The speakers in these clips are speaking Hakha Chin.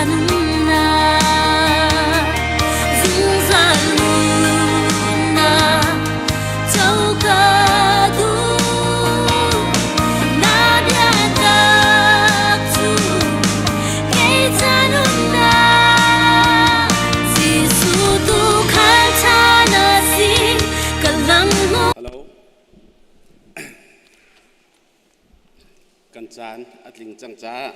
nunnak, zungzal nunnak, co ka duh. Na biatak cu kei ca nunnak, Jesuh tuukhal ṭha na si, ka lam hmu. Hello. Kan caan a tling cang caah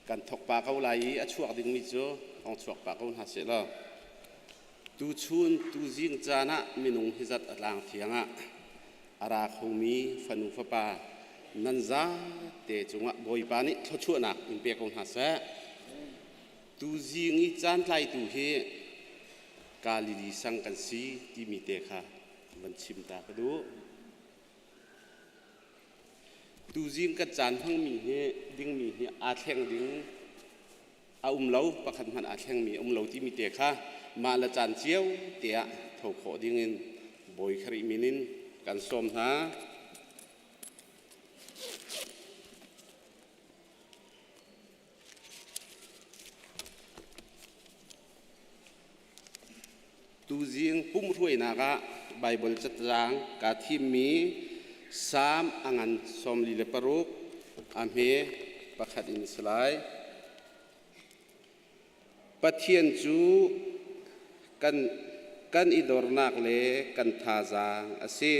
kan thok pah ko lai i a chuak dingmi cu hong chuak pah ko hna seh law tuchun tuzing caan ah minung hi zat a tlang thiang ah a ra khomi fanu fapa nan zate cungah Bawipa nih thluachuahnak in pe ko hna seh. Tuzing i caan tlaitu hi Galili sang kan si timi te kha van chim ta ka duh. Tuzing kan caan hmangmi hi dingmi hi aa thleng ding a um lo, pakhat hmanh aa thlengmi a um lo timi te kha mah le caan cio te ah tho khawh ding in Bawi Khrih min in kan sawm hna. Tuzing pumhruainak ah Baibal catlang kaa thimmi Salm a ngan 46 a hme pakhat in a si lai. Pathian cu kan, kan i dornak le kan thazaang a si.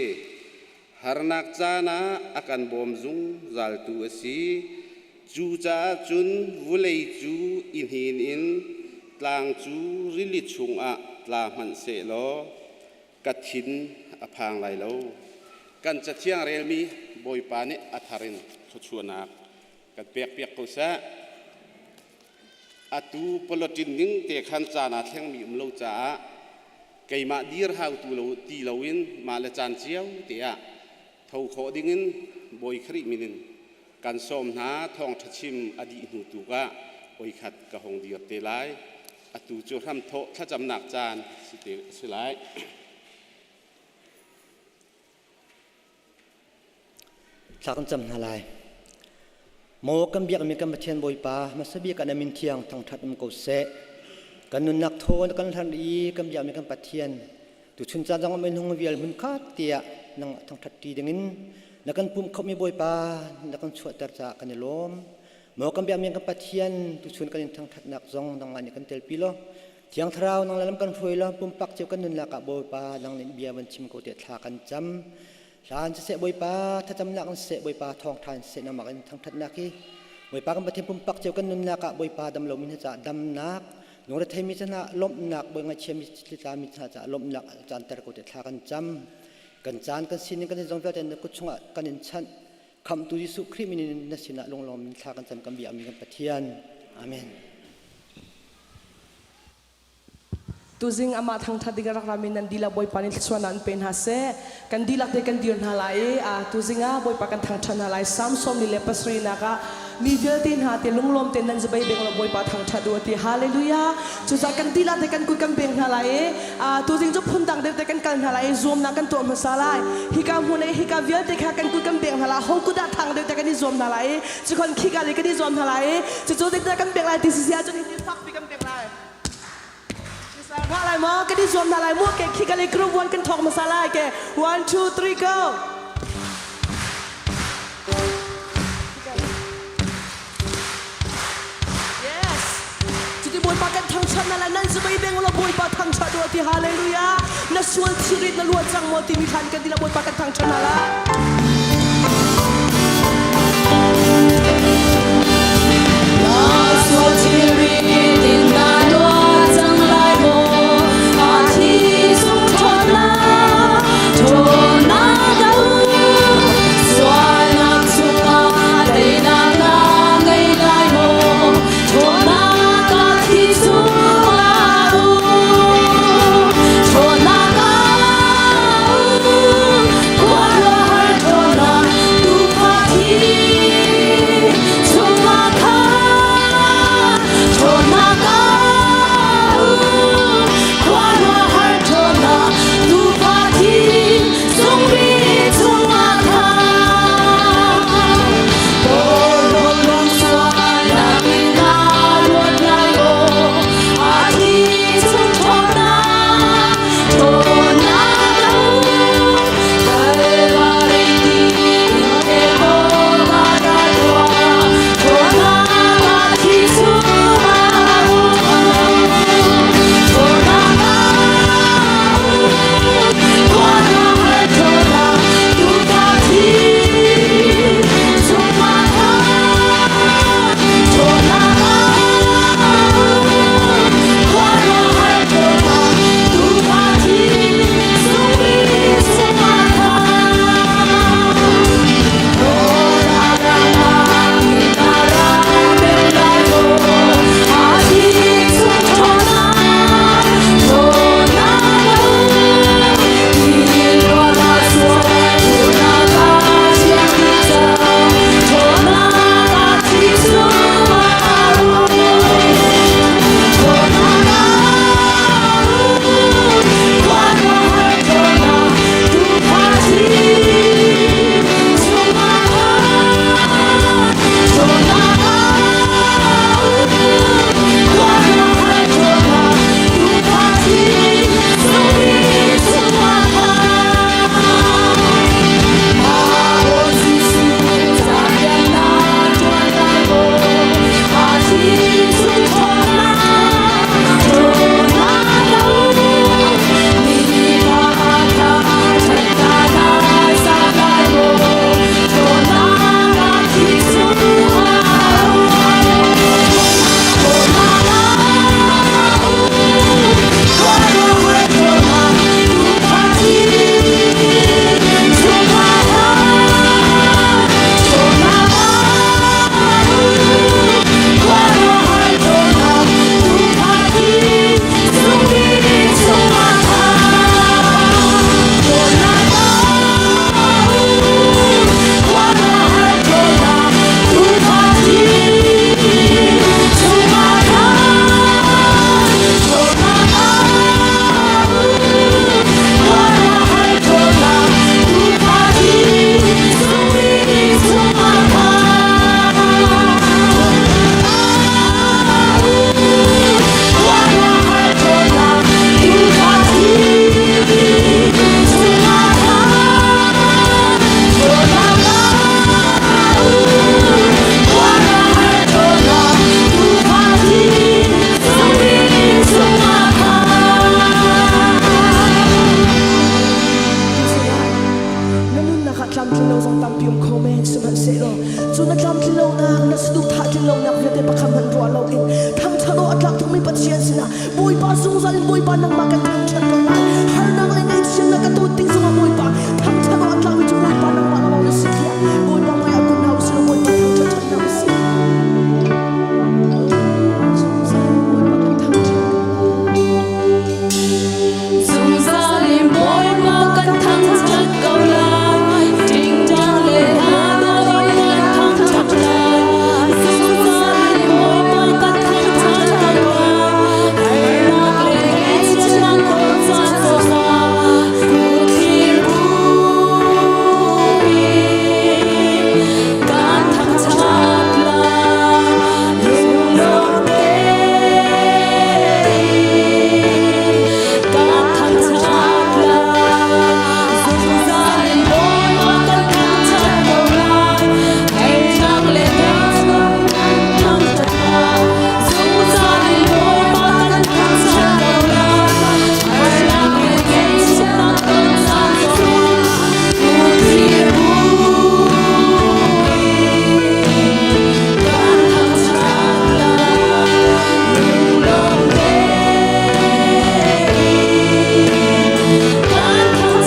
Harnak caan ah a kan bawm zungzaltu a si. Cucaah cun vulei cu i hnin in tlang cu rili chungah tla hmanh sehlaw ka thin a phang lai lo. Kan Cathiang relmi Bawipa nih a thar in thluachuahnak kan pekpiak ko seh. Atu polotin ning te khan caan aa thlengmi um lo caah keimah dir hau tu lo ti loin mah le caan cio te ah tho khawh dingin Bawi Khrih min in kan sawm hna. Thawngṭha chim a dih hnu tuk ah oi khat ka hong dir te lai. Atu cu hramthawh thlacamnak caan si te si lai. Thla kan cam hna lai. Maw kan biakmi kan Pathian Bawipa, hmasa bik ah na min thiang thangṭhat um ko seh. Kan nunnak thaw na kan hlan i kan biakmi kan Pathian, tuchun caan zong um in hung vial hmun khat tiah nang thangṭhat ṭi dingin na kan pumh khawhmi Bawipa na kan chuahter caah kan i lawm. Maw kan biakmi kan Pathian, tuchun kan in thangṭhatnak zong nangmah nih kan telpi law, Thiang Thlarau nang le lam kan hruai law pumpak cio kan nunnak ah Bawipa nang nih bia van chim ko tiah thla kan cam. Hlan siseh Bawipa thlacamnak in siseh Bawipa thawngṭha in siseh nangmah in thangṭhatnak hi Bawipa kan Pathian pumpak cio kan nunnak ah Bawipa dam lomi hna caah damnak lungretheimi caah lawmhnak Bawi ngaihchiami tlitlami hna caah lawmhnak caanter ko tiah thla kan cam. Kan caan kan sining kan zong vialte na kut chungah kan in chanh. Khamhtu Jesuh Khrih min in na sinah lunglawm in thla kan cam kan biakmi kan Pathian. Amen. Tuzing amah thangthat ding a rak rami nan dihlak Bawipa nih thluachuahnak an pe hna seh. Kan dihlak te kan dir hna lai i a tuzing ah Bawipa kan thangthat hna lai. Psalm 47 nak ah mi vialte hna te lunglawm tein nan zabei beng law Bawipa thangthat u a ti. Hallelujah. Cucaah kan dihlak te kan kut kan beng hna lai i a tuzing cu phundang deuh te kan kal hna lai i zuamnak kan tuah hmasa lai. Hika hmun i hika vialte kha kan kut kan beng hna lai. Ho kut ah thang deuh te kan i zuam hna lai i cukhon khika le kan i zuam hna lai i cucu zeitindah kan beng lai ti si ahcun hi fakpi kan beng lai. Hna lai maw? Kan i zuam hna lai mu. Ke khi kan i group 1 kan thawk hmasa lai. Ke 1 2 3 go. Yes. Cuti Bawipa kan thangṭhat na lai nan zubai beng ulaw Bawipa thangṭhat u ti hallelujah. Na sual thirit na luat cang maw timi hlan kan ti la Bawipa kan thangṭhat na lai. Na sual thirit in na luat cang lai maw? A thi sung ṭhawnnak, ṭhawnnak a um. Sualnak chungah teinak na ngei lai maw? Ṭhawnnak a thi chungah um. Ṭhawnnak a um. Khuaruahhar ṭhawnnak. kha hmanh ruah loin thangṭhat awk a tlak tukmi Pathian sinah Bawipa zungzal in Bawipa nangmah kan thangṭhat ko lai. Harnak le ngaihchiatnak ka ton tik zongah Bawipa thangṭhat awk a tlakmi cu Bawipa nangmah lawng na si tiah Bawipa hmaiah kun hna usih law Bawipa thangṭhat ṭhan hna usih. Zungzal in Bawipa kan thangṭhat ko lai. Zungzal in Bawipa kan thangṭhat ko lai. Ṭingṭang le hla dawh in kan thangṭhat lai. Zungzal in Bawipa kan thangṭhat ko lai. Harnak le ngaihchiatnak ton caan zongah kut thlir buin kan thangṭhat lai. Lunglawm tein kan thangṭhat lai. Zungzal in Bawipa kan thangṭhat ko lai. Harnak le ngaihchiatnak kan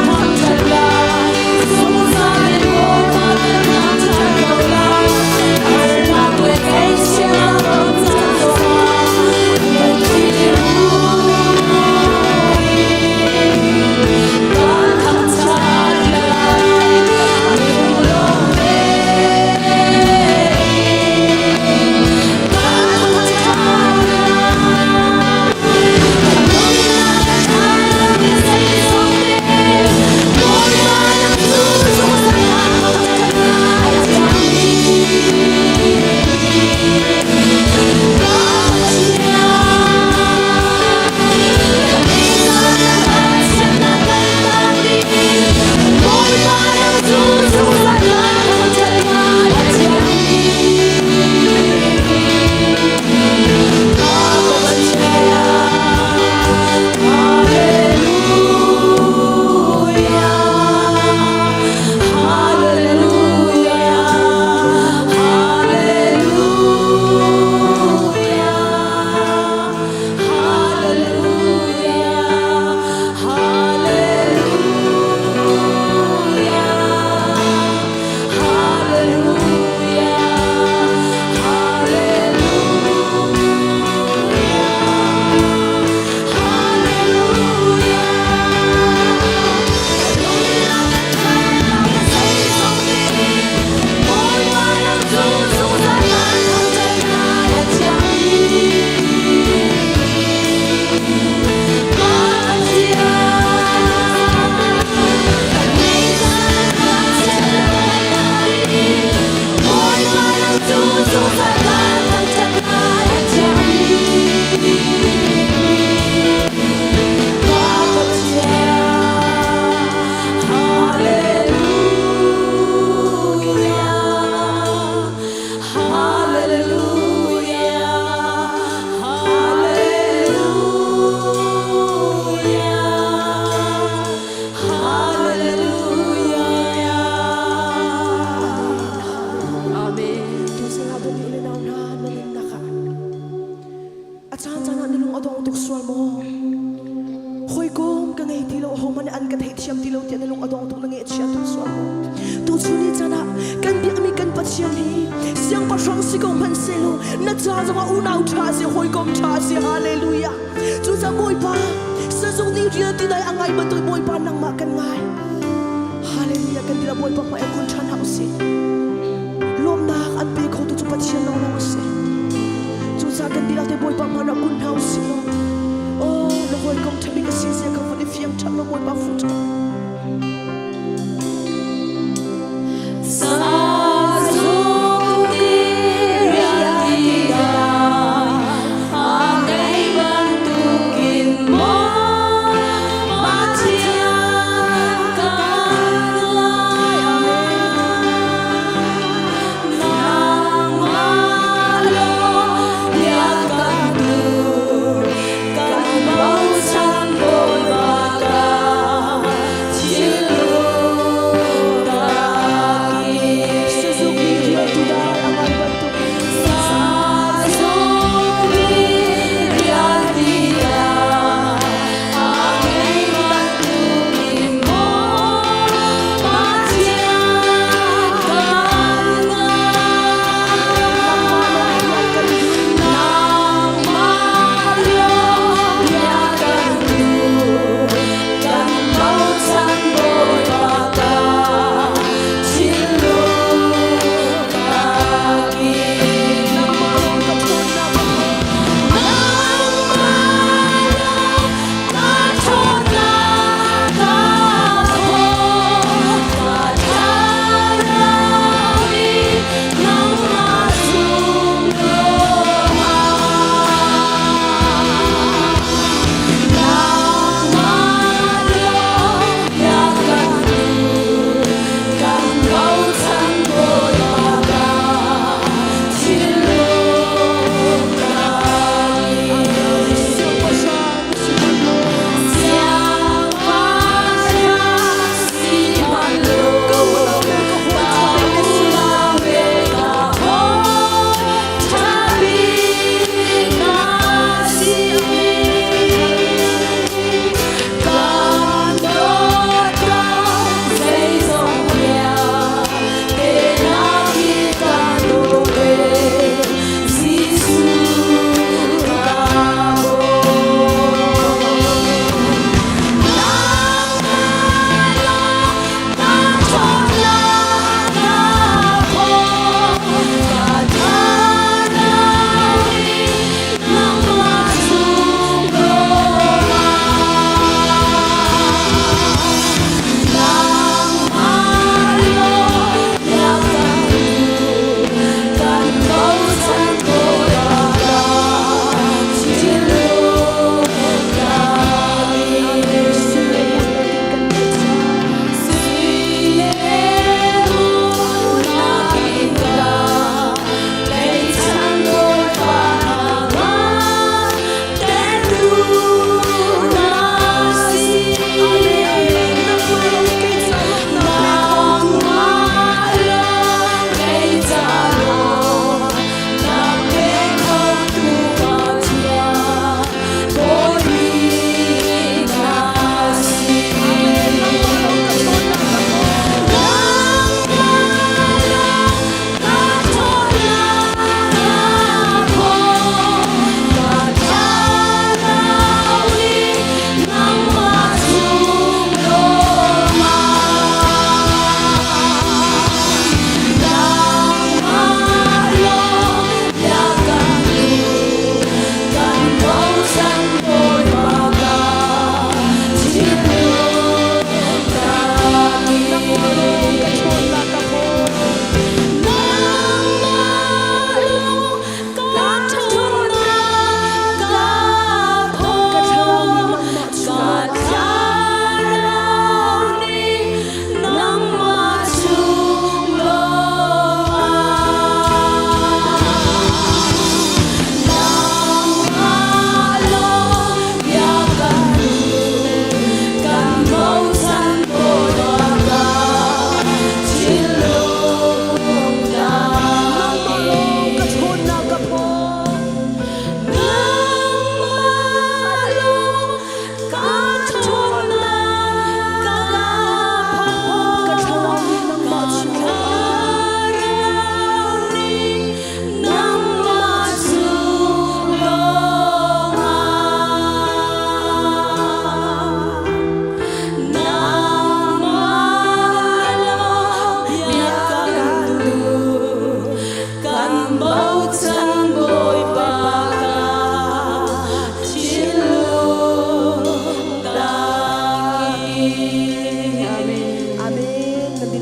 thangṭhat lai. Zungzal in Bawipa kan thangṭhat ko lai. Harnak le ngaihchiatnak ton caan zongah kut thlir buin kan thangṭhat lai. Lunglawm tein kan thangṭhat lai. Tuzing ah dawtmi u le nau hna na nunnak ah a caancaan ah na lung a dong tuk sual maw? Hawikom ka ngei ti lo, ahohmanh nih an ka theihthiam ti lo tiah na lung a dong tuk na ngaihchia tuk sual maw? Tuchun ni caan ah kan biakmi kan Pathian hi siangpahrang si ko hmanh sehlaw na ca zongah unau ṭha a si, hawikom ṭha a si. Hallelujah! Cucaah Bawipa, sazung nih rial ti dai a ngai bantuk Bawipa nangmah kan ngai. Hallelujah kan dila Bawipa hmai ah kun ṭhan hlah usih. Lawmnak an pe khotu cu Pathian lawnglawng a si. Cucaah kan dihlak te Bawipa hmai ah kun hna usih law. Oh, na hawikom ṭhabik a si zia kha vun i fiang ṭhan law Bawipa fuh ṭhan. Kan bochan Bawipa.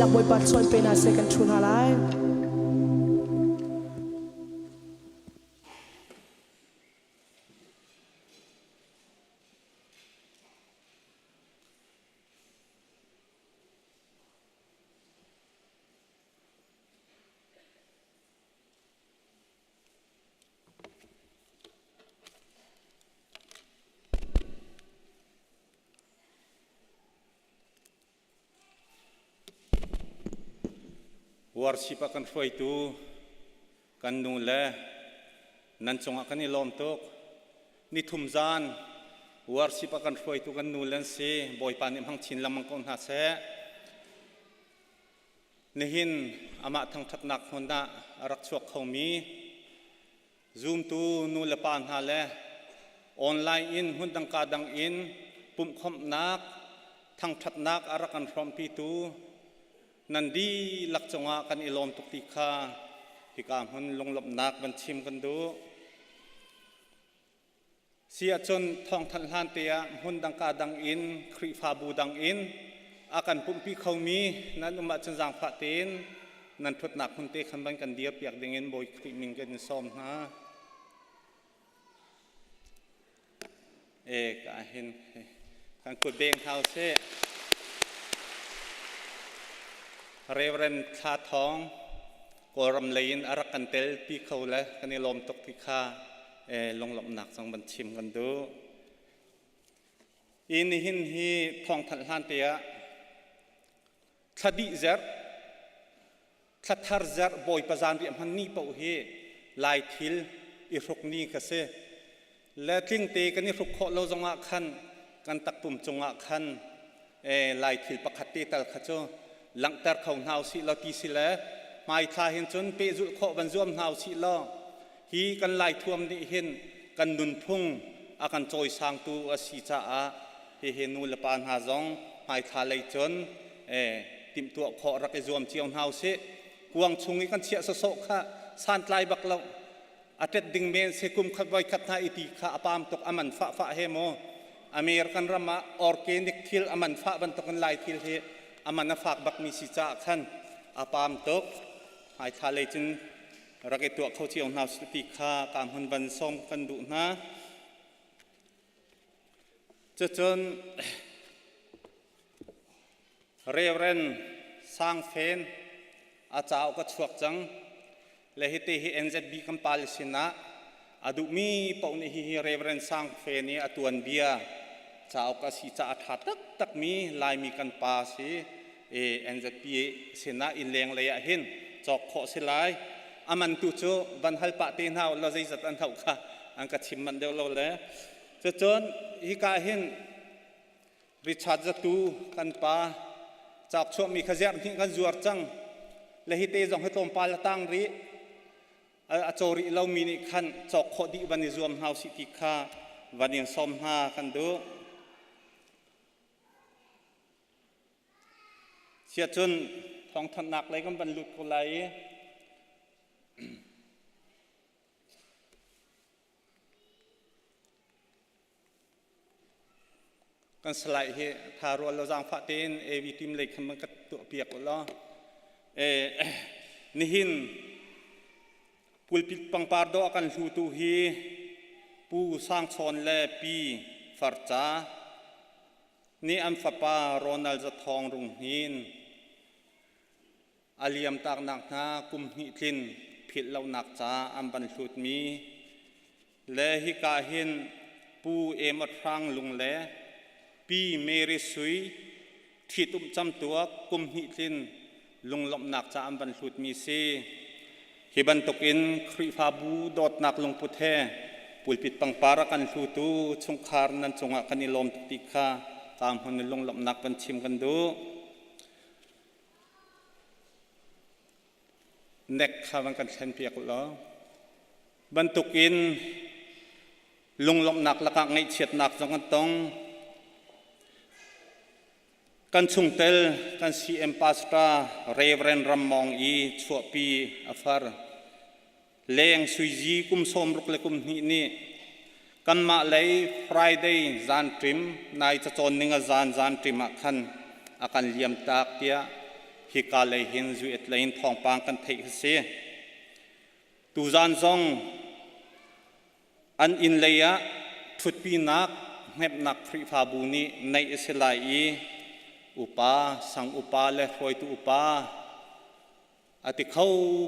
dihlak Bawipa chuan pe hna seh kan ṭhu hna lai. Worship a kan hruaitu kan nu le nan cungah kan i lawm tuk. Nithum zan worship a kan hruaitu kan nu le an si. Bawipa nih hmang chin lengmang ko hna seh. Nihin amah thangṭhatnak hmun ah a rak chuak khomi zumtu nu le pa hna le online in hmundang ka dang in pumhkhawmhnak thangṭhatnak a rak kan hrawmpitu nan dihlak cungah kan i lawm tuk ti kha hika hmun lunglawmhnak van chim kan duh. Si ahcun thawngthanh hlan te ah hmun dang ka dang in Khrihfabu dang in a kan pumhpi khomi nan um ahcun zaangfah tein nan ṭhutnak hmun te khan van kan dirpiak dingin Bawi Khrih min kan in sawm hna. E ka hin kan kut beng hau seh. Reverend Thla Thawng Kawlram lei in a rak kan tel pi kho le kan i lawm tuk ti kha lunglawmhnak zong van chim kan duh. I nihin hi thawngthanh hlan te ah thla dih zerh thla thar zerh Bawipa zanriah hman ni paoh hi Lai thil i hruk ni kha si. Le tlingte kan i hruk khawh lo zongah khan kan takpum cungah khan Lai thil pakhat te tal kha cu langhter kho hna usih law ti si le hmaithla hin cun pehzulh khawh van zuam hna usih law hi kan Lai thuam nih hin kan nunphung a kan cawisangtu a si caah hihi nu le pa hna zong hmaithla lei cun timhtuah khawh rak i zuam cio hna usih. Kuang chung i kan chiah sawsawh kha santlai bak lo. A tet ding men se kum khat voi khat hna i ti kha a pam tuk a man fah fah he maw American ram ah organic thil a man fah bantukin Lai thil hi a man a fak bakmi si caah khan a pam tuk. Hmaithla lei cun rak i tuah kho cio hna ti kha ka hmun van sawm kan duh hna. Cucun Reverend Sang Fen a cauk a chuak cang. Le hiti hi NZB kan pale sinah a duhmi paoh nih hihi Reverend Sang Fen i a tuanbia cauk a si caah a ṭha taktakmi Laimi kan pa si. I NZP sinah innleng lei ah hin cawk khawh si lai. A man tu cu van hal pah te hna law zeizat an hauh kha an ka chim manh deuh lo le. Cucun hika hin Richard Zatu kan pa cauk chuahmi kha ziar hnih kan zuar cang. Le hi te zong hi tlawmpal a tang rih. A caw rih lomi nih khan cawk khawh dih van i zuam hna usih ti kha van in sawm hna kan duh. Siacun thawngthanhnak lei kan van lut ko lai i kan salai hi tha rual lo zaangfah tein AV team lei khan man ka tuah piak u law nihin pulpit pangpar dawh a kan hlutu hi Pu Sang Chawn le Pi Farca nih an fapa Ronald Zathawng Rung Hnin A liamtaknak hna kum hnih tlin philh lonak ca an van hlutmi le hika hin Pu Emot Hrang Lung le Pi Mary Sui ṭhitumh camtuak kum hnih tlin lunglawmhnak ca an van hlutmi si. Hi bantukin Khrihfabu dawtnak lungput he pulpit pangpar a kan hlutu chungkhar nan cungah kan i lawm tuk ti kha ka hmun in lunglawmhnak van chim kan duh. Nek kha van kan thlenpiak u law bantukin lunglawmhnak lakah ngaihchiatnak zong an tong. Kan chungtel kan CM Pastor Reverend Ram Mawng i chuahpi a far. Leng Suizi kum 60 le kum hnih nih kanmah lei Friday zanṭim nai cacawn ning a zan zanṭim ah khan a kan liamtak tiah Hika lei hin zuet lei in thawngpang kan theih a si. Tuzan zong an inn lei ah ṭhutpinak hnepnak Khrihfabu nih neih a si lai i upa, sang upa le hruaitu upa a ti kho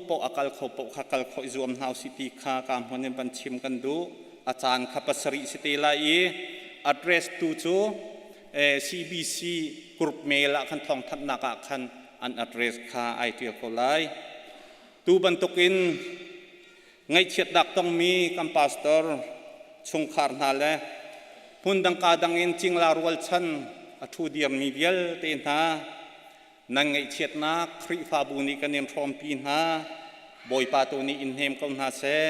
paoh a kal kho paoh kha kal khawh i zuam hna usih ti kha ka hmun in van chim kan duh. A caan kha pasarih si te lai i address tu cu CBC group mail ah khan thawngthanhnak ah khan an address kha ai ṭial ko lai. Tu bantukin ngaihchiatnak tongmi kan pastor chungkhar hna le hmundang ka dang in cingla rualchan a ṭhu dirmi vialte hna nan ngaihchiatnak Khrihfabu nih kan in hrawmpi hna. Bawipa tu nih in hnem ko hna seh.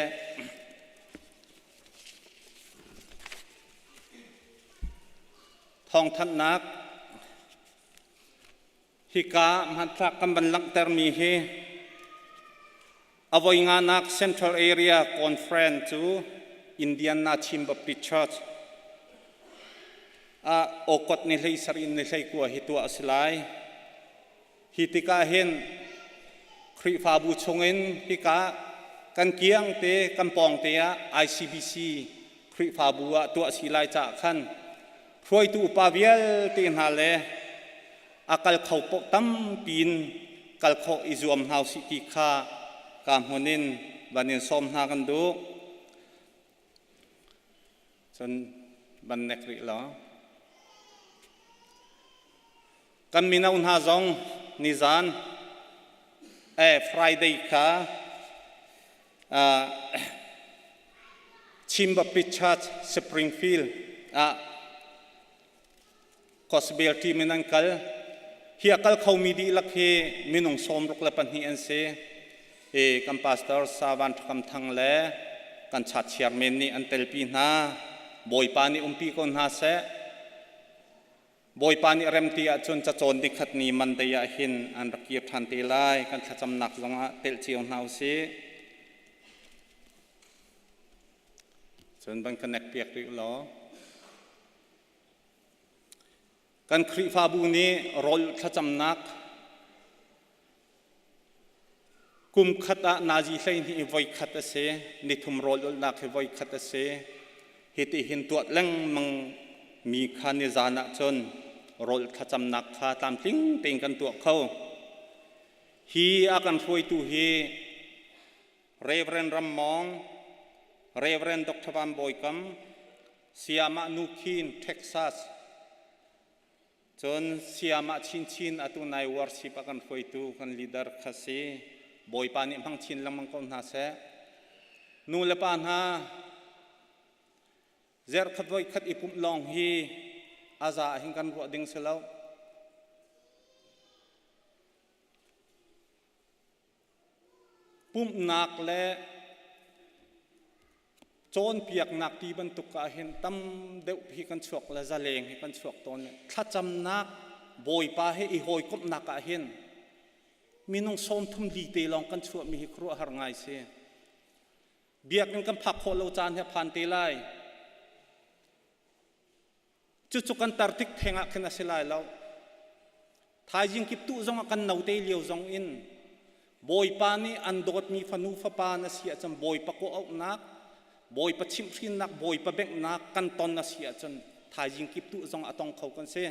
Thawngthanhnak Hika hmanthlak kan van langhtermi hi a voi nganak Central Area Conference cu Indiana Chin Baptist Church ah Okot ni hlei sarih ni hlei kua hi tuah a si lai. Hi tikah hin Khrihfabu chungin hika kan kiang te kan pawng te ah ICBC Khrihfabu ah tuah si lai caah khan hruaitu upa vialte hna le a kal kho paoh tampi in kal khawh i zuam hna usih ti kha ka hmun in van in sawm hna kan duh. Cun van nek rih law. Kan mino hna zong nizan eh Friday kha Chin Baptist Church Springfield ah Gospel team in an kal. Hi a kal khomi dihlak hi minung 62 an si. Hi kan pastor Savan Thakam Thang le kan chat chairman nih an telpi hna. Bawipa nih umpi ko hna seh. Bawipa nih rem ti ahcun cacawn nikhat ni Monday ah hin an rak kir ṭhan te lai. Kan thlacamnak zongah telh cio hna usih. Cun van connect piak rih law. Kan Khrihfabu nih rawl thlacamnak kum khat ah nazi 12 i voi khat a si, nithum rawl ulhnak hi voi khat a si. Hiti hin tuah lengmang mi kha nizan ah cun rawl thlacamnak kha tlamtling tein kan tuah kho. Hi a kan hruaitu hi Reverend Ram Mawng, Reverend Dr. Van Bawi Kam, Sayamah Nu Khin, Texas. Cun Sayamah Chinchin atu nai worship a kan hruaitu kan leader kha si. Bawipa nih hmang chin lengmang ko hna seh. Nu le pa hna, zerkhat voikhat i pumh lawng hi a za hin kan ruah ding si lo. Pumhnak le cawnpiaknak ti bantuk ah hin tam deuh hi kan chuak le zaleng hi kan chuak tawn. Thlacamnak Bawipa he i hawikomhnak ah hin minung 30 li te lawng kan chuahmi hi khuaruahhar ngai si. Biakinn kan phak khawh lo caan hi a phan te lai. Cucu kan tar tik theng ah khin a si lai lo. Thaizing kip tuh zong ah kan note lio zong in Bawipa nih an dawtmi fanu fapa na si ahcun Bawipa kawh-auhnak, Bawipa chimhhrinnak, Bawipa benghnak kan ton a si ahcun thaizing kip tuh zong a tong kho kan si.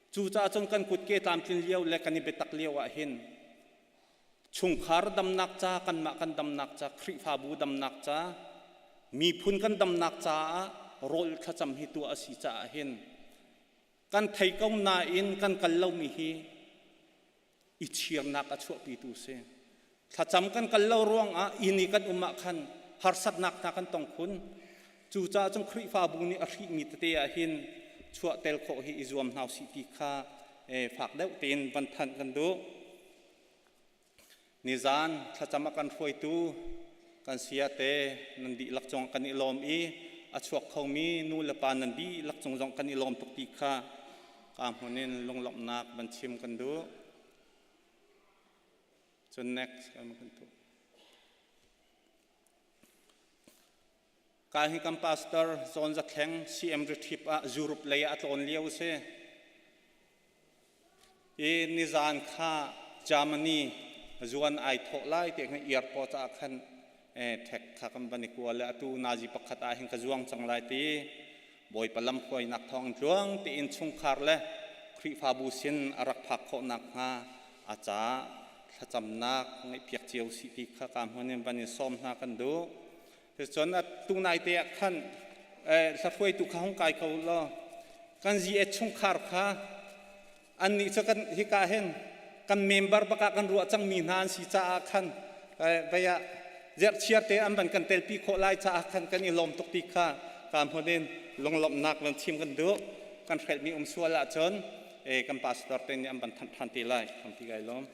Cucaah cun kan kutke tlamtlin lio le kan i biatak lio ah hin chungkhar damnak ca, kanmah kan damnak ca, Khrihfabu damnak ca, miphun kan damnak caah rawl thlacam hi tuah a si caah hin kan thei ko nain kan kal lomi hi i chirnak a chuahpitu si. Thlacam kan kal lo ruangah inn i kan um ah khan harsatnak hna kan tong khun. Cucaah cun Khrihfabu nih a hrihmi tete ah hin chuah tel khawh hi i zuam hna usih ti kha fak deuh tein van thanh kan duh. Nizan thlacam a kan hruaitu kan sayate nan dihlak cung kan i lawm i a chuak khomi nu le pa nan dihlak cung zong kan i lawm tuk ti kha ka hmun in lunglawmhnak van chim kan duh. Cun next kan kan tuh. Ka hi kan pastor Zawn Za Thleng CM Retreat ah Europe lei ah a tlawn lio a si. I nizan kha Germany zuan ai thawh lai te khan airport ah khan ṭhek kha kan van i kua le atu nazi pakhat ah hin ka zuang cang lai ti Bawipa lamhruainak thawng tluang tein chungkhar le Khrihfabu sin a rak phak khawh nakhnga a ca thlacamnak ngeihpiak cio si ti kha ka hmun in van in sawm hna kan duh. Cun atu nai te ah khan hlahruaitu kha hung kai ko law kan GA chungkhar kha annih cu kan hika hin kan member bakah kan ruah cangmi hna an si caah khan vei ah zerhchiar te an van kan telpi khawh lai caah khan kan i lawm tuk ti kha ka hmun in lunglawmhnak van chim kan duh. Kan hrelhmi um sual ahcun kan pastor te nih an van thanh ṭhan te lai. Tampi kai lawm.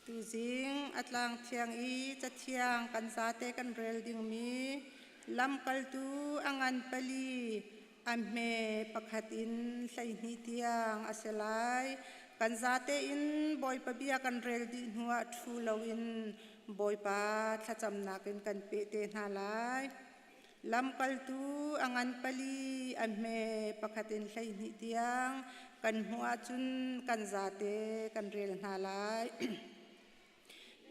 Tuzing a tlang thiang i cathiang kan zate kan rel dingmi lamkaltu a ngan pali a hme pakhat in 12 tiang a si lai. Kan zate in Bawipa bia kan rel dih hnuah ṭhu loin Bawipa thlacamnak in kan peh te hna lai. Lamkaltu a ngan pali, a hme pakhat in 12 tiang kan hmuh ahcun kan zate kan rel hna lai.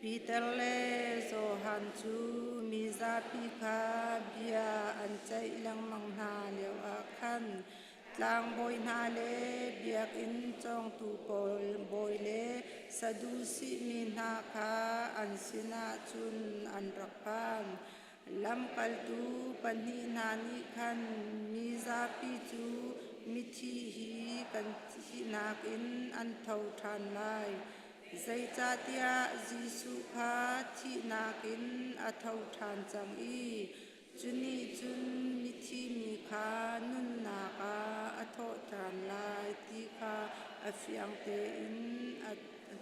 Peter le Johan cu mizapi kha bia an ceih lengmang hna lioah khan tlangbawi hna le biakinn cawngtu pawl bawi le Sadusi mi hna kha an sinah cun an rak phan. Lamkaltu pahnih hna nih khan mizapi cu mithi hi kan thihnak in an tho ṭhan lai, zeicahtiah Jesuh kha thihnak in a tho ṭhan cang i cu nih cun mithi mi kha nunnak ah a thawh ṭhan lai ti kha a fiang tein a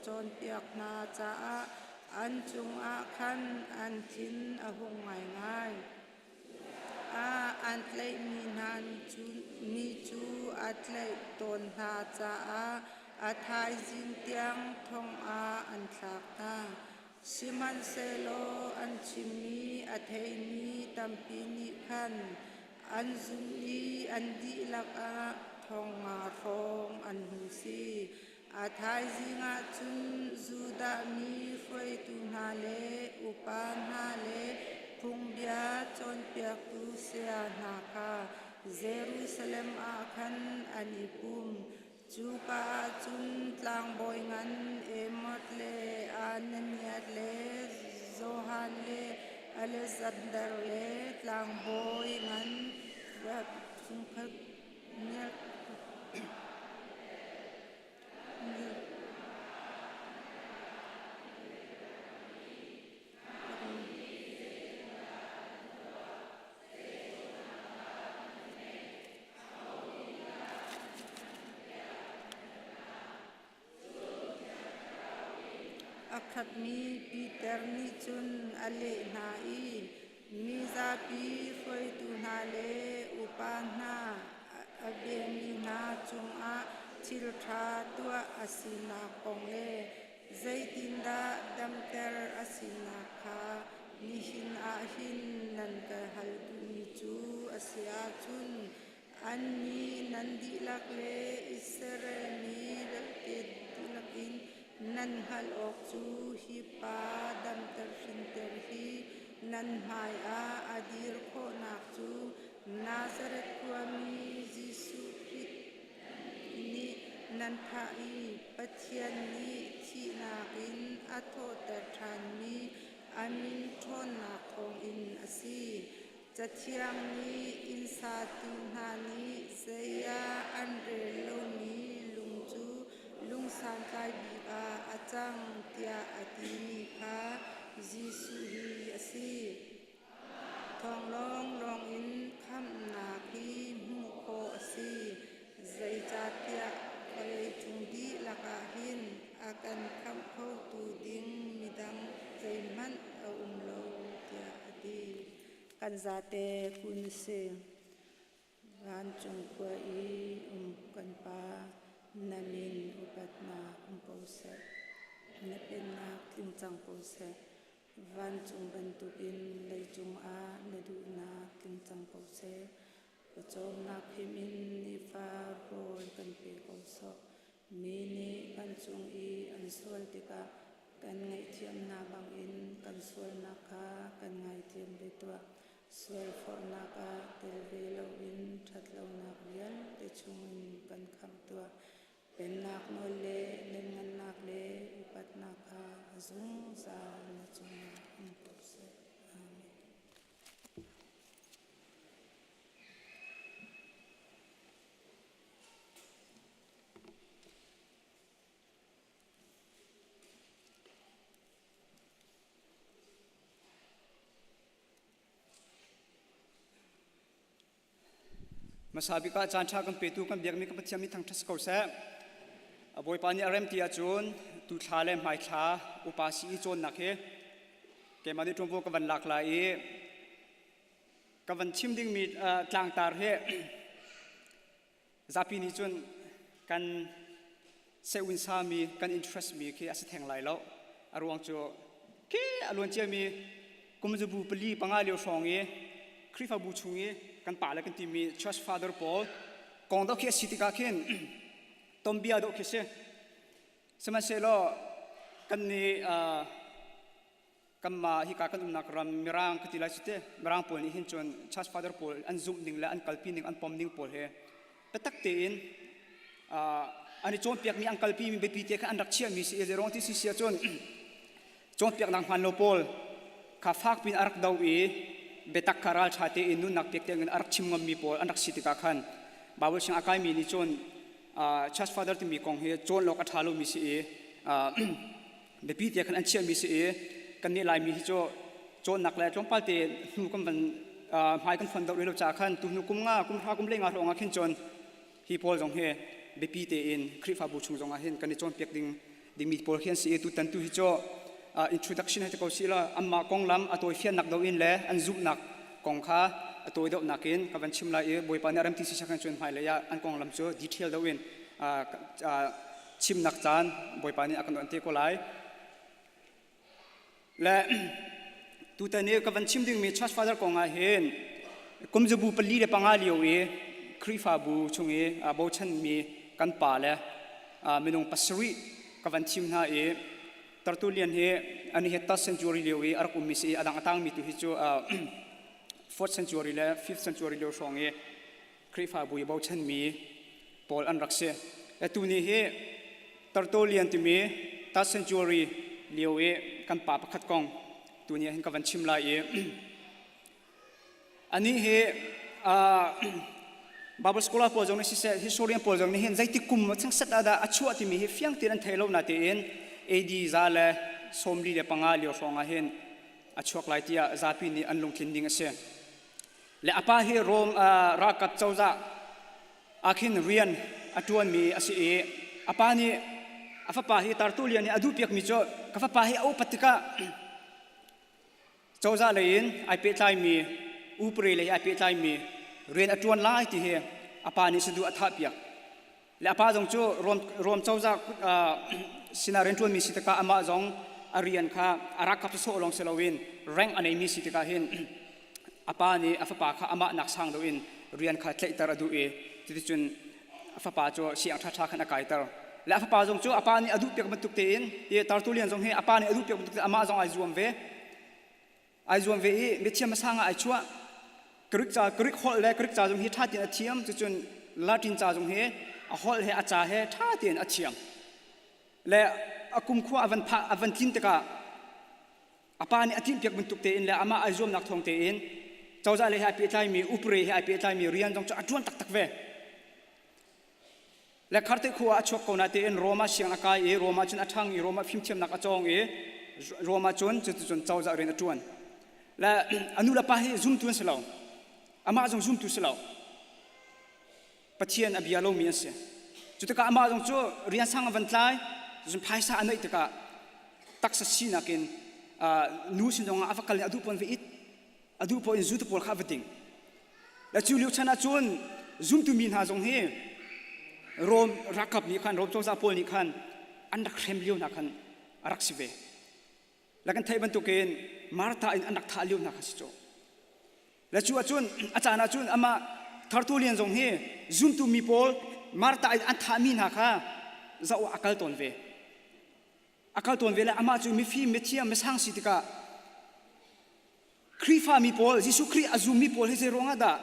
cawnpiak hna caah An cungah khan an thin a hung ngaingai. An tlaihmi hna ni cu a tlaih tawn hna caah a thaizing tiang thong ah an thlak hna. Sihmanhsehlaw an chimmi a theimi tampi nih khan an zumh i an dihlak ah thong nga hrawng an hung si. A thaizing ah cun Judah mi hruaitu hna le upa hna le phungbia cawnpiaktu saya hna kha Jerusalem ah khan an i pum. Cuka ah cun tlangbawi ngan Amos le Ananias le Johan le Alexander le tlangbawi ngan A khatmi Peter nih cun a leh hna i, Mizapi hruaitu hna le upa hna a biami hna cungah thil ṭha tuah a sinak kong le zeitindah damter a sinak kha nihin ah hin nan ka hal duhmi cu a si ahcun Annih nan dihlak le Israel mi vialte dihlak in nan hngalh awk cu hi pa damter hrinter hi nan hmaiah a dir khawhnak cu Nazareth khuami Jesuh Khrih nih nan thah i Pathian nih thihnak in a thawhter ṭhanmi a min ṭhawnnak thawngin a si. Cathiang nih inn satu hna nih zei ah an rel lomi lung cu lung santlai bik ah a cang tiah a timi kha Jesuh hi a si. Thawng lawnglawng in khamhnak hi hmuh khawh a si, zeicahtiah vawleicung dihlak ah hin a kan khamh khotu ding midang zeihmanh a um lo tiah a ti. Kan zate kun si. Vancung khua i um kan Pa, na min upatnak um ko seh. Na pennak tling cang ko seh. Vancung bantukin leicung ah na duhnak tling cang ko seh. Pawcawmnak him in nifa rawl kan pe ko sawh. Mi nih kan cung i an sual tikah kan ngaihthiamnak bangin kan sualnak kha kan ngaithiam ve tuah. Sualforhnak ah tel ve loin ṭhatlonak vialte chungin kan khamh tuah. Pennak nawl le lianngannak le upatnak kha a zungzal na cungah um ko seh. Amen. Hmasa bik ah caan ṭha kan petu kan biakmi kan Pathian mi thangṭhat si ko seh. A Bawipa nih a rem ti ahcun tu thla le hmai thla upa si i cawnnak hi keimah nih ṭuanvo ka van lak lai i ka van chim dingmi tlangtar hi zapi nih cun kan Sewin sami kan interest mi khi a si theng lai lo. A ruang cu khi a luan ciami kum zabu pali panga lio hrawng i Khrihfabu chung i kan pa le kan timi church father pawl kong deuh khi a si tikah khin tombia deuh khi si. Sihmanhsehlaw kan nih kanmah hika kan umnak ram Mirang ka ti lai cu te Mirang pawl nih hin cun church father pawl an zumh ning le an kalpi ning an pom ning pawl he biatak tein an i cawnpiakmi an kalpi mi biapi te kha an rak chiahmi si i zeiruang ti si sia cun cawnpiaknak hmaan lo pawl kha fak piin a rak do i biatak kha ralṭha tein nunnak pek tiangin a rak chim ngammi pawl an rak si tikah khan Bible siang a kaimi nih cun church father timi kong hi cawn awk a ṭha lomi si i biapi te khan an chiahmi si i kannih Laimi hi cu cawnnak le tlawmpal te hnu kan van hmai kan fon deuh rih lo caah khan tu hnu kum nga kum hra kum le nga hrawng ah khin cun hi pawl zong hi biapi tein Khrihfabu chung zong ah hin kan i cawnpiak ding dingmi pawl khi an si i tutan tu hi cu introduction hai te ko si la anmah konglam a tawifiannak do in le an zumhnak kong kha a tawi deuhnak in ka van chim lai i Bawipa nih a rem ti si khan cun hmailei ah an konglam cu detail deuh in chimnak caan Bawipa nih a kan onh te ko lai. Le tutan i ka van chim dingmi church father kong ah hin kum zabu pali le panga lio i Khrihfabu chung i bochanmi kan pa le minung pasarih ka van thim hna i Tertullian hi ani hi third century lio i a rak ummi si i a dang a tangmi tu hi cu fourth century le fifth century lio hrawng i Khrihfabu i bochanmi pawl an rak si. Atu ni hi Tertullian timi third century lio i kan pa pakhat kong tuni ah hin ka van chim lai i anih hi Bible scholar pawl zong nih siseh historian pawl zong nih hin zeitik kum changset ah dah a chuah timi hi fiang tein an thei lo na tein AD za le 45 lio hrawng ah hin a chuak lai tiah zapi nih an lungtlin ding a si. Le a pa hi Rom ralkap cozah ah khin rian a ṭuanmi a si i a pa nih a fapa hi Tertullian nih a duhpiakmi cu ka fapa hi a upat tikah cozah lei in ai pehtlaimi upare lei ai pehtlaimi rian a ṭuan lai ti hi a pa nih saduh a thahpiak. Le a pa zong cu Rom, Rom cozah sinah rianṭuanmi si tikah amah zong a rian kha a ralkap sawsawh lawng si loin rank a neimi si tikah hin a pa nih a fapa kha amah nak sang deuh in rian kha tlaihter a duh i cuticun a fapa cu siang ṭhaṭha khan a kaiter. Le a fapa zong cu a pa nih a duhpiak bantuk tein hi Tertullian zong hi a pa nih a duhpiak bantuk tein amah zong ai zuam ve. Ai zuam ve i mithiam hmasa ah ai chuah. Greek ca Greek holh le Greek ca zong hi ṭha tein a thiam. Cucun Latin ca zong hi a holh he a ca he ṭha tein a thiam. Le a kumkhua a van phah a van tlin tikah a pa nih a timhpiak bantuk tein le amah ai zuamnak thawng tein cozah lei he ai pehtlaimi upre he ai pehtlaimi rian zong cu a ṭuan taktak ve. Le Kharte khua ah a chuak ko na tein Rome ah siang a kai i Rome ah cun a ṭhang i Rome ah fimthiamnak a cawng i Rome ah cun cuticun cozah rian a ṭuan. Le a nu le pa hi zumtu an si lo. Amah zong zumtu si lo. Pathian a bia lomi an si. Cu tikah amah zong cu rian sang a van tlai, cun phaisa a neih tikah taksa sinak in nu sin zongah a va kal i a duh pawn va it. A duh paoh in zu te pawl kha a va ding. Le cu lio chan ah cun zumtu mi hna zong hi Rom ralkap nih khan Rom cozah pawl nih khan an rak hrem lio hna khan a rak si ve. Le kan theih bantukin Martha in an rak thah lio hna kha si cu. Le cu ahcun a caan ahcun amah Tertullian zong hi zumtu mi pawl Martha in an thahmi hna kha zoh ah a kal tawn ve. A kal tawn ve le amah cu mifim, mithiam, misang si tikah Khrihfa mi pawl, Jesuh Khrih a zummi pawl hi zei ruangah dah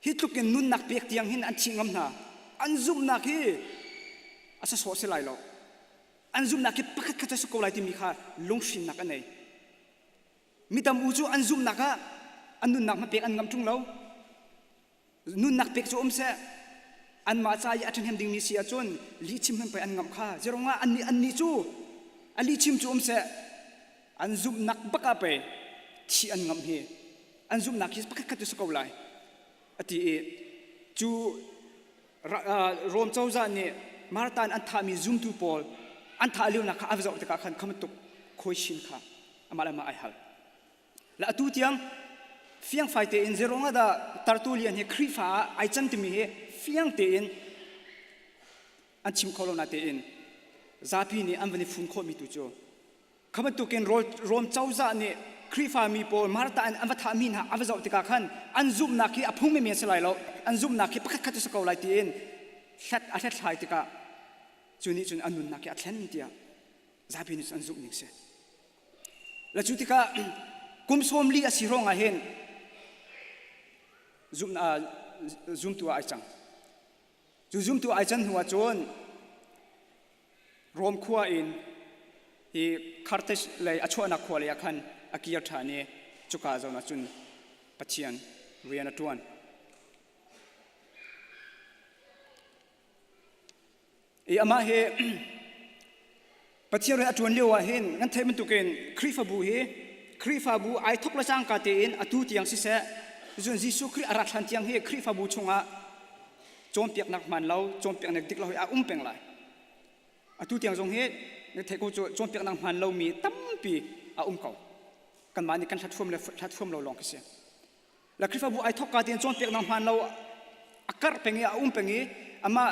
hi tluk in nunnak pek tiang hin an thih ngam hna? An zumhnak hi a sasawh si lai lo. An zumhnak hi pakhat khat a si ko lai timi kha lunghrinnak a nei. Mi tam u cu an zumhnak ah an nunnak hmapek an ngam ṭung lo. Nunnak pek cu um seh. Anmah ca i a ṭhahnem dingmi si ahcun lihchim hmanh pei an ngamh kha. Zeirungah annih annih cu a lihchim cu um seh. An zumhnak bak ah pei thih an ngamh hi. An zumhnak hi pakhat khat cu si ko lai. A ti i cu Rom cozah nih Martha in an thahmi zumtu pawl an thah lionak kha a va zoh tikah khan kha bantuk khuaishin kha amah le amah ai hal. Le atu tiang fiangfai tein zeiruang ah dah Tertullian hi Khrihfa ah ai can timi hi fiang tein An chim kho lo na tein zapi nih an van i fun khawhmi tu cu kha bantukin Rom cozah nih Khrihfami pawl Martha in an va thahmi hna a va zoh tikah khan an zumhnak hi a phung menmen si lai lo an zumhnak hi pakhat khat cu si ko lai tiin hlat a hlathlai tikah cu nih cun an nunnak hi a thlen tiah zapi nih cun an zumh ning si. Le cu tikah kum 40 a si ruangah hin zumtu ah ai cang. Cu zumtu ai can hnu ah cun Rom khua in hi Carthage lei a chuahnak khua lei ah khan a kir ṭhan i cuka zawn ah cun Pathian rian a ṭuan. I amah hi Pathian rian a ṭuan lio ah hin kan theih bantukin Khrihfabu hi Khrihfabu ai thok le cangka tein atu tiang siseh cun Jesuh Khrih a rat hlan tiang hi Khrihfabu chungah cawnpiaknak hmaan lo cawnpiaknak dik lo hi a um peng lai. Atu tiang zong hi na theih ko cu cawnpiaknak hmaan lomi tampi a um ko. Kanmah nih kan hlat huam le hlat huam lo lawng khi si. La Khrihfabu ai thok ka tiin cawnpiaknak hmaan lo a karh peng i a um peng i amah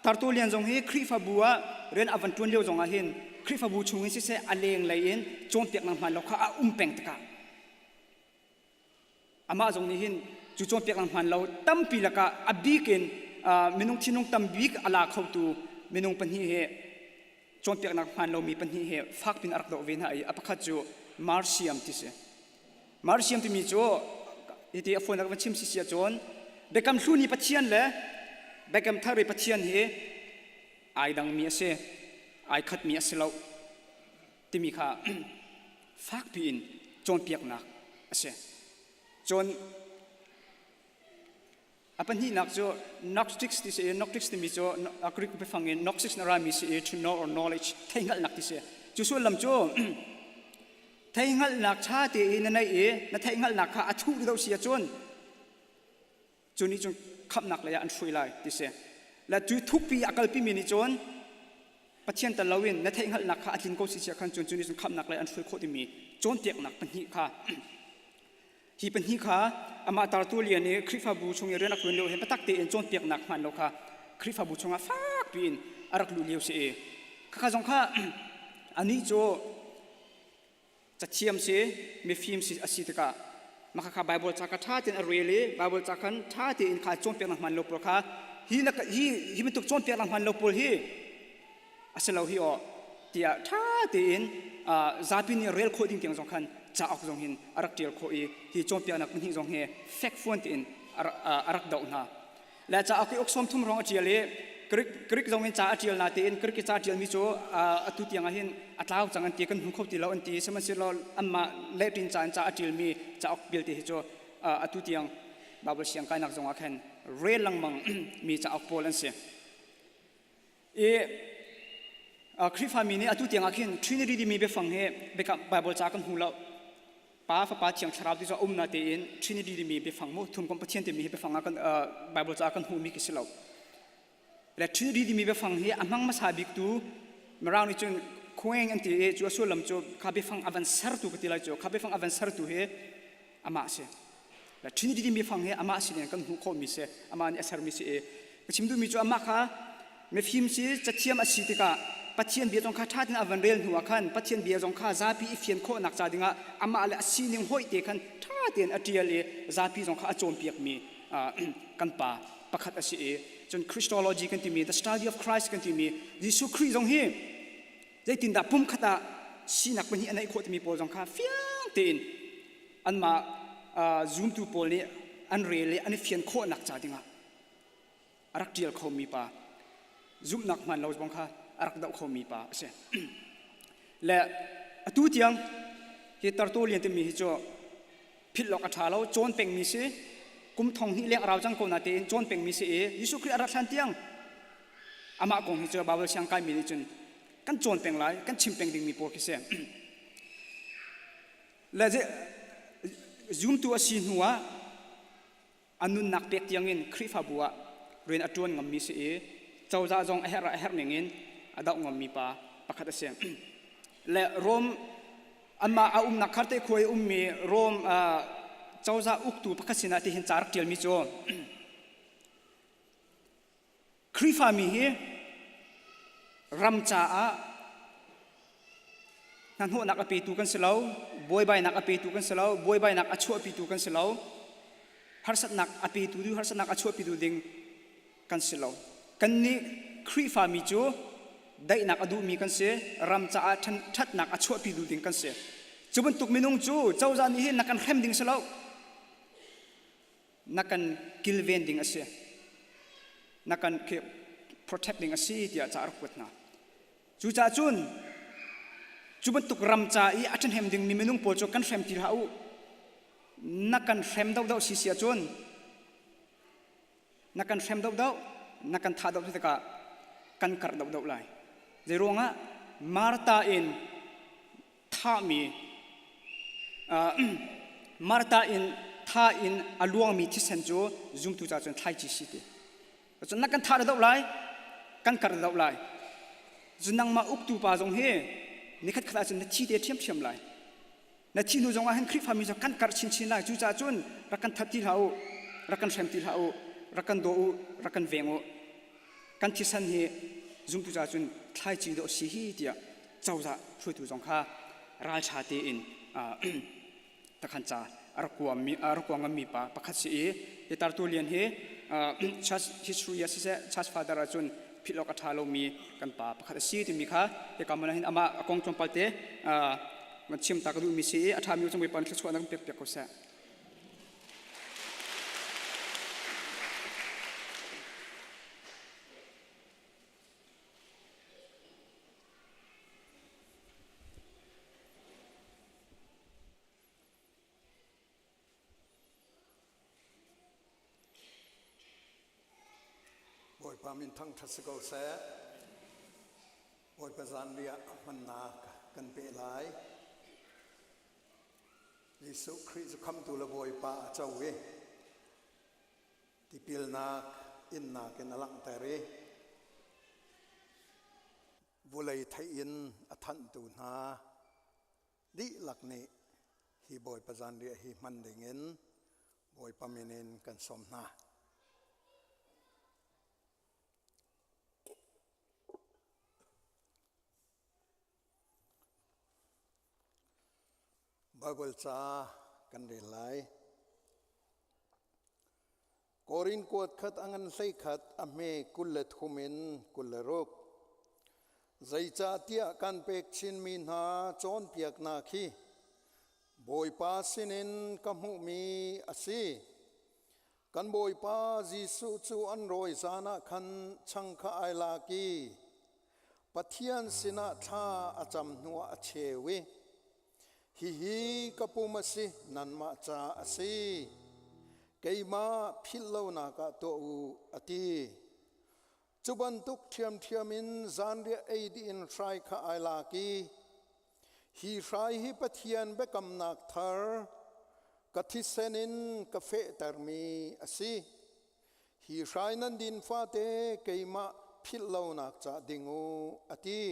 Tertullian zong hi Khrihfabu ah rian a van ṭuan lio zong ah hin Khrihfabu chung in siseh a leng lei in cawnpiaknak hmaan lo kha a um peng tikah amah zong nih hin cu cawnpiaknak hmaan lo tampi lakah a bik in minung thinlung tam bik a la khotu minung pahnih hi cawnpiaknak hmaan lomi pahnih hi fakpin a rak doh ve hna i a pakhat cu Marciam ti si. Marciam timi cu hiti a fawinak van chim si si ahcun Biakam Hlun i Pathian le Biakam Thar i Pathian hi ai dangmi a si, ai khatmi a si lo timi kha fakpi in cawnpiaknak a si. Cun A pahnihnak cu Gnostics ti si i Gnostics timi cu Greek biafang in Gnosis na rami si i to know or knowledge theihhngalhnak ti si. Cu sullam cu theihhngalhnak ṭha tein na neih i na theihhngalhnak kha a thuh deuh si ahcun cu nih cun khamhnak lei ah an hruai lai ti si. Le cu thukpi a kalpimi nih cun Pathian tel loin na theihhngalhnak kha a tlin ko si sia khan cun cu nih cun khamhnak lei an hruai khawh timi cawnpiaknak pahnih kha Hi pahnih kha amah Tertullian i Khrihfabu chung i rian a ṭuan lio hin biatak tein cawnpiaknak hmaan lo kha Khrihfabu chungah fakpi in a rak luh lio si i khakha zong kha anih cu cathiam si mifim si a si tikah mah khakha Bible ca kha ṭha tein a rel i Bible ca khan ṭha tein kha cawnpiaknak hmaan lo pawl kha hi hi hi bantuk cawnpiaknak hmaan lo pawl hi a si lo hi aw tiah ṭha tein zapi nih rel khawh ding tiang zong khan cauk zong hin a rak ṭial khawh i hi cawnpiaknak pahnih zong hi fekfuan tein a rak doh hna. Le cauk i uk 30 hrawng a ṭial i Greek, Greek zong in ca a ṭial na tein Greek i ca ṭialmi cu atu tiang ah hin a tlau cang an ti kan hmu kho ti lo an ti sihmanhsehlaw anmah Latin ca in ca a ṭialmi cauk vialte hi cu atu tiang Bible siang kainak zong ah khan rel lengmang mi cauk pawl an si. I Khrihfami nih atu tiang ah khin Trinity timi biafang hi Bible ca kan hmu lo. Pa, Fapa, Thiang Thlarau ti cu a um na tein Trinity timi biafang mu thumkomh Pathian timi hi biafang ah kan Bible ca kan hmuhmi khi si lo. Le Trinity timi biafang hi a hmang hmasa bik tu Mirang nih cun Quang an ti i cu a sullam cu kha biafang a van sertu ka ti lai cu kha biafang a van sertu hi amah a si. Le Trinity timi fang hi amah sinin kan hmuh khawhmi si, amah nih a sermi si i ka chim duhmi cu amah kha mifim si, cathiam a si tikah Pathian bia zong kha ṭha tein a van rel hnu ah khan Pathian bia zong kha zapi i fian khawhnak ca dingah amah le a sining hawih te khan ṭha tein a ṭial i zapi zong kha a cawnpiakmi kan pa pakhat a si i cun Christology kan timi the study of Christ kan timi Jesuh Khrih zong hi zeitindah pumkhat ah sinak pahnih a neih khawh timi pawl zong kha fiang tein anmah zumtu pawl nih an rel i an i fian khawhnak ca dingah a rak ṭial khomi pa zumhnak hmaan lo zong kha a rak doh khomi pa a si. Le atu tiang hi Tertullian timi hi cu philh awk a ṭha lo cawn pengmi si kum thong hnih leng a rau cang ko na tein cawn pengmi si i Jesuh Khrih a rat hlan tiang amah kong hi cu Bible siang kaimi nih cun kan cawn peng lai kan chim peng dingmi pawl khi si. Le zumtu a si hnu ah a nunnak pek tiangin Khrihfabu ah rian a ṭuan ngammi si i cozah zong a herh ah a herh ningin a doh ngammi pa pakhat a si. Le Rom anmah a umnak kharte khua i ummi Rom cozah uktu pakhat sinah tihin ca rak ṭialmi cu Khrihfami hi. Ram caah hnahnawhnak a petu kan si lo, buaibainak a petu kan si lo, buaibainak a chuahpitu kan si lo, harsatnak a petu ding, harsatnak a chuahpitu ding kan si lo. Kannih Khrihfami cu daihnak a duhmi kan si, ram caah ṭhatnak a chuahpitu ding kan si. Cu bantuk minung cu cozah nih hin na kan hrem ding si lo. Na kan kilven ding a si. Na kan protect ding a si tiah ca a rak kuat hna. Cucaah cun cu bantuk ram ca i a ṭhahnem dingmi minung pawl cu kan hrem ti hlah u. Na kan hrem deuhdeuh si si ahcun na kan hrem deuhdeuh, na kan thah deuh tikah kan karh deuhdeuh lai. Zeiruangah Martha in thahmi Martha in tha in a luangmi thisen cu zumtu ca cun thlaici si ti. Cun na kan thah deuh lai, kan karh deuh lai. Cun nangmah uktu pa zong hi nikhat khat ahcun na thi te ṭhiamṭhiam lai. Na thih hnu zong ah hin Khrihfami cu kan karh chinchin lai. Cucaah cun rak kan that ti hlah u, rak kan hrem ti hlah u, rak kan daw u, rak kan veng u. Kan thisen hi zumtu caah cun thlaici dawh si hi tiah cozah hruaitu zong kha ralṭha tein takhan ca a rak kuami a rak kua ngammi pa pakhat si i hi Tertullian hi church history ah siseh church father ahcun philh awk a ṭha lomi kan pa pakhat a si timi kha hika hmun ah hin amah a kong tlawmpal te van chim ta ka duhmi si i a ṭhami cu Bawipa nih thluachuahnak kan pek piak ko seh. Bawipa min thangṭhat si ko seh. Bawipa zanriah hmannak kan pe lai. Jesuh Khrih cu khamtu le Bawipa a co i tipilnak innak in a langhter i vulei theih in a thanhtu hna dihlak nih hi Bawipa zanriah hi hman dingin Bawipa min in kan sawm hna. Baibal ca kan rel lai. Korin kuat khat a ngan hlei khat a hme 23 in 26. Zeicahtiah kan pek chinmi hna cawnpiaknak hi Bawipa sinin ka hmuhmi a si. Kan Bawipa Jesuh cu an rawi zan ah khan chang kha ai lak i Pathian sinah thla a cam hnuah a cheu i Hihi ka pum a si, nanmah ca a si. Keimah philh lonak ah tuah u, a ti. Cu bantuk ṭhiamṭhiam in zanriah ei dih in hrai kha ai lak i, Hi hrai hi Pathian biakamnak thar, ka thisen in ka fehtermi a si. Hi hrai nan din fate keimah philh lonak ca ding u, a ti.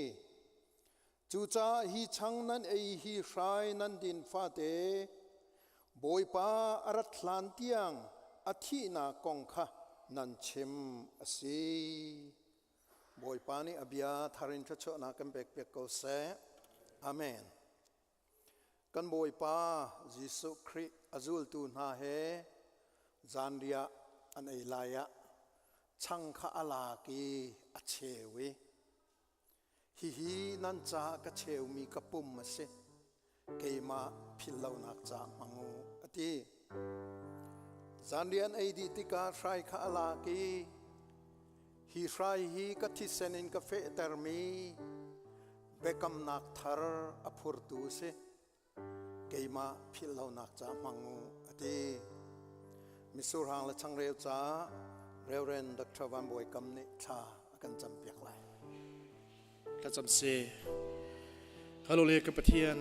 Cucaah hi chang nan ei hi hrai nan din fate Bawipa a rat hlan tiang a thihnak kong kha nan chim a si. Bawipa nih a bia thar in thluachuahnak kan pekpiak ko seh. Amen. Kan Bawipa Jesuh Khrih a zultu hna he zanriah an ei lai ah chang kha a lak i a cheu i Hihi nan caah ka cheumi ka pum a si. Keimah philhlonak caah hmang u, a ti. Zanriah an ei dih tikah hrai kha a lak i, Hi hrai hi ka thisen in ka fehtermi biakamnak thar a phurtu a si. Keimah philhlonak caah hmang u, a ti. Mitsur hang le changreu caah Reverend Dr. Van Bawi Kam nih thla a kan campiak lai. Thlacam si. Halo le ka Pathian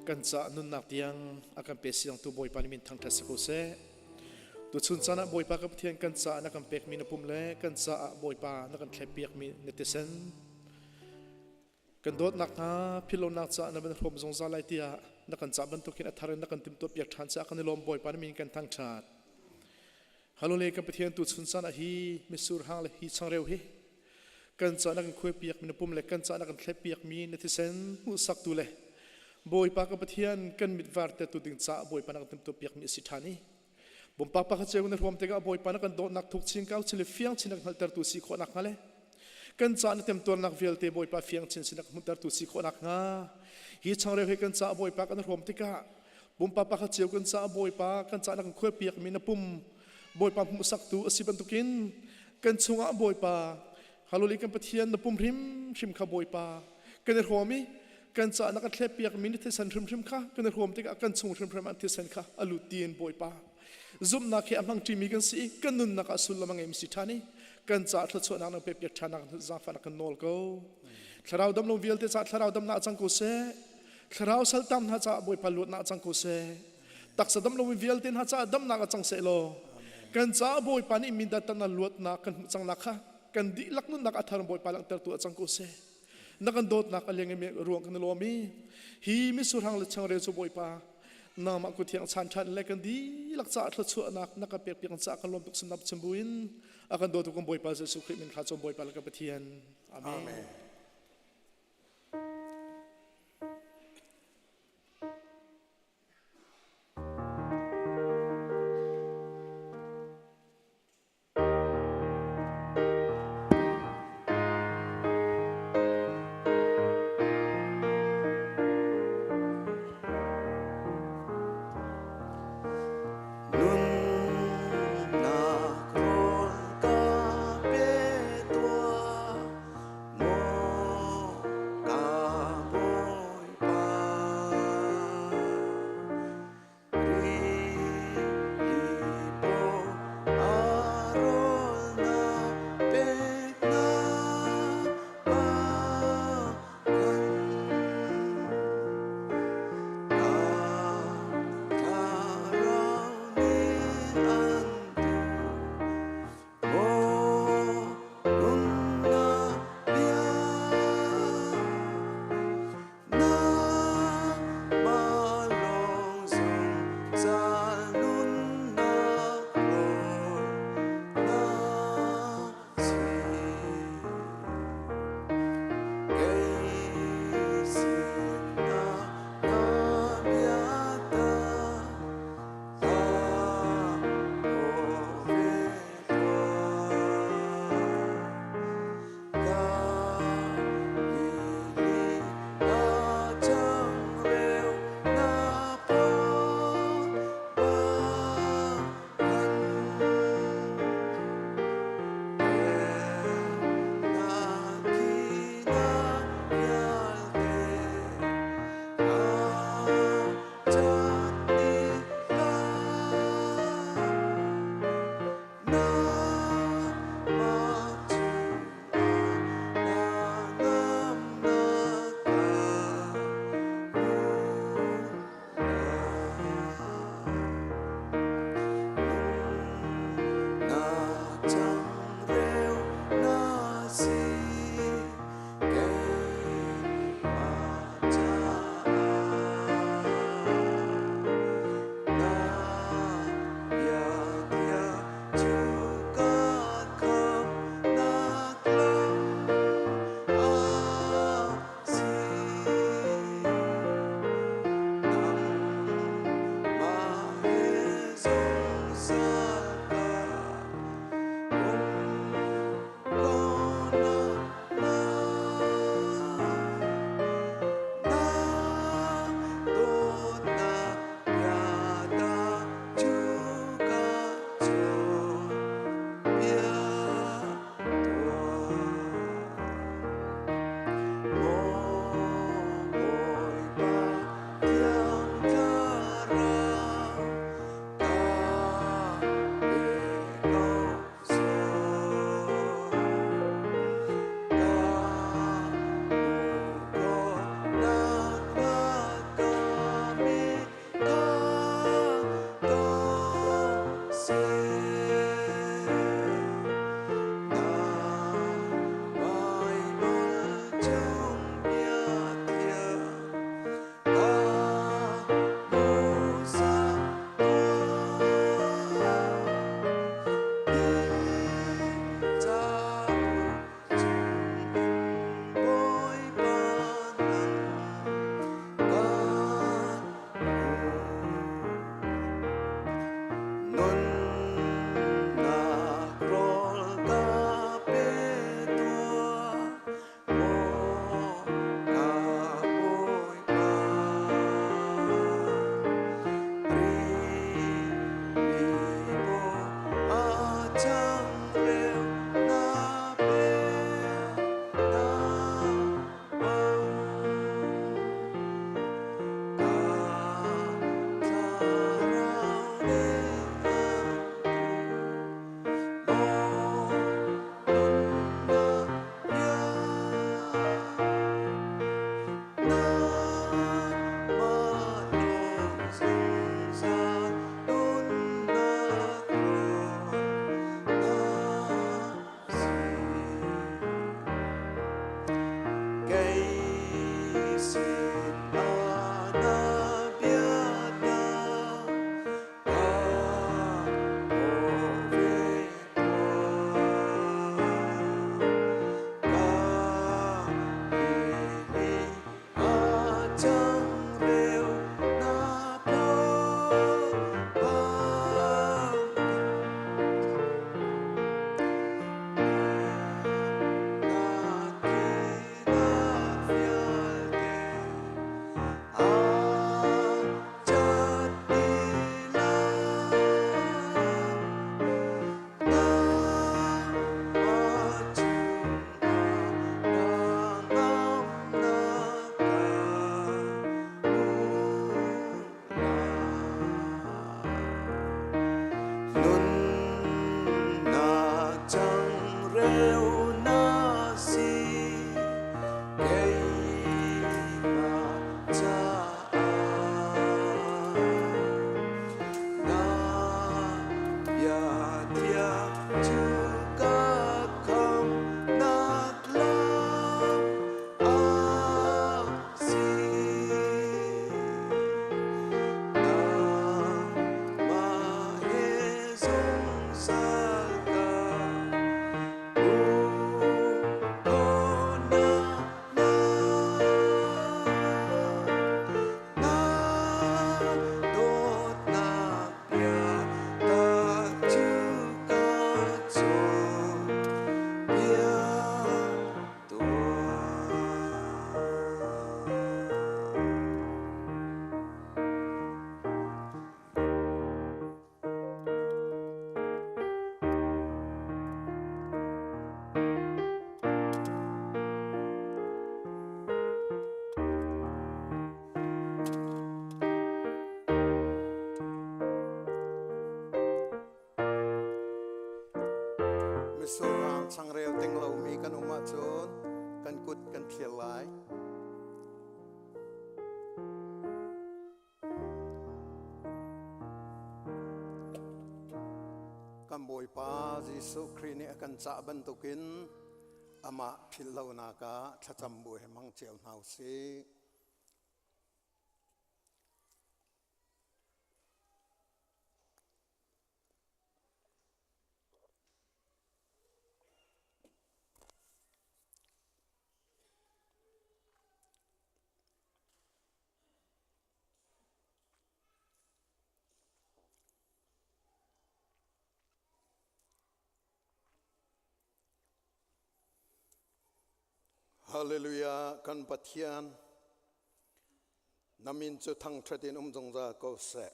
kan ca nunnak tiang a kan pe siang tu Bawipa nih min thangthat si ko seh. Tuchun caan ah Bawipa ka Pathian kan ca na kan pekmi na pum le kan caah Bawipa na kan thlep-piakmi na tisen Kan dawtnak hna philhlonak caah na van hrawm zungzal lai tiah na kan cah bantukin a thar in na kan timhtuah piak ṭhan caah kan i lawm Bawipa na min kan thangṭhat. Halule kan Pathian tu chun caan ah hi mitsur hang le hi changreu hi. Kan ca na kan khuai piak mi na pum le kan ca na kan thlep piak mi na thisen hmuhsak tu le Bawipa ka Pathian kan mit var te tu ding ca Bawipa na kan timhtuah piak mi a si ṭhan i pumpak pakhat cio na hruam tikah Bawipa na kan dawtnak thuk chin kau chin le fiang chin na kan hngalhtertu si khawh nak hnga le kan ca na temtuarnak vialte Bawipa fiang chin sin na kan hmuhtertu si khawh nak hnga hi changreu he kan ca Bawipa kan hrawm tikah pumpak pakhat cio kan ca Bawipa kan ca na kan khuai piak mi na pum Bawipa hmuhsaktu a si bantukin kan chungah Bawipa haloli kan Pathian na pum hrimhrim kha Bawipa kan i hrawm i kan ca na kan thlep piak mi na thisen hrimhrim kha kan i hrawm tikah kan chung hrimhrim ah thisen kha a lut tiin Bawipa zumhnak he a hmang ṭimi kan si i kan nunnak ah sullam a ngeimi si ṭhan i kan ca thluachuahnak na pe piak ṭhan zaangfahnak kan nawl ko. Thlarau dam lo vialte ca thlarau damnak cang ko seh. Thlarau saltam hna caah Bawipa luatnak cang ko seh. Taksa dam lomi vialte hna caah damnak a cang seh law kan caah Bawipa nih mindat tan luatnak kan hmuh cangnak kha kan dihlak nunnak a thar Bawipa langhtertu a cang ko seh. Na kan dawtnak a leng i ruang kan i lawm i hi misurhang le changreu cu Bawipa nangmah kut thiang chan ṭhan le kan dihlak caah thluachuahnak na kan pek piak caah kan lawm tuk sinap chim buin a kan dawtu kan Bawipa Jesuh Khrih min thla cawm Bawipa le kan Pathian. Amen. Amen. Nunnak rawl ka pe tuah, maw. Misurrang changreu ting lomi kan um ahcun kan kut kan thlir lai. Kan Bawipa Jesuh Khrih nih a kan cah bantukin amah philh lonak ah thlacam bu he hmang cio hna u sih. Hallelujah kan Pathian na min cu thangṭhat in um zungzal ko seh.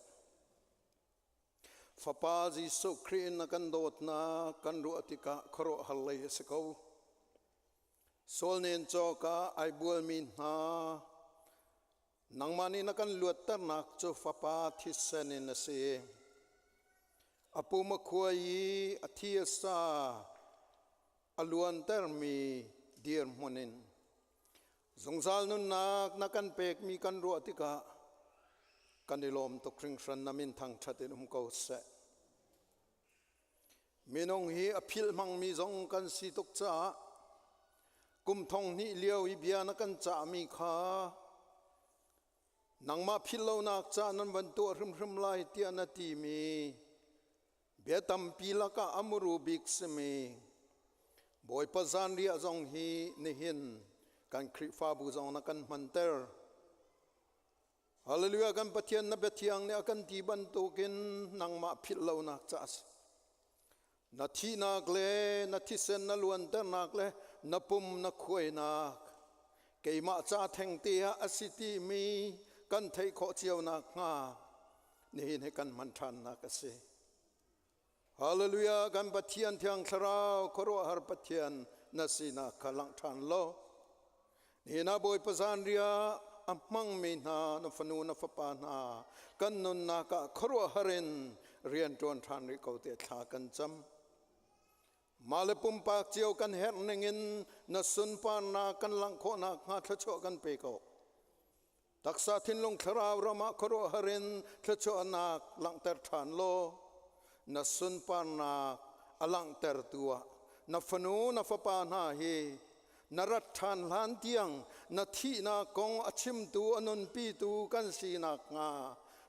Fapa Jesuh Khrih in na kan dawtnak kan ruah tikah khuaruahhar lei a si ko. Saul nen cawk ah ai bualmi hna nangmah nih na kan luatternak cu Fapa thisen in a si. A pum a khuai i a thi a sa a luantermi dirhmun in zungzal nunnak na kan pekmi kan ruah tikah kan i lawm tuk hringhran na min thangṭhat in um ko seh. Minung hi a philh hmangmi zong kan si tuk caah kum thong hnih lio i bia na kan cahmi kha nangmah philh lonak ca nan van tuah hrimhrim lai tiah na timi bia tampi lakah a muru bik simi Bawipa zanriah zong hi nihin kan Khrihfabu zong na kan hmanter. Hallelujah kan Pathian na biathiang nih a kan ti bantukin nangmah philh lonak ca a si. Na thihnak le na thisen na luanternak le na pum na khuainak keimah ca thengte ah a si timi kan theih khawh cio nakhnga nihin hi kan hman ṭhannak a si. Hallelujah kan Pathian Thiang Thlarau khuaruahhar Pathian na sinak kha langh ṭhan law nihin ah Bawipa zanriah a hmangmi hna na fanu na fapa hna kan nunnak ah khuaruahhar in rian ṭuan ṭhan rih ko te thla kan cam. Mah le pumpak cio kan herh ningin na sunparnak kan langh khawh nakhnga thluachuah kan pe ko. Taksa thinlung thlarau ram ah khuaruahhar in thluachuahnak langhter ṭhan law na sunparnak a langhtertu ah na fanu na fapa hna hi na rat ṭhan hlan tiang na thihnak kong a chimtu a nunpitu kan si nakhnga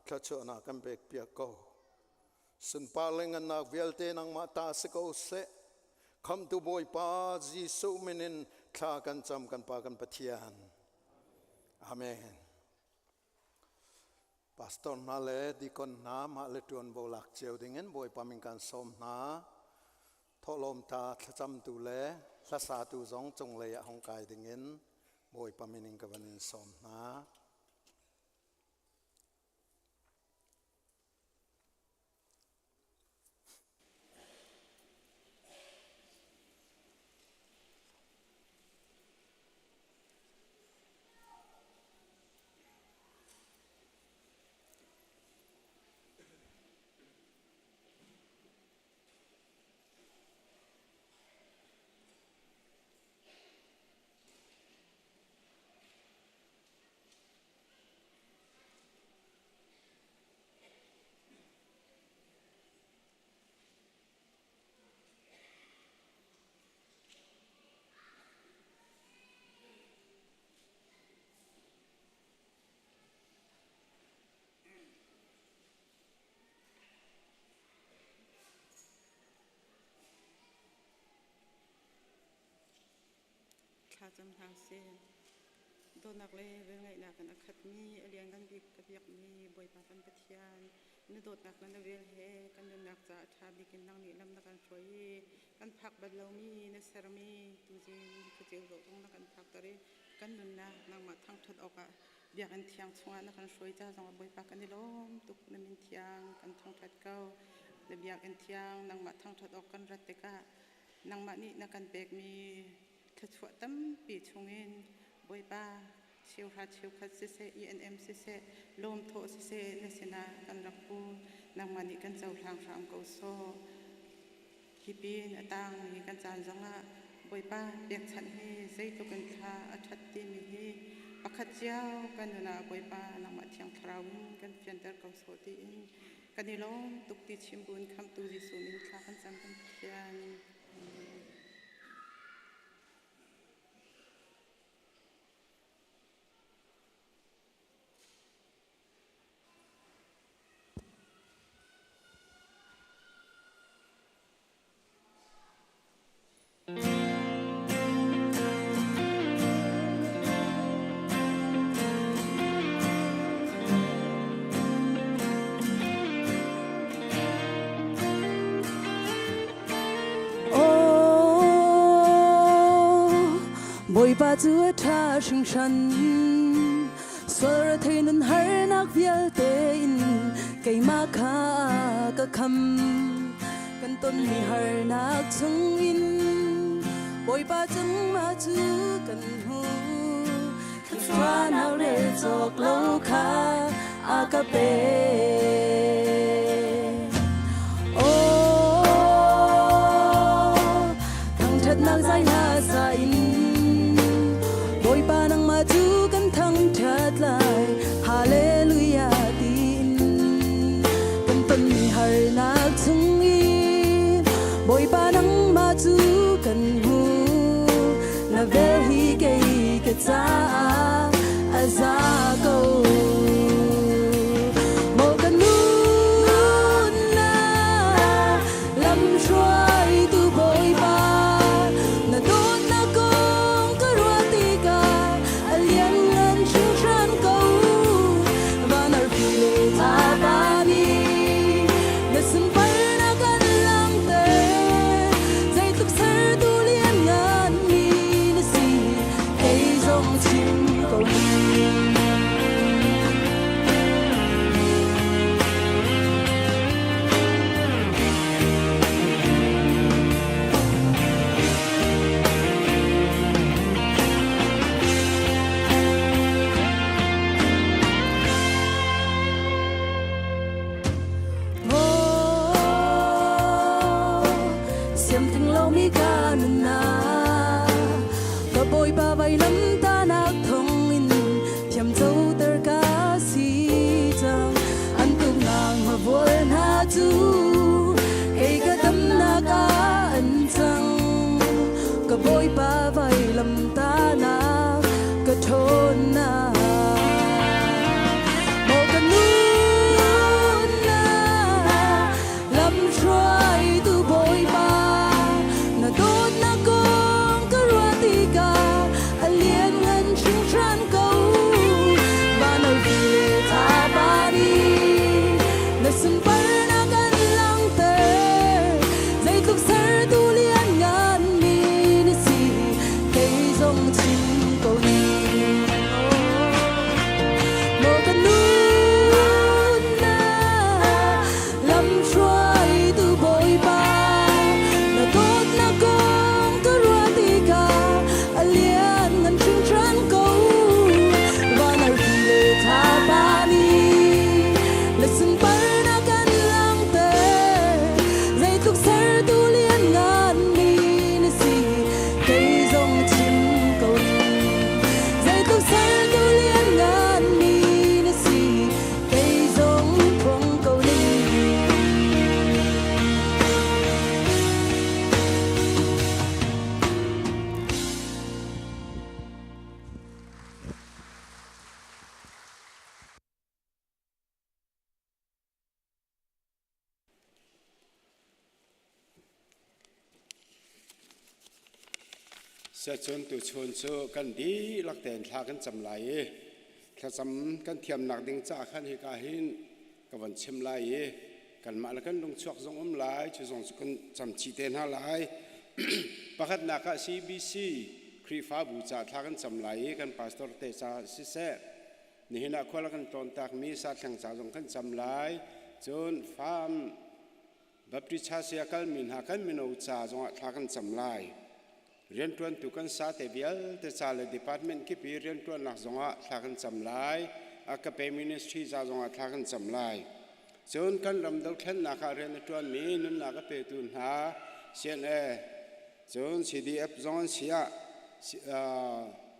thluachuahnak kan pekpiak ko. Sunpar le ngannak vialte nangmah ta si ko seh. Khamtu Bawipa Jesuh min in thla kan cam kan Pa kan Pathian. Amen. Pastor hna le deacon hna mah le ṭuanvo lak cio dingin Bawipa min kan sawm hna. Thawhlawm ta thlacamtu le hlasatu zong cunglei ah hung kai dingin Bawipa min in ka van in sawm hna. Thla cam hna sih. Dawtnak le velngeihnak in a khatmi a lianngan bik ka biakmi Bawipa kan Pathian, na dawtnak le na vel he kan nunnak caah a ṭha bik in nang nih lam na kan hruai i kan phak bal lomi na sermi tuzing khuaceu zoh zong na kan phakter i kan nunnak nangmah thangṭhat awkah biakinn thiang chungah na kan hruai ca zongah Bawipa kan i lawm tuk. Na min thiang kan thangṭhat ko. Na biakinn thiang nangmah thangṭhat awk kan rat tikah nangmah nih na kan pekmi thluachuah tampi chungin Bawipa cheuhra cheukhat siseh ENM siseh lawmthawh siseh na sinah kan rak pu nangmah nih kan cohlang hram ko sawh. Hi pin a tangmi kan caan zongah Bawipa pekchanh hi zeitluk in thla a ṭhat timi hi pakhat cio kan nun ah Bawipa nangmah Thiang Thlarau in kan fianter ko sawh tiin kan i lawm tuk ti chim buin Khamhtu Jesuh min thla kan cam kan Pathian. Amen. Bawipa cu a ṭha hringhran sual rethei nun harnak vialte in keimah kha ka kham kan tonmi harnak chungin Bawipa cungmah cu kan hmu thluachuahnak rel cawk lo kha a ka pek. Oh, thangṭhatnak zai hla sa in Bawipa nangmah cu kan thangṭhat lai. Hallelujah tiin kan tonmi harnak chungin Bawipa nangmah cu kan hmu. Na vel hi kei ka caah a za ko. Maw ka nunnak lamhruaitu Bawipa, na dawtnak kong ka ruah tikah a lianngan hringhran ko. Van arfi le thlapa nih na sunparnak an langhter. Zeitluk sertu lianngan mi na si, kei zong chim ko ning. Siam ting lomi ka nunnak ka Bawipa vailam tanak thawngin thiamcoter ka si cang. An tuknak hmavual hna cu kei ka damnak ah an cang. Ka Bawipa vailam tanak ka ṭhawnnak. Maw ka nunnak lamhruaitu Bawipa, na dawtnak kong ka ruah tikah a lianngan hringhran ko. Van arfi le thlapa nih na sunparnak an langhter. Zeitluk sertu lianngan mi na si, kei zong chim ko ning. Maw ka nunnak lamhruaitu Bawipa, na dawtnak kong ka ruah tikah a lianngan hringhran ko. Van arfi le thlapa nih na sunparnak an langhter. Zeitluk sertu lianngan mi na si, kei zong chim ko ning. Zeitluk sertu lianngan mi na si, kei zong phuang ko ning. Siacun tuchun cu kan dihlak tein thla kan cam lai i thlacam kan thiamnak ding caah khan hika hin ka van chim lai i kanmah le kan lungchuak zong um lai cu zong cu kan cam chih te hna lai. Pakhatnak ah CBC Khrihfabu ca thla kan cam lai i kan pastor te ca siseh nihin ah khual kan tlawntakmi sathleng ca zong kan cam lai. Cun farm Baptist Church i a kalmi hna kan mino ca zongah thla kan cam lai. Rianṭuantu kan sate vialte ca le department kip i rianṭuannak zongah thla kan cam lai. Agape Ministry ca zongah thla kan cam lai. Cun kan ram dothlennak ah rian a ṭuanmi nunnak a petu hna CNA cun CDF zong an si ah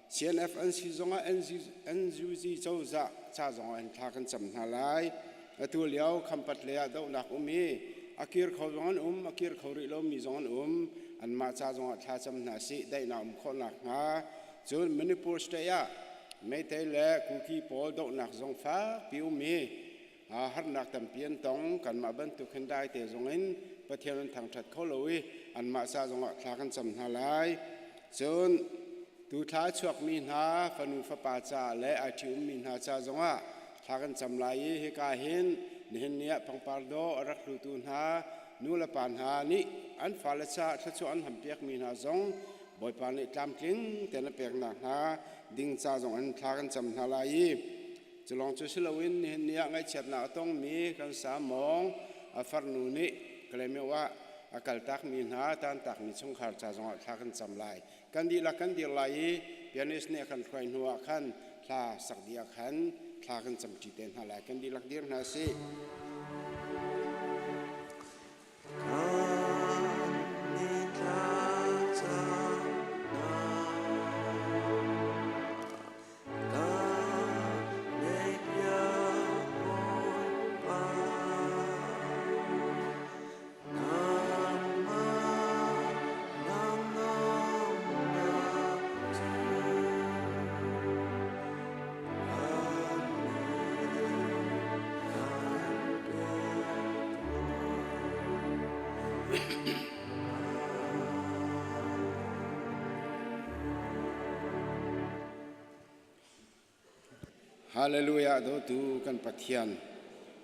CNF an si zongah NUG cozah ca zong an thla kan cam hna lai. Atu lio Khampat lei ah dohnak um i a kir kho zong an um, a kir kho rih lomi zong an um. Anmah ca zongah thla cam hna sih, daihnak um khawhnak hnga. Cun Manipur state ah Meitei le Kuki pawl dohnak zong fakpi um i harnak tampi an tong. Kanmah bantuk hin dai te zong in Pathian an thangṭhat kho lo i anmah ca zongah thla kan cam hna lai. Cun tu thla a chuakmi hna fanu fapa ca le ai ṭhi-ummi hna ca zongah thla kan cam lai i hika hin nihin ni ah pangpar dawh a rak hlutu hna nu le pa hna nih an fale caah thluachuah an hampiakmi hna zong Bawipa nih tlamtling tein a peknak hna ding ca zong in thla kan cam hna lai i cu lawng cu si loin nihin ni ah ngaihchiatnak a tongmi kan samawng a farnu nih Kalaymyo ah a kaltakmi hna tantakmi chungkhar ca zongah thla kan cam lai. Kan dihlak kan dir lai i pianist nih a kan hruai hnu ah khan hla sak dih ah khan thla kan camṭi te hna lai. Kan dihlak dir hna sih. Hallelujah dawtu kan Pathian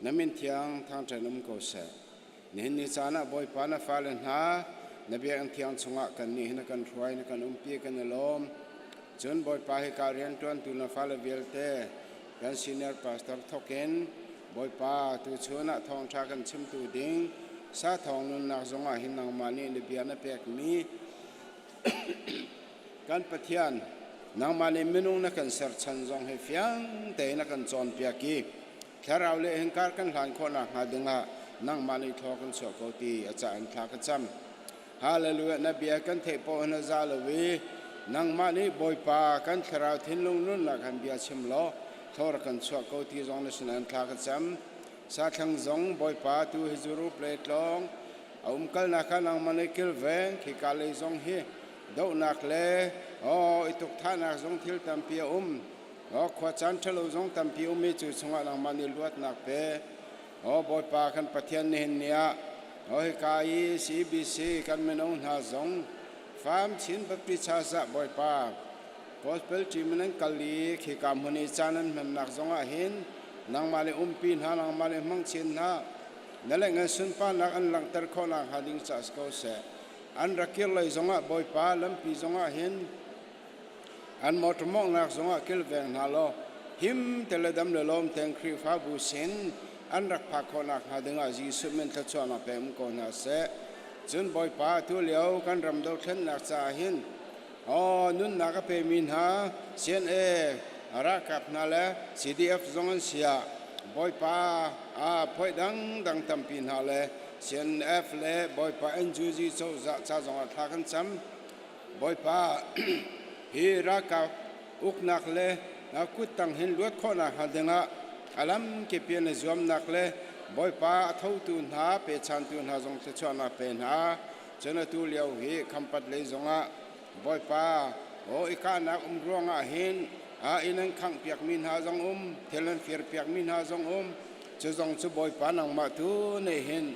na min thiang thangṭhat um ko seh. Nihin ni caan ah Bawipa na fale hna na biakinn thiang chungah kan nih hi na kan hruai na kan umpi kan i lawm. Cun Bawipa hika rianṭuantu na fale vialte kan senior pastor thawkin Bawipa tuchun ah thawngṭha kan chimtu ding sa thawng nunnak zongah hin nangmah nih na bia na pekmi Kan Pathian, nangmah nih minung na kan serchan zong hi fiang tein na kan cawnpiak i thlarau le hingkar kan hlan khawh nakhnga dingah nangmah nih thaw kan chuah ko ti a ca in thla ka cam. Hallelujah, na bia kan theih paoh na za lo i nangmah nih Bawipa kan thlarau thinlung nunnak han bia chim law thaw rak kan chuah ko ti zong na sinah thla ka cam. Sathlang zong Bawipa tu hi zurup le tlawng a umkalnak kha nangmah nih kilveng khika lei zong hi dohnak le aw i tukthahnak zong thil tampi a um aw khua caan ṭhalo zong tampi um i cu chungah nangmah nih luatnak pe aw Bawipa kan Pathian nihin ni ah aw hika i CBC kan mino hna zong Fam Chin Baptist Church ah Bawipa Gospel team in an kal i khika hmun i caan an hmannak zongah hin nangmah le umpi hna nangmah le hmang chin hna na le ngan sunparnak an langhter khawhnak hnga ding ca si ko seh. An rak kir lei zongah Bawipa lampi zongah hin an motor mawnghnak zongah kilveng hna law him te le dam le lawm tein Khrihfabu sin an rak phak khawhnak hnga dingah Jesuh min thluachuahnak pe um ko hna seh. Cun Bawipa tu lio kan ram dothlennak caah hin aw nunnak a pemi hna CNA ralkap hna le CDF zong an si ah Bawipa a phoih dangdang tampi hna le CNF le Bawipa NUG cozah ca zongah thla kan cam. Bawipa hi ralkap uknak le kuttang hin luat khawhnak hnga dingah a lam kip in a zuamnak le Bawipa a thotu hna pechantu hna zong thluachuahnak pe hna. Cun atu lio hi Khampat lei zongah Bawipa aw i kahnak um ruangah hin a inn an khanghpiakmi hna zong um, thil an firpiakmi hna zong um. Cu zong cu Bawipa nangmah tu nih hin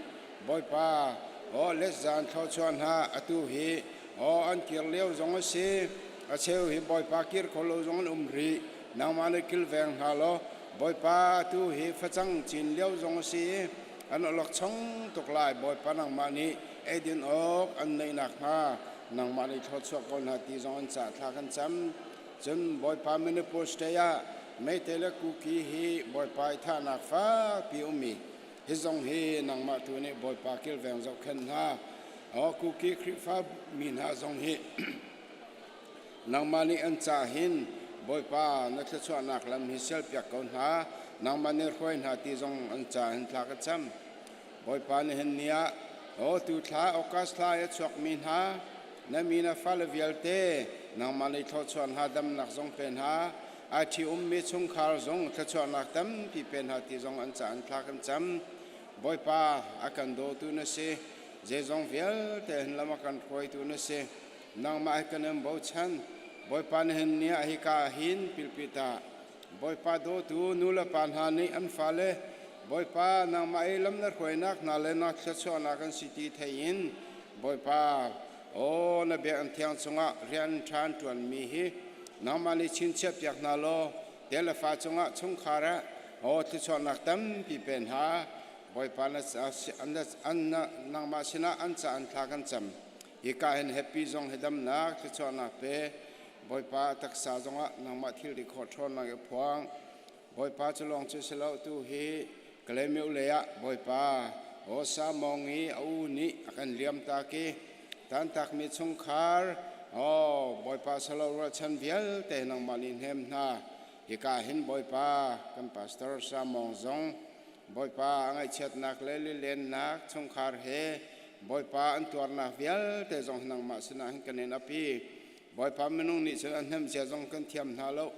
Bawipa aw let zan thluachuah hna atu hi aw an kir lio zong a si. A cheu hi Bawipa kir kho lo zong an um rih. Nangmah nih kilveng hna law Bawipa atu hi facang cin lio zong a si i an awlokchong tuk lai. Bawipa nangmah nih eidin awk an neih nakhnga nangmah nih thluachuah ko hna ti zong an cah thla kan cam. Cun Bawipa Manipur state ah Meitei le Kuki hi Bawipa i thahnak fakpi ummi hi zong hi nangmah tu nih Bawipa kilveng zohkhenh hna. Aw Kuki Khrihfa mi hna zong hi nangmah nih an ca hin Bawipa na thluachuahnak lam hi sialpiak ko hna. Nangmah nih hruai hna ti zong an ca hin thla ka cam. Bawipa nihin ni ah O tu thla August thla i a chuakmi hna na mi na fale vialte nangmah nih thluachuah hna damnak zong pe hna. Ai ṭhi ummi chungkhar zong thluachuahnak tampi pe hna ti zong an ca an thla kan cam. Bawipa a kan dawtu na si. Zeizong vialte hin lam a kan hruaitu na si. Nangmah hi kan in bochan. Bawipa nihin ni ah hika ah hin pilpi ta. Bawipa dawtu nu le pa hna nih an fale Bawipa nangmah i lam na hruainak hna le na thluachuahnak an si ti thei in Bawipa aw na biakinn thiang chungah rian ṭha an ṭuanmi hi nangmah nih chinchiah piak hna law te le fa cungah chungkhar ah aw thluachuahnak tampi pe hna. Bawipa na nangmah sinah an ca an thla kan cam. Hika hin happy zong hi damnak thluachuahnak pe. Bawipa taksa zongah nangmah thilri khawh ṭhawnnak i phuang. Bawipa cu lawng cu si lo tu hi Kalaymyo lei ah Bawipa Hosa Mawng i a u nih a kan liam tak i tantakmi chungkhar aw Bawipa salo rualchan vialte nangmah nih hnem hna. Hika hin Bawipa kan pastor Sa Mawng zong Bawipa a ngaihchiatnak le lilennak chungkhar he Bawipa an tuarnak vialte zong nangmah sinah hin kan in ap i Bawipa minung nih cun a hnem zia zong kan thiam hna lo.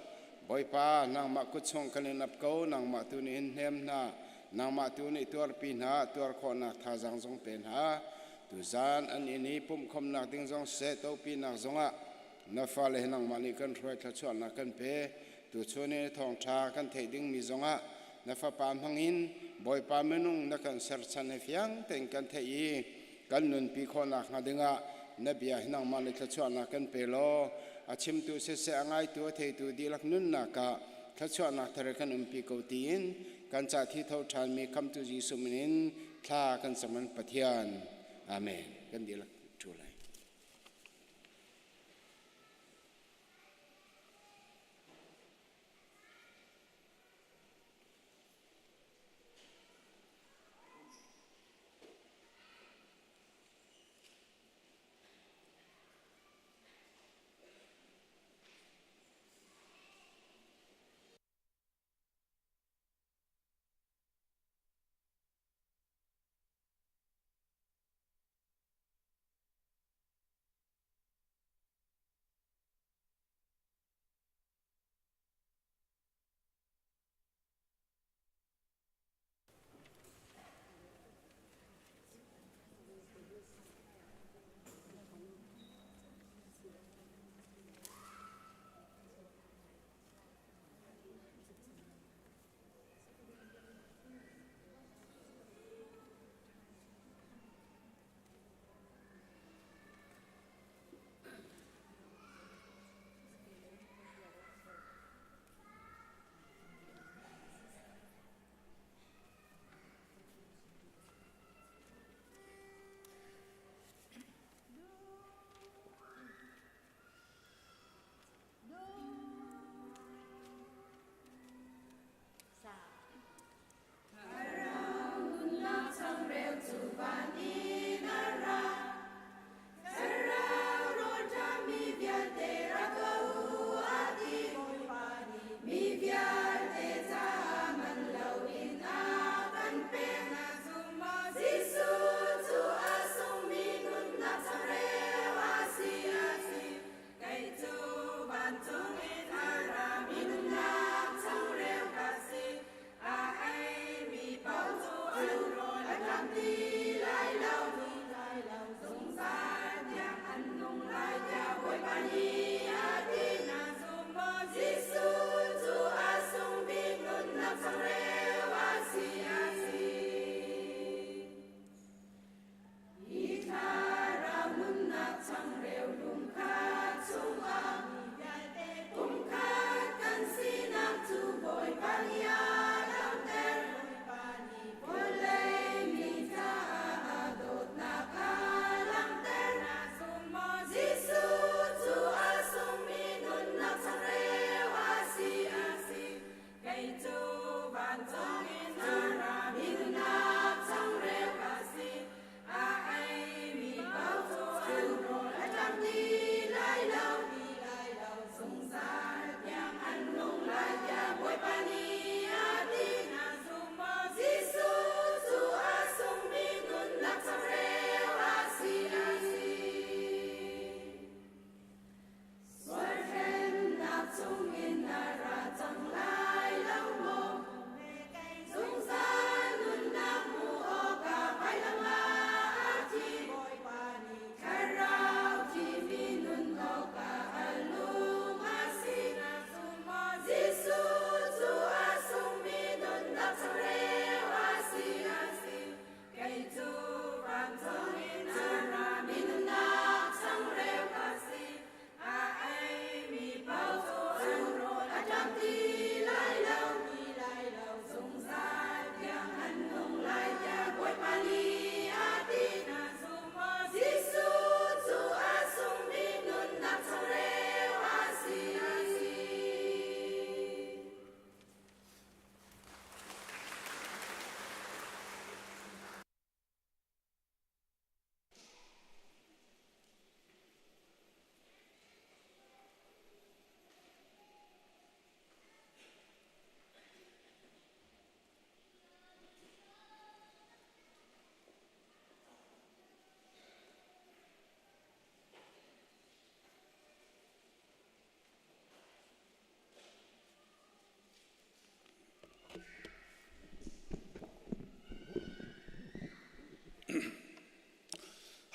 Bawipa nangmah kut chung kan in ap ko, nangmah tu nih hin hnem hna, nangmah tu nih tuarpi hna, tuar khawhnak thazaang zong pe hna. Tuzaan an inn i pumhkhawmnak ding zong siseh, topinak zongah na fale hi nangmah nih kan hruai thluachuahnak kan pe. Tuchun i thawngṭha kan theih dingmi zongah na fapa hmangin Bawipa minung na kan serchan he fiang tein kan theih i kan nunpi khawhnak hnga dingah na bia hi nangmah nih thluachuahnak kan pe law a chimtu siseh a ngaitu a theitu dihlak nunnak ah thluachuahnak thar kan umpi ko tiin kan ca thi tho ṭhanmi khamtu Jesuh min in thla kan cam an Pathian. Amen. Kan dihlak ṭhu lai.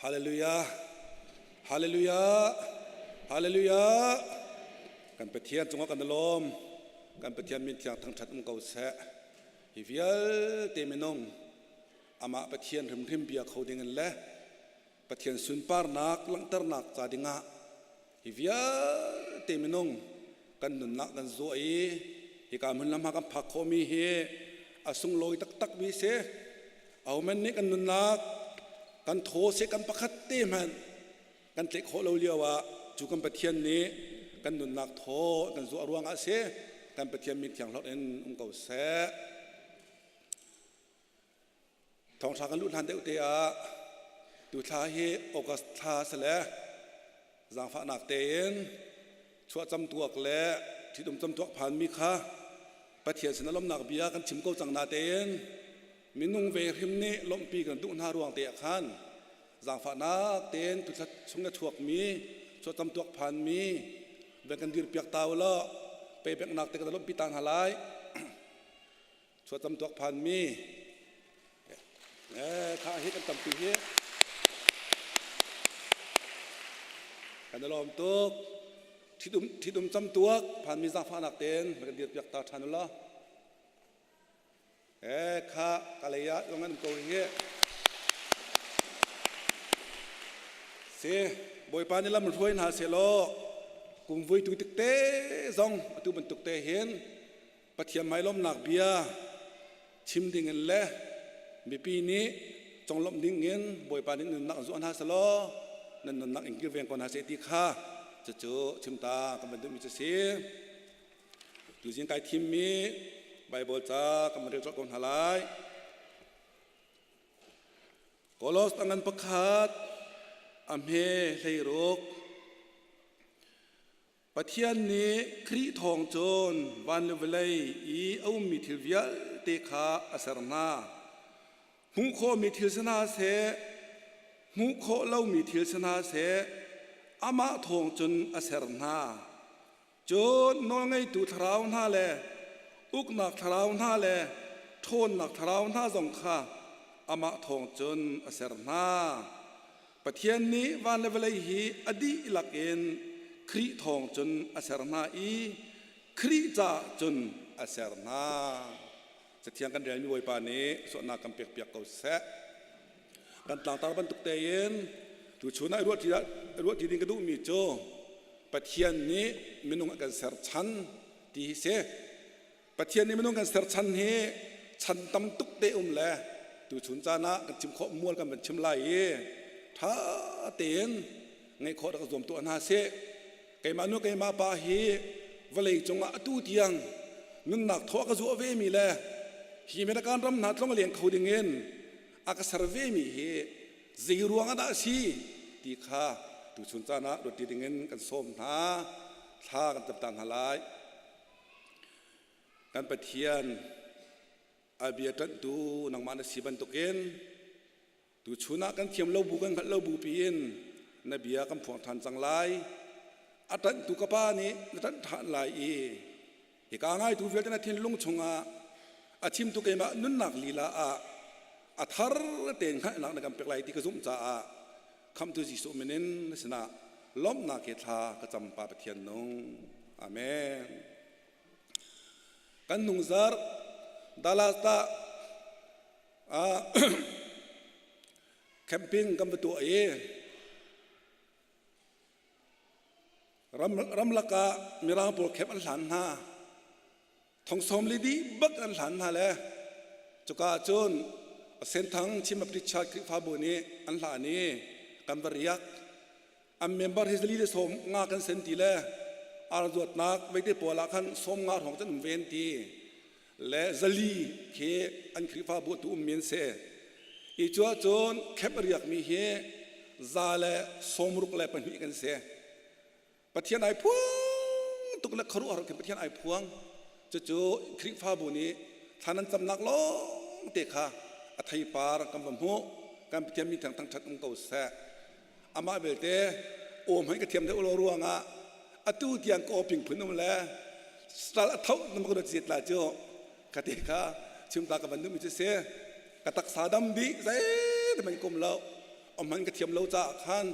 Hallelujah. Hallelujah. Hallelujah. Kan Pathian cungah kan lawm. Kan Pathian min thiang thangthat um ko seh. Hi vialte minung amah Pathian hrimhrim bia kho ding in le Pathian sunparnak langhternak ca dingah hi vialte minung kan nunnak kan zuah i hika hmun lam kan phak khawhmi hi a sunglawi taktakmi si. Ahohmanh nih kan nunnak kan thaw seh kan pakhat te hmanh kan tlaih khawh lo lio ah cu kan Pathian nih kan nunnak thaw kan zuah ruangah si kan Pathian min thianghlawt in um ko seh. Thawngṭha kan luh hlan deuh te ah tu thla hi August thla si le zaangfahnak tein chuahcam tuak le ṭhitum camtuak phanmi kha Pathian sin a lawmnak bia kan chim ko cang na tein minung ve hrim nih lawmhpi kan duh hna ruang te ah khan zaangfahnak tein tuthla chung a chuakmi chuahcam tuak phanmi van kan dir piak ta u law paybacknak te kan lawmhpi ta hna lai. Chuahcam tuak phanmi kha hi kan tampi hi kan i lawm tuk. Ṭhitum ṭhitum cam tuak phanmi zaangfahnak tein kan dir piak ta ṭhan u law. Kha ka lei ah zong an ko hi. Si Bawipa nih lam hruai hna sehlaw kum vui tu tik te zong atu bantuk te hin Pathian hmailawmnak bia chim dingin le mipi nih conglawmh dingin Bawipa nih nunnak zuah hna selaw nan nunnak in kilveng ko hna seh ti kha cucu chimta kan van duhmi cu si. Tuzing kai thimmi Bible ca kan van rel colh ko hna lai. Kolos a ngan pakhat a hme 16 Pathian nih Khrih thawng cun van le vawlei i a ummi thil vialte kha a ser hna. Hmuh khawhmi thil si hna seh, hmuh khawh lomi thil si hna seh, amah thawng cun a ser hna. Cun nawlngeitu thlarau hna le uknak thlarau hna le ṭhawnnak thlarau hna zong kha amah thawng cun a ser hna. Pathian nih van le vawlei hi a dihlak in Khrih thawng cun a ser hna i Khrih caah cun a ser hna. Cathiang kan relmi Bawipa nih suahnak kan pekpiak ko seh. Kan tlangtar bantuk tein tuchun ah ruahṭi ding ka duhmi cu Pathian nih minung a kan ser chan ti hi si. Pathian nih minung kan ser chan hi chan tam tuk te um le tuchun caan ah kan chim khawh mual kan van chim lai i ṭha tein ngeih khawh rak zuam tuah hna sih. Keimah nu keimah pa hi vawlei cungah atu tiang nunnak thaw a ka zuah ve mi le hi American ram hna tlong leng kho ding in a ka ser ve mi hi zei ruang ah dah a si ti kha tuchun caan ah ruat ding in kan sawm hna thla kan cam ta hna lai. Kan Pathian a bia ṭanhtu nangmah na si bantukin tuchun ah kan thiam lo bu kan hngalh lo bu piin na bia kan phuang ṭhan cang lai. A ṭanhtu ka pa nih na ṭanh ṭhan lai i hika ngaitu vialte na thinlung chungah a chimtu keimah nunnak lila ah a thar tein hngalhnak na kan pek lai ti ka zumh caah Khamhtu Jesuh min in na sinah lawmhnak he thla ka cam Pa Pathian nung. Amen. Kan nungzar Dallas ta camping kan va tuah i ram ramlak ah mirang pawl camp an hlan hna. Thong sawm li dih bak an hlan hna le cuka ah cun Senthang Chin Baptist Church Khrihfabu nih an hlan i kan va riak. An member hi zali le sawm nga kan sen ti le ar zuatnak veite pawl ah khan sawm nga hrawng can um ven ti le zali khi an Khrihfabu tu um mi an si. I cu ahcun camp a riakmi hi 162 kan si. Pathian ai phuang tuk le khuaruahhar khin Pathian ai phuang. Cucu Khrihfabu nih thla nan camnak lawng te kha a theipar kan va hmuh. Kan Pathian mi thang thangṭhat um ko seh. Amah belte aw hmanh ka thiam deuh lo ruangah atu tiang ka aw ping phun um le stal a tho na ka zet la cu ka te kha chimta ka van duhmi cu si. Ka taksa dam dih zei te man kum lo. Amhan ka thiam lo caah khan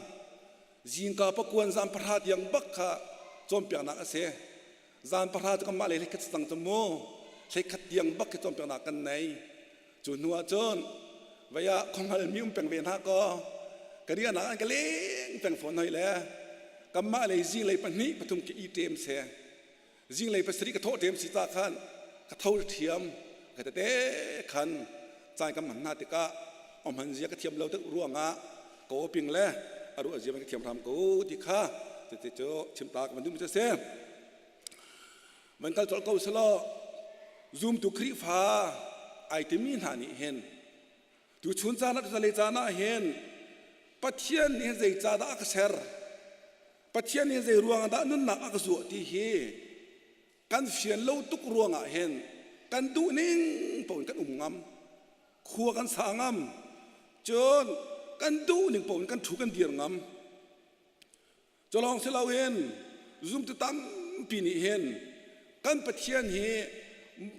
zingka pakuan zan pahra tiang bak kha cawnpiaknak a si. Zan pahra cu kanmah lei hlei cang cu mu. Hlei khat tiang bak khi cawnpiaknak kan nei. Cu hnu ah cun vei ah khuahngal mi um peng ve hna kaw ka riahnak an ka leng peng fawn hoi le kanmah lei zinglei pahnih pathum ki i ṭem se. Zinglei pasarih ka thawh ṭem si ca khan ka tho ṭhiam ka tete khan caan kan hman hna tikah a hman zia ka thiam lo deuh ruangah ka awping le a ruah zia ka thiam hram ko ti kha tete cu chim ta ka van duhmi cu a si. Van kal colh ko selaw zumtu Khrihfa ai timi hna nih hin tuchun caan ah tuzalei caan ah hin Pathian nih zeicahdah a ka ser Pathian nih zei ruang dah nunnak a ka zuah ti hi kan fian lo tuk ruangah hin kan duh ning paoh in kan um ngam khua kan sa ngam cun kan duh ning paoh in kan thu kan dir ngam culawng si loin zumtu tampi nih hin kan Pathian hi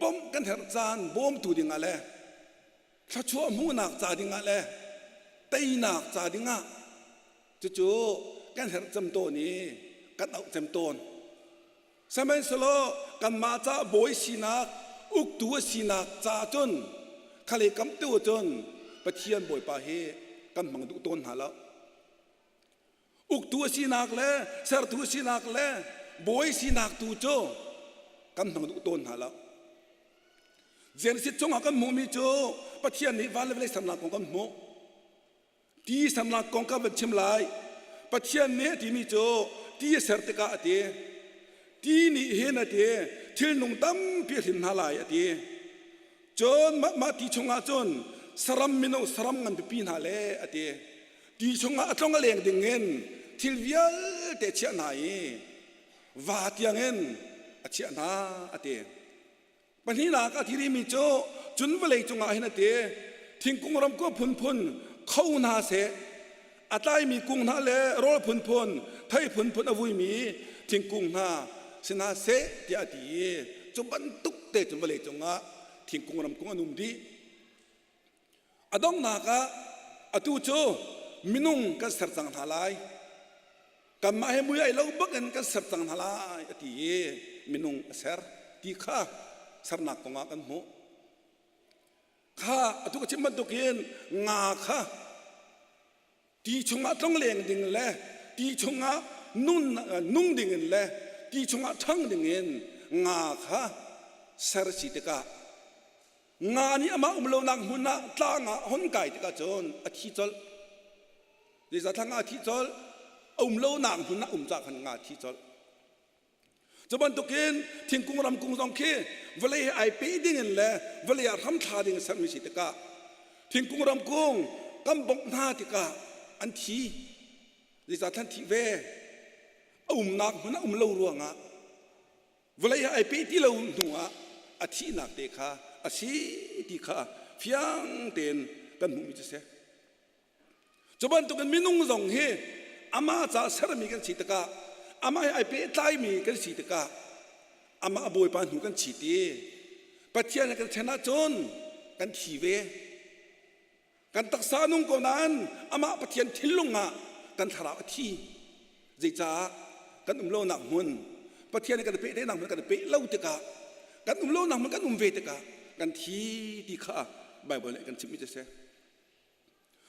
bawmh kan herh caan bawmtu dingah le thluachuah hmuhnak ca dingah le teinak ca dingah Cucu kan herh cem tawn i kan auh cem tawn. Sihmanhsehlaw kanmah ca bawi sinak, uktu a sinak ca cun khale kam tu cun Pathian Bawipa hi kan hmang duh tawn hna lo. Uktu a sinak le sertu a sinak le bawi sinak tu cu kan hmang duh tawn hna lo. Genesis chungah kan hmuhmi cu Pathian nih van le vawlei sernak kong kan hmuh. Ti sernak kong ka van chim lai. Pathian nih a timi cu ti a ser tikah a ti. Ti nih hin a ti thilnung tampi a hrin hna lai a ti. Cun mah, mah ti chungah cun saram minung saram ngan pipi hna le a ti. Ti chungah a tlong a leng dingin thil vialte a chiah hna i va tiangin a chiah hna a ti. Pahnihnak a thirimi cu cun vawlei cungah hin a ti thingkung ramkua phunphun kho hna seh a tlaimi kung hna le rawl phunphun thei phunphun a vuimi thingkung hna si hna seh tiah a ti i cu bantuk te cun vawlei cungah thingkung ramkung an um dih. A donghnak ah atu cu minung kan ser cang hna lai. Kanmah he mui ai lo bak in kan ser cang hna lai a ti i minung a ser ti kha sernak kong ah kan hmuh. Kha atu ka chim bantukin nga kha ti chungah tlongleng ding le ti chungah nun, nung dingin le ti chungah ṭhang dingin nga kha ser si tikah Nga nih amah um lonak hmun ah tlang ah hon kai tikah cun a thi colh. Zeicahtiah nga a thi colh, a um lonak hmun ah um cah khan nga a thi colh. Cu bantukin thingkung ramkung zong khi vawlei he ai peh ding in le vawlei ah hramthla ding in sermi si tikah thingkung ramkung kan bongh hna tikah an thi. Zeicahtiah an thih ve. A umnak hmun ah um lo ruangah Vawlei ah ai peh ti lo hnu ah a thihnak te kha a si ti kha fiang tein kan hmuhmi cu si. Cu bantukin minung zong hi amah ca sermi kan si tikah amah he ai pehtlaimi kan si tikah amah a bawipa hnu kan chi ti Pathian he kan ṭhen ahcun kan thi ve. Kan taksa a nung ko nain amah Pathian thinlung ah kan thlarau a thi. Zeicah kan um lonak hmun Pathian he kan i pehtlaihnak hmun kan i peh lo tikah kan um lonak hmun kan um ve tikah kan thi ti kha Baibal nih kan chimmi cu a si.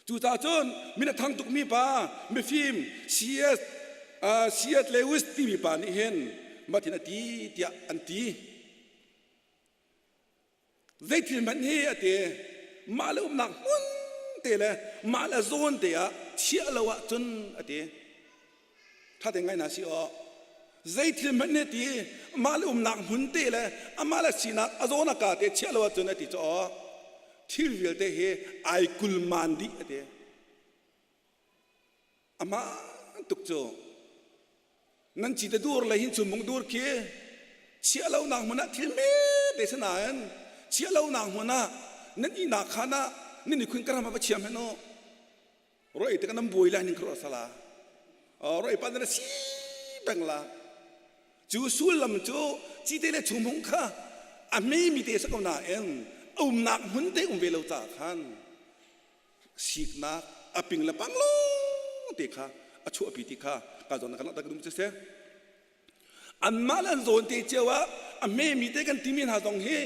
Cucaah cun min a thang tukmi pa mifim C.S. Uh, C.S. Lewis timi pa nih hin matin a ti tiah an ti. Zeithil hmanh hi a ti mah le umnak hmun te le mah le zawn te ah chiah lo ahcun a ti. Ṭha te ngai hna si aw. Zeithil hmanh hi ti mah le umnak hmun te le amah le sinak a zawn a ka te chiah lo ahcun a ti cu aw. Thil vialte hi ai kulman dih a ti. Amah tuk cu nan ci te dur le hin chunmung dur khi chiah lonak hmun ah thil te si nain chiah lonak hmun ah nan ihnak khan ah nan i khun ka ram ah va chiam hen u roi te kan buai lai ning khro sala roi pa na si peng la cu sullam cu cite le chumhung kha a hme mi te sa ko nain umnak hmun te um ve lo ca khan siknak. a ping le pang lawng te kha a chuahpi ti kha ka zawn kan langhter ka duh cu si. Anmah le an zawn te cio ah a hmemi te kan timi hna zong hi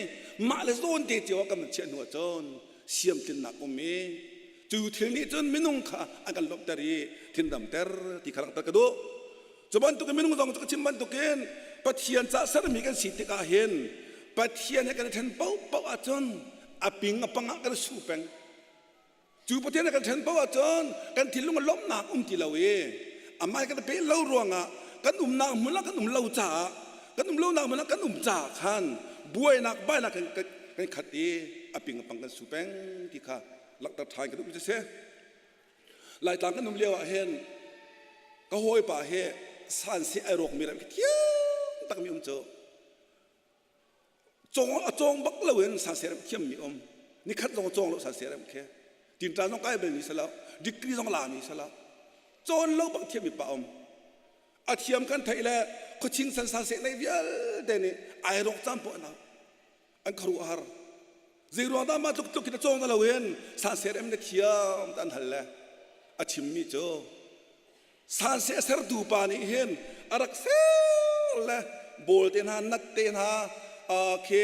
mah le zawn te cio ah kan van chiah hnu ahcun siamtlinnak um i cu thil nih cun minung kha an kan lawmhter i thinramter ti kha langhter ka duh. Cu bantukin minung zong cu ka chim bantukin Pathian ca sermi kan si tikah hin Pathian he kan i ṭhen paohpaoh ahcun a ping a pang ah kan su peng. Cu Pathian he kan ṭhen paoh ahcun kan thinlung a lawmhnak um ti lo i amah he kan i peh lo ruangah kan umnak hmun ah kan um lo caah kan um lonak hmun ah kan um caah khan buainak bainak kan, kan khat i a ping a pang kan su peng ti kha langhter ṭhan ka duhmi cu si. Laitlang kan um lio ah hin ka hawipa he sansi ai rawkmi ram khi thiam takmi um cu cawng a cawng bak lo in sansi rem thiammi um nikhat zong a cawng lo sansi rem khi tinṭan zong kai bel mi si lo degree zong la mi si lo cawn lo bak thiammi pa um a thiam kan theih le khuaching san san seh nei vialte nih ai rawk caan poh na an khuaruahhar zei ruang dah mah tluk tluk in a cawng na lo in sanser em na thiam ta an hal le a chimmi cu sanse sertu pa nih hin a rak ser le bawl te hna nat te hna khi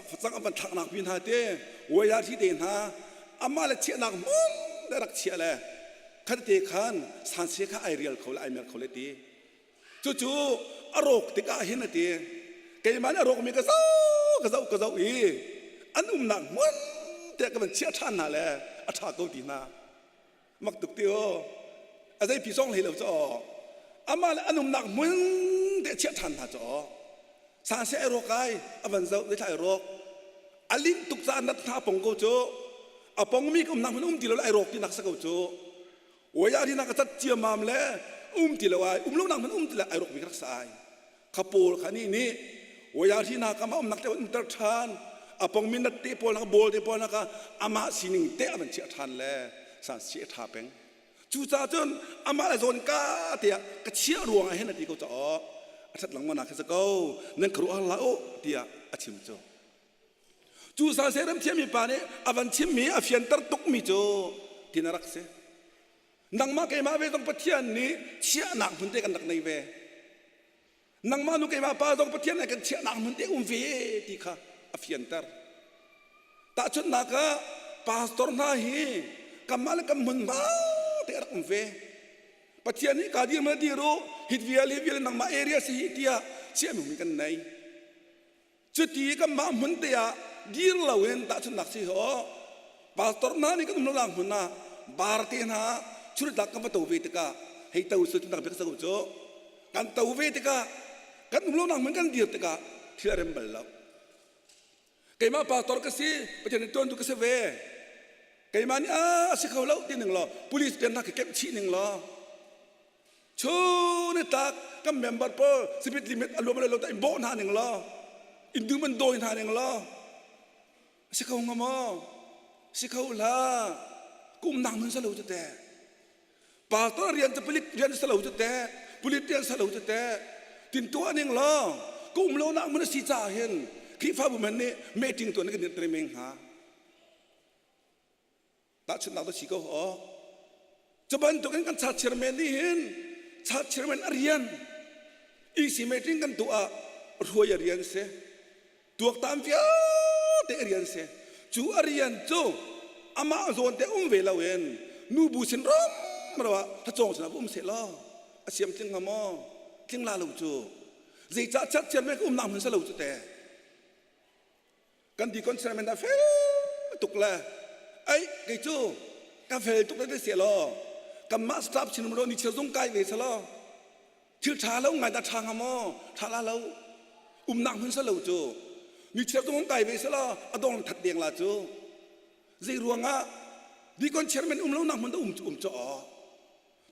facang an van thlaknak mi hna te waya thi te hna amah le chiahnak hmun le rak chiah le khat te khan sanse kha ai rial kho le ai mer kho le ti Cucu a rawk tikah hin a ti. Keimah nih a rawkmi ka zoh ka zoh ka zoh i an umnak hmun te ka van chiah ṭhan hna le a ṭha ko ti hna. Mak tuk ti aw. A zeipi zong hlei lo cu aw. Amah le an umnak hmun te chiah ṭhan hna cu aw. Sanse ai rawk ai a van zoh zeithla ai rawk. A linh tuk caah nat hna a pong ko cu. A pongmi ka umnak hmun um ti lo le ai rawk tinak si ko cu. Waya ri nak a cat ciamam le um ti lo ai um lo nak hmanh um ti le ai rok mi rak sa ai kha pawl kha nih nih waya ri nak ama um nak te um ter than apong mi nat te pawl nak bol te pawl nak amah sining te avan chia than le san si tha peng cu ca cun amah le zawn ka te ah ka chia ruang ah hin ati ko cha o a that langma nak kha ko nan kharu la o tiah a chim cu Cu saserem thiammi pa nih a van chimmi a fianter tukmi cu tin a rak si. Nangmah keimah ve zong Pathian nih chiahnak hmun te kan rak nei ve. Nangmah nu keimah pa zong Pathian nih kan chiahnak hmun te um ve ti kha a fianter. Tahchunhnak ah pastor hna hi kanmah le kan hmunhma te a rak um ve. Pathian nih ka dir ma dir u hit vial hi vial nangmah area si hi tiah chiahmi kan nei. Cuti kanmah hmun te ah dir loin tahchunhnak si ho pastor hna nih kan um lonak hmun ah bar te hna churtlak kan va to ve tikah hei to su nak bik cu kan to ve tikah kan um lonak hmun kan dir tikah thil a rem bal lo. Keimah pastor ka si Pathian nih tuantu ka si ve. Keimah nih a si kho lo ti ning law police rian hna ka kemh chih ning law Chun tak kan member pawl speed limit a luam lo ta in bawh hna ning law in dum an dawi hna ning law si kho nga maw si kho hla kum nang nun sa lo cu te pastor rian cu pulit rian sa lo cu te pulit rian sa lo cu te tin tuah ning law kum lo nak mun si ca hin Khrihfabu men nih meeting tuan kan din meng hnga Tahchunhnak tu si ko aw. Cu bantukin kan church chairman nih hin church chairman a rian EC meeting kan tuah ah hruai a rian si. Tuaktan vialte a rian si. Cu a rian cu amah zawn te um ve loin nubu sin rom ro ah hacawng sinah um seh law a siam tling hnga maw? Tling la lo cu. Zeicah church chairman ka umnak hmun si lo cu te. Kan deacon chairman a fel tuk le ai kei cu ka fel tuk le te law kanmah staff chin lo ni cheu zung kai ve selaw thil tha lo ngai da tha nga maw tha la lo umnak hmun sa lo cu ni cheu zung kai ve selaw a dong that deng la cu zei ruangah deacon chairman um lo nak hmun da um um cho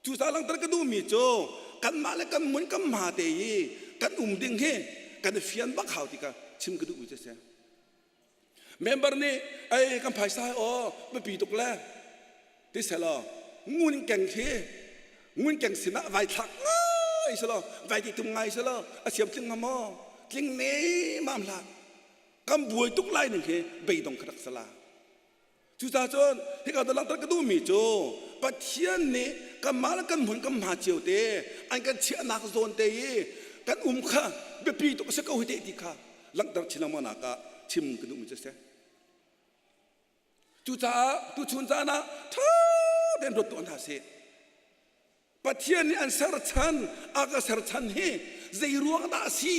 Cu ca langhter ka duhmi cu kanmah le kan mun kan hma te i kan um ding hi kan i fian bak hau ti ka chim ka duhmi cu a si. Member nih ei kan phaisa hi aw biapi tuk le ti selaw ngun keng khi ngun keng sinah vai thlak ngai selaw vai ti tum ngai selaw a siam tling hnga maw tling ne mam hlah kan buai tuk lai ning khi beidong ka rak sala. Cucaah cun hika da langhter ka duhmi cu Pathian nih kanmah le kan hmun kan hma cio te an kan chiahnak zawn te i kan um kha biapi tuk a si ko hi te ti kha langhter chin lengmang nak ah chim ka duhmi cu a si. Cucaah tuchun caan ah ṭha tein ruat tuah hna sih. Pathian nih an ser chan, a ka ser chan hi zei ruang dah a si?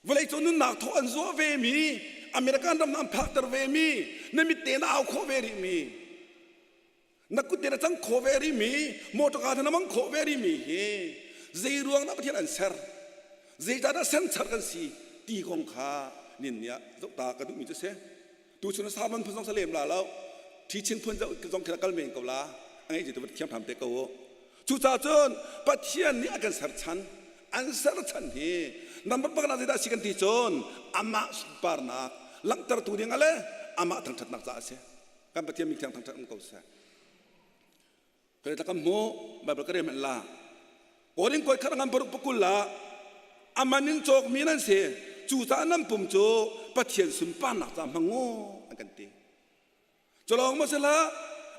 Vawleicung nunnak thaw an zuah vemi, American ram an phakter vemi, na mit te na au khawh ve rihmi, na kut te na cang khawh ve rihmi, motor car na mang khawh ve rihmi hi zei ruang dah Pathian an ser? Zeicahdah senchar kan si ti kong kha nin nih ah zohta ka duhmi cu si. Tu chun sermon phun zong sa lem la lo. Teaching phun zong khi kal men ko la. A ngei tu thiam tham te ko u. Cucaah cun Pathian nih a kan ser chan, an ser chan hi number pakhat ah zeidah a si kan ti cun amah sunparnak langhtertu ding ah le amah thangṭhatnak caah a si. Kan Pathian min thiang thangṭhat um ko seh. Koi ta kan hmu Bible ka rel hmanh la. Korin koi khat ngan paruk pakul la aman in cawkmi nan si cucaah nan pum cu Pathian sunparnak ca hmang u an kan ti. Culawng maw sila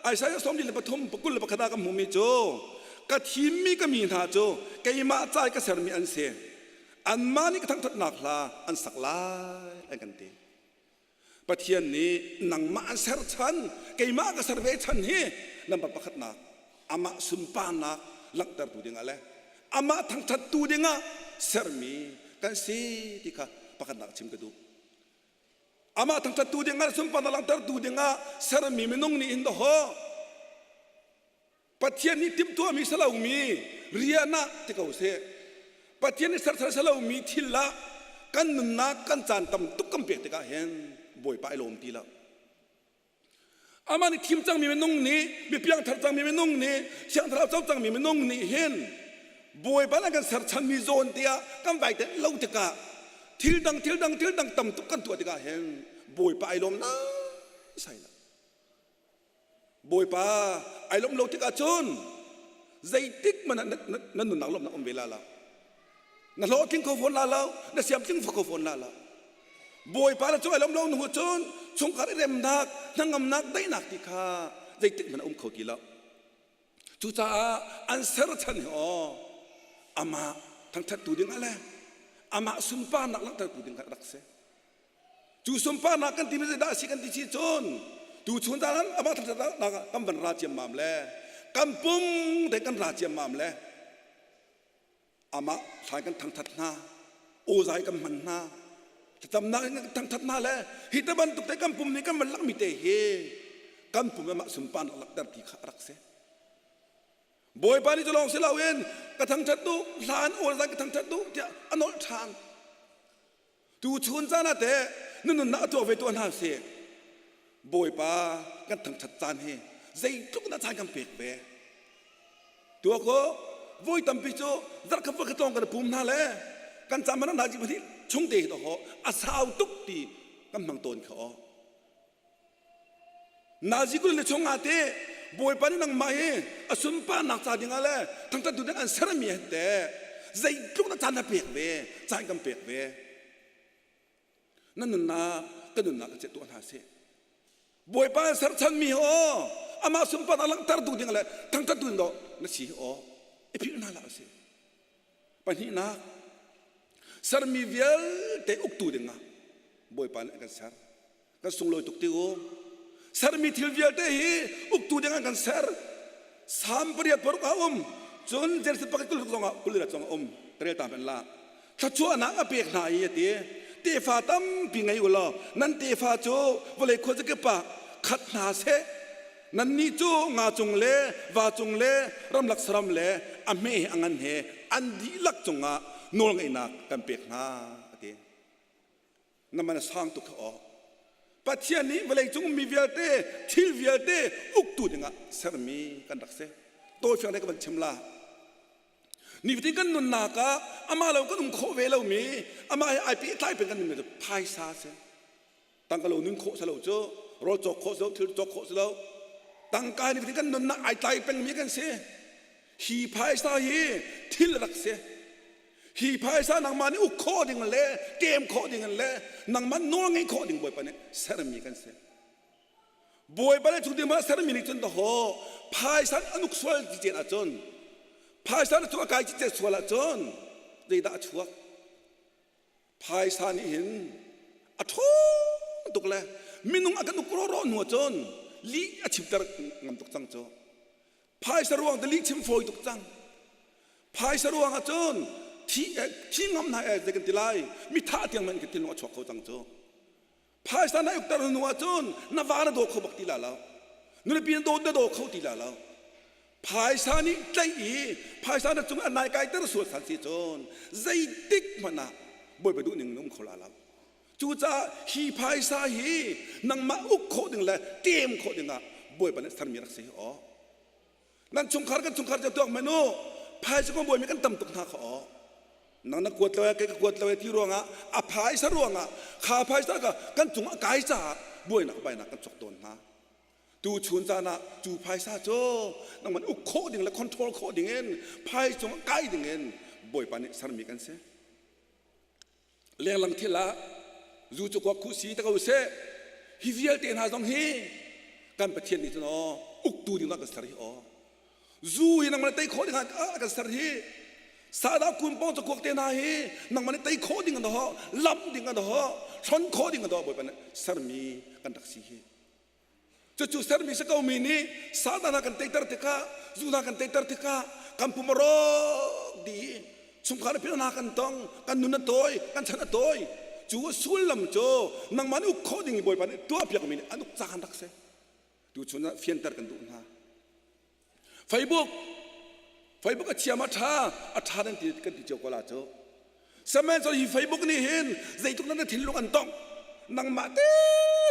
Isaiah 43 21 ah kan hmuhmi cu ka thimmi ka mi hna cu keimah ca i ka sermi an si anmah nih ka thangṭhatnak hla an sak lai an kan ti. Pathian nih nangmah an ser chan keimah ka ser ve chan hi number pakhatnak amah sunparnak langhtertu dingah le amah thangṭhattu dingah sermi kan si ti kha pakhatnak chim ka duh. Amah thangṭhattu dingah sunparnak langhtertu dingah sermi minung nih hin dawh Pathian nih timhtuahmi si lomi rian ah ti ko seh Pathian nih serthar si lomi thil ah kan nunnak kan caan tam tuk kan pek tikah hin Bawipa ai lawm ti lo. Amah nih thim cangmi minung nih mi piangthar cangmi minung nih Thiang Thlarau co cangmi minung nih hin Bawipa nih kan serchanmi zawn tiah kan vai tenh lo tikah thil dang thil dang thil dang tam tuk kan tuah tikah hin Bawipa ai lawm lai sai lo. Bawipa ai lawm lo tikah cun zeitik hmanh ah na nunnak lawmhnak um ve la lo. Na hlawhtling kho fawn la lo, na siamtling kho fawn la lo. Bawipa na cung ai lawm lo nu cun chungkhar i remnak, hnangamnak, daihnak ti kha zeitik hmanh a um kho ti lo. Cucaah an ser chan hi aw amah thangṭhattu ding ah le amah sunparnak langhtertu ding kha rak si. Cu sunparnak kan timi zeidah a si kan ti si cun tu chun caan amah thangṭhatnak ah kan van ra ciammam le kan pum te kan ra ciammam le amah hlan kan thangthat hna awzai kan hman hna thlacamnak in kan thangthat hna le hi te bantuk te kan pum nih kan van lakmi te hi kan pum amah sunparnak lakter ti kha a rak si Bawipa nih cu lawng si loin ka thangthat duh hlan awzai ka thangthat duh tiah a nolh ṭhan Tu chun caan ah teh na nunnak a tuak ve tuah hna sih. Bawipa kan thangṭhat caan hi zeitluk dah caan kan pek ve. Tuak ko voi tampi cu zarhkhat voi khat lawng kan pum hna le kan caan hmanh hna pahnih chung te hi to a sau tuk ti kan hmang tawn kha aw. Nazi kul le chung ah te Bawipa nih nangmah hi a sunparnak ca dingah le thangṭhat tu ding an sermi he te zeitluk na caan na pek ve caan kan pek ve na nunnak ka nunnak ka tuah hna sih Bawipa an serchanmi aw amah sunparnak langhter tu ding le thangṭhat tu ding na si aw i philh hna hlah usih pahnihnak sermi vialte uktu dingah Bawipa nih a kan ser kan sunglawi tuk ti u sermi thil vialte hi uktu ding an kan ser Salm 86 ah um cun Genesis pakhat kul zong ah kul zong a um rel ta hmanh la thluachuahnak a pek hna i a ti tefa tampi ngei u law nan tefa cu vawlei khuazakip ah khat hna seh nannih cu nga cung le va cung le ramlak saram le a hme he a ngan he an dihlak cungah nawlngeihnak kan pek hna a ti Na man a sang tuk kha aw. Pathian nih vawleicung mi vialte thil vialte uktu dingah sermi kan rak si. Tawifiang le ka van chim la. Nifatin kan nunnak ah amah lo kan um khawh ve lomi amah he ai pehtlai peng kan nunmi cu phaisa si. Tangka lo nun khawh si lo cu rawl cawk khawh si lo thil cawk khawh si lo. Tangka nifatin kan nunnak ai tlai pengmi kan si. Hi phaisa hi thil rak si. Hi phaisa nangmah nih uk khawh ding le ṭem khawh ding le nangmah nawl ngeih khawh ding Bawipa nih sermi kan si. Bawipa nih cu ding ma sermi nih cun dahawh phaisa an uk sual ti cen ahcun phaisa na cu a kai cicet sual ahcun zeidah a chuak? Phaisa nih hin a ṭhawng tuk le minung a kan uk rawraw hnu ahcun lih a chimter ngam tuk cang cu. Phaisa ruang te lih chim fawi tuk cang. Phaisa ruang ah cun thi thi ngam hna e zei kan ti lai mi thah tiang man kan thinlung a chuak kho cang cu. Phaisa na ukter hnu ah cun na va na daw kho bak ti la lo. Nupi na daw na daw kho ti la lo. Phaisa nih tlaih i phaisa na cung a nai kai ter sual san si cun zeitik hmanh ah Bawipa duh ning na um kho la lo. Cucaah hi phaisa hi nangmah uk khawh ding le ṭem khawh dingah Bawipa nih sermi rak si hi aw. Nan chungkhar kan chungkhar cu tuak hmanh u. Phaisa kong buaimi kan tam tuk hna kha aw. Nang na kuat lo kei ka kuat lo ti ruangah a phaisa ruangah kha phaisa kha kan cung a kai caah buainak bainak kan chok tawn hna. Tu chun caan ah cu phaisa cu nangman uk khawh ding le control khawh ding in phai cung kai ding in Bawipa nih sermi kan si. Lenglang thil ah zu cu kuak khuh si te ko seh. Hi vialte hna zong hi kan Pathian nih cun aw uktu ding ah kan ser hi aw. Zu hi nangmah nih tei khawh ding ah kan ser hi. Sahdah kun pawng cakuak te hna hi nangmah nih tei khawh ding an ho, lamh ding an ho, hron khawh ding an ho Bawipa nih sermi kan rak si hi. Cucu sermi si komi nih Satan a kan teiter tikah, zu hna kan teiter tikah kan pum a rawk dih i chungkhar pil hna kan tong, kan nun a tawi, kan chan a tawi. Cu a sullam cu nangmah nih uk khawh ding i Bawipa nih tuahpiakmi nih an uk caan rak si. Tuchun ah fianter kan duh hna. Facebook Facebook a chia ma ṭha a ṭha nan ti kan ti cio ko la cu sihmanhsehlaw hi Facebook nih hin zeitluk nan thinlung an tongh nangmah te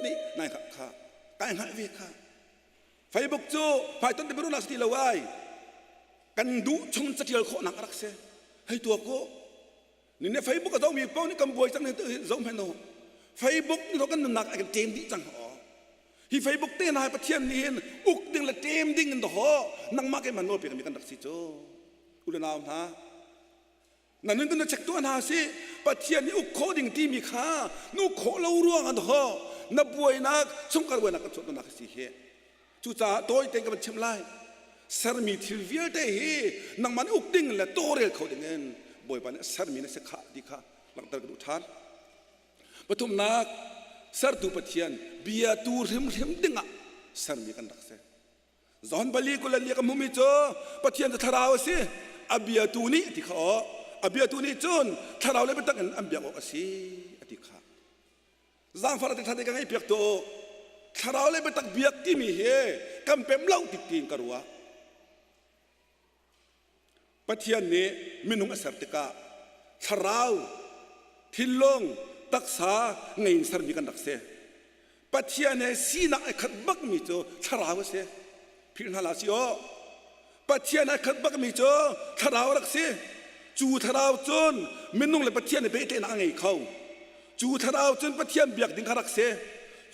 nih nai kha kha kai hngalh ve kha Facebook cu hmaiton te biaruahnak si ti lo ai kan duh chung catial khawhnak a rak si hei tua ko ni ne Facebook a zohmi paoh nih kan buai cang ni zoh hmanh u Facebook nih kan nunnak a kan ṭem dih cang aw Hi Facebook te hna hi Pathian nih hin uk ding le ṭem ding in dawh nangmah keimah nawl pekmi kan rak si cu. U le nau hna, na nun kan check tuah hna si Pathian nih uk khawh ding timi kha nu khawh lo ruang ah dawh na buainak chungkhar buainak kan chuahnak si hi. Cucaah tawi tein ka van chim lai. Sermi thil vialte hi nangmah nih uk ding le tawlrel kho ding in Bawipa nih sermi na si khah ti kha langhter ka duh ṭhan. Pathumnak, sertu Pathian biatu hrimhrim dingah sermi kan rak si. John pali kul le ka hmumi cu Pathian cu thlarau a si, a biatu nih ti kha aw, a biatu nih cun thlarau le biatak in an biak awk a si a ti kha. Zaangfar te thate ka ngei piak tu thlarau le biatak biak timi hi kan pem lo tik tiin ka ruah. Pathian nih minung a ser tikah thlarau, thinlung, taksa ngei in sermi kan rak si. Pathian he sinak ai khat bakmi cu thlarau a si. Philh hna hlah si aw. Pathian ai khat bakmi cu thlarau a rak si. Cu thlarau cun minung le Pathian he pehtlaihnak a ngei kho. Cu thlarau cun Pathian biak ding kha rak si.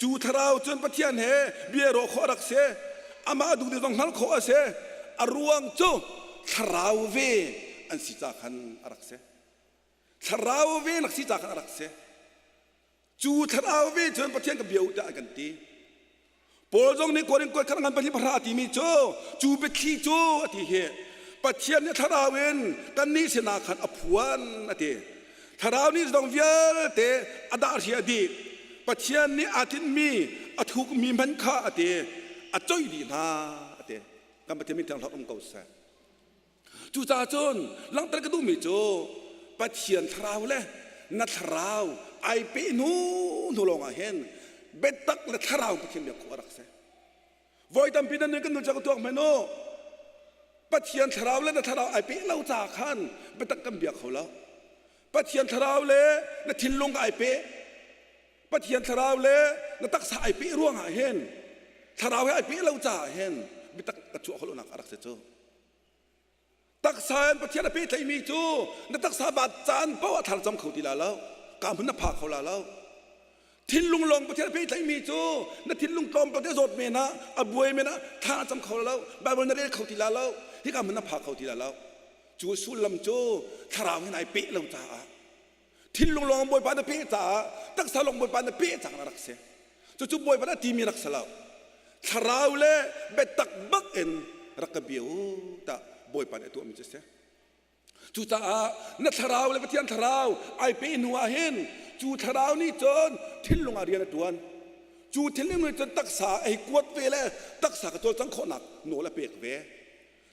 Cu thlarau cun Pathian he bia rawh khawh a rak si. Amah duh ding zong hngalh khawh a si. A ruang cu thlarau ve an si ca khan a rak si. Thlarau ve nak si ca khan a rak si. Cu thlarau ve cun Pathian ka bia u tiah a kan ti. Paul zong nih Korin kuat khat ngan pahnih pahra a timi cu cu biathli cu a ti hi Pathian nih thlarau in kannih sinah khan a phuan a ti. Thlarau nih zong vialte a dah hria dih. Pathian nih aa tinhmi a thukmi hmanh kha a ti a coih dih hna a ti. Kan Pathian min thiang um ko seh. Cucaah cun langhter ka duhmi cu Pathian thlarau le na thlarau ai peh hnu hnu lawng ah hin biatak le thlarau Pathian biak khawh a rak si. Voi tampi nan nun kan nun cang tuak hmanh u. Pathian thlarau le na thlarau ai peh lo caah khan biatak kan bia kho lo. Pathian thlarau le na thinlung ai peh. Pathian thlarau le na taksa ai peh ruangah hin thlarau he ai peh lo caah hin biatak ka chuah khawh lonak a rak si cu. Taksa in Pathian a pehtlaihmi cu na taksa baat caan paoh ah thar cam kho ti la lo. Ka hmun na pha kho la lo. Thinlung lawng Pathian a pehtlaihmi cu na thinlung tlawmpal te zawt men ah a buai men ah thla na cam kho la lo. Bible na rel kho ti la lo. Hika hmun na pha kho ti la lo. Cu sullam cu thlarau hin ai peh lo caah thinlung lawng Bawipa na peh caah taksa lawng Bawipa na peh cang na rak si. Cucu Bawipa na timi rak si lo. Thlarau le biatak bak in rak ka bia u tah Bawipa nih a tuahmi cu a si. Cucaah na thlarau le Pathian thlarau ai pe hnu ah hin cu thlarau nih cun thinlung ah rian a ṭuan. Cu thinlung nih cun taksa a hei kuat ve le taksa ka cawlcangh khawhnak nawl a pek ve.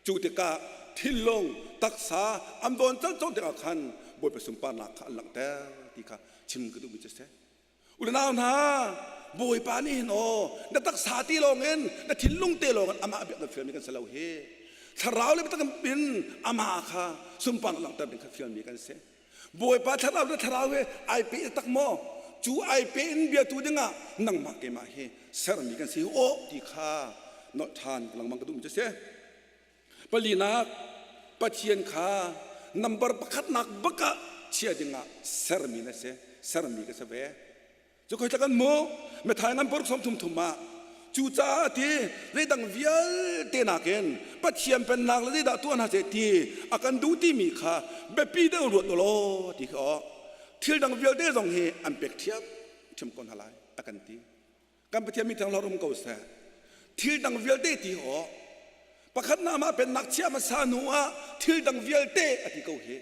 Cu tikah thinlung, taksa an vawn cang tikah khan Bawipa sunparnak kha an langhter ti kha chim ka duhmi cu a si. U le nau hna, Bawipa nih hin aw na taksa ti lawngin na thinlung te lawngin amah biak kan fialmi kan si lo hi. Thlarau le biatak in amah kha sunparnak langhter ding kha fialmi kan si. Bawipa thlarau le thlarau he ai pe tak maw? Cu ai pe in biatu dingah nangmah keimah hi sermi kan si aw ti kha nolh ṭhan lengmang ka duhmi cu si. Palinak, Pathian kha number pakhatnak bak ah chia dingah sermi na si, sermi ka si ve. Cu khoi kan mu, Matthai ngan paruk som thum thum ah cucaah ti zeidang vialte nakin Pathian pennak le zeidah tuah hna seh ti a kan duh timi kha biapi deuh ruat u law ti kha aw thil dang vialte zong hi an pek ṭhiam ṭhiam ko hna lai a kan ti. Kan Pathian mi thiang um ko seh. Thil dang vialte ti aw. Pakhat na mah pennak chia hmasa hnu ah thil dang vialte a ti ko hi.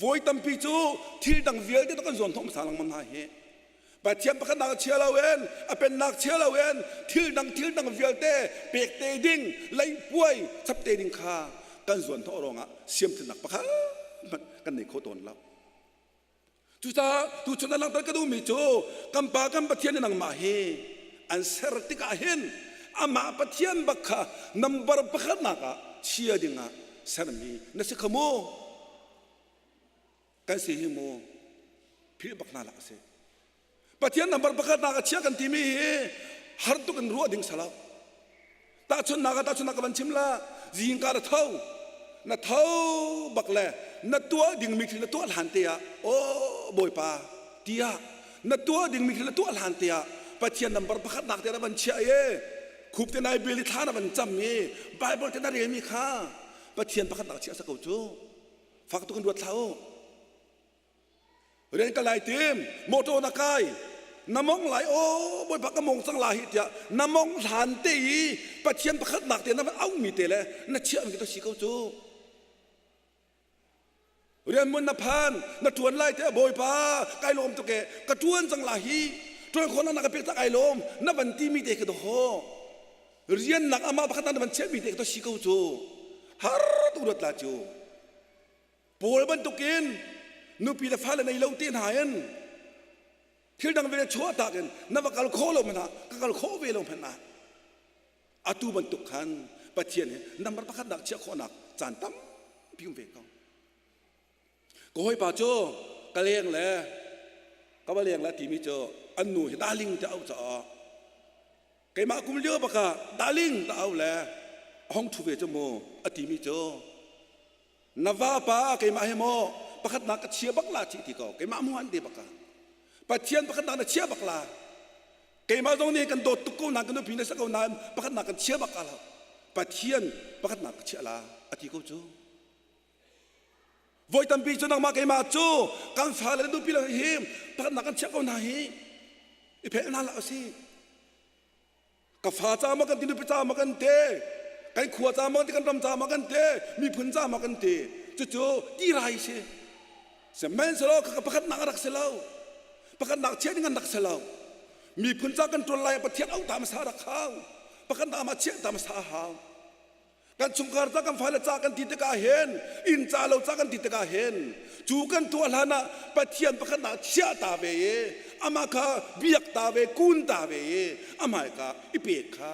Voi tampi cu thil dang vialte to kan zuam thawk hmasa lengmang hna hi. Pathian pakhat nak chia lo in a pennak chia lo in thil dang thil dang vialte pek te ding leihpuai chap te ding kha kan zuan thawk ruangah siamthinnak pakhat hmanh kan nei kho tawn lo. Cucaah tuchun a langhter ka duhmi cu kan Pa kan Pathian nih nangmah hi an ser tikah hin amah Pathian bak kha nambar pakhatnak ah chia dingah sermi na si kha mu. Kan si hi mu philh bak hna hlah sih. Pathian nambar pakhatnak a chia kan timi hi har tuk in ruah ding si lo. Tahchunhnak ah tahchunhnak ka van chim la zingka na tho na tho bak le na tuah dingmi thil na tuah hlan te ah aw bawipa tiah na tuah dingmi thil na tuah hlan te ah Pathian nambar pakhatnak te na van chiah i khup te nai bil i thla na van cam i Bible te na relmi kha Pathian pakhatnak chiah sa ko cu fak tuk in ruat hlah u Rian ka lai tim, motor na kai, na mong lai o bawipa ka mong cang la hi tiah na mong hlan te i Pathian pakhat nak te na van aumi te le na chiah mi to si ko cu. Rian mun na phan, na tuan lai te bawipa kai lawm tuk e ka tuan cang la hi tuan khon na ka pek tak ai lawm na van ti mi te ka do ho rian nak ama pakhat na van chiah mi te ka to si ko cu har tu rat la cu Paul bantukin nupi le fale nei lo te hna in thil dang ve chuah tak in na va kal khawh lo hmanh ah ka kal khawh ve lo hmanh ah atu bantuk khan Pathian hi number pakhat nak chiah khawhnak caan tampi um ve ko. Ka hawipa cu ka leng le ka va leng le timi cu an nu hi darling te au caah keimah kum lio bak ah darling ta au le a hong thu ve cu mu a timi cu Na vapa keimah he maw pakhatnak ka chia bak la ci ti ko keimah mu an te bak ah Pathian pakhatnak na chia bak la keimah zong nih kan dawt tuk ko na kan nupi na sa ko nain pakhatnak kan chia bak lo Pathian pakhatnak ka chia la a ti ko cu voi tampi cu nangmah keimah cu kan fale le nupi le hi pakhatnak kan chia ko hna hi i pheh hna la si Ka fa ca ma kan ti nupi ca ma kan te kan khua ca ma kan ti kan ram ca ma kan te miphun ca ma kan ti cucu tirai si sihmanhsehlaw ka pakhatnak a rak si lo pakhatnak chiah ding an rak si lo miphun ca kan ṭuan lai Pathian auh ta hmasa rak hau pakhatnak ma chiah ta hmasa a hau Kan chungkhar ca kan fale ca kan ti tikah hin inn ca lo ca kan ti tikah hin cu kan tuah hlan ah Pathian pakhat ah chiah ta ve i amah kha biak ta ve kun ta ve i amah ka i pek kha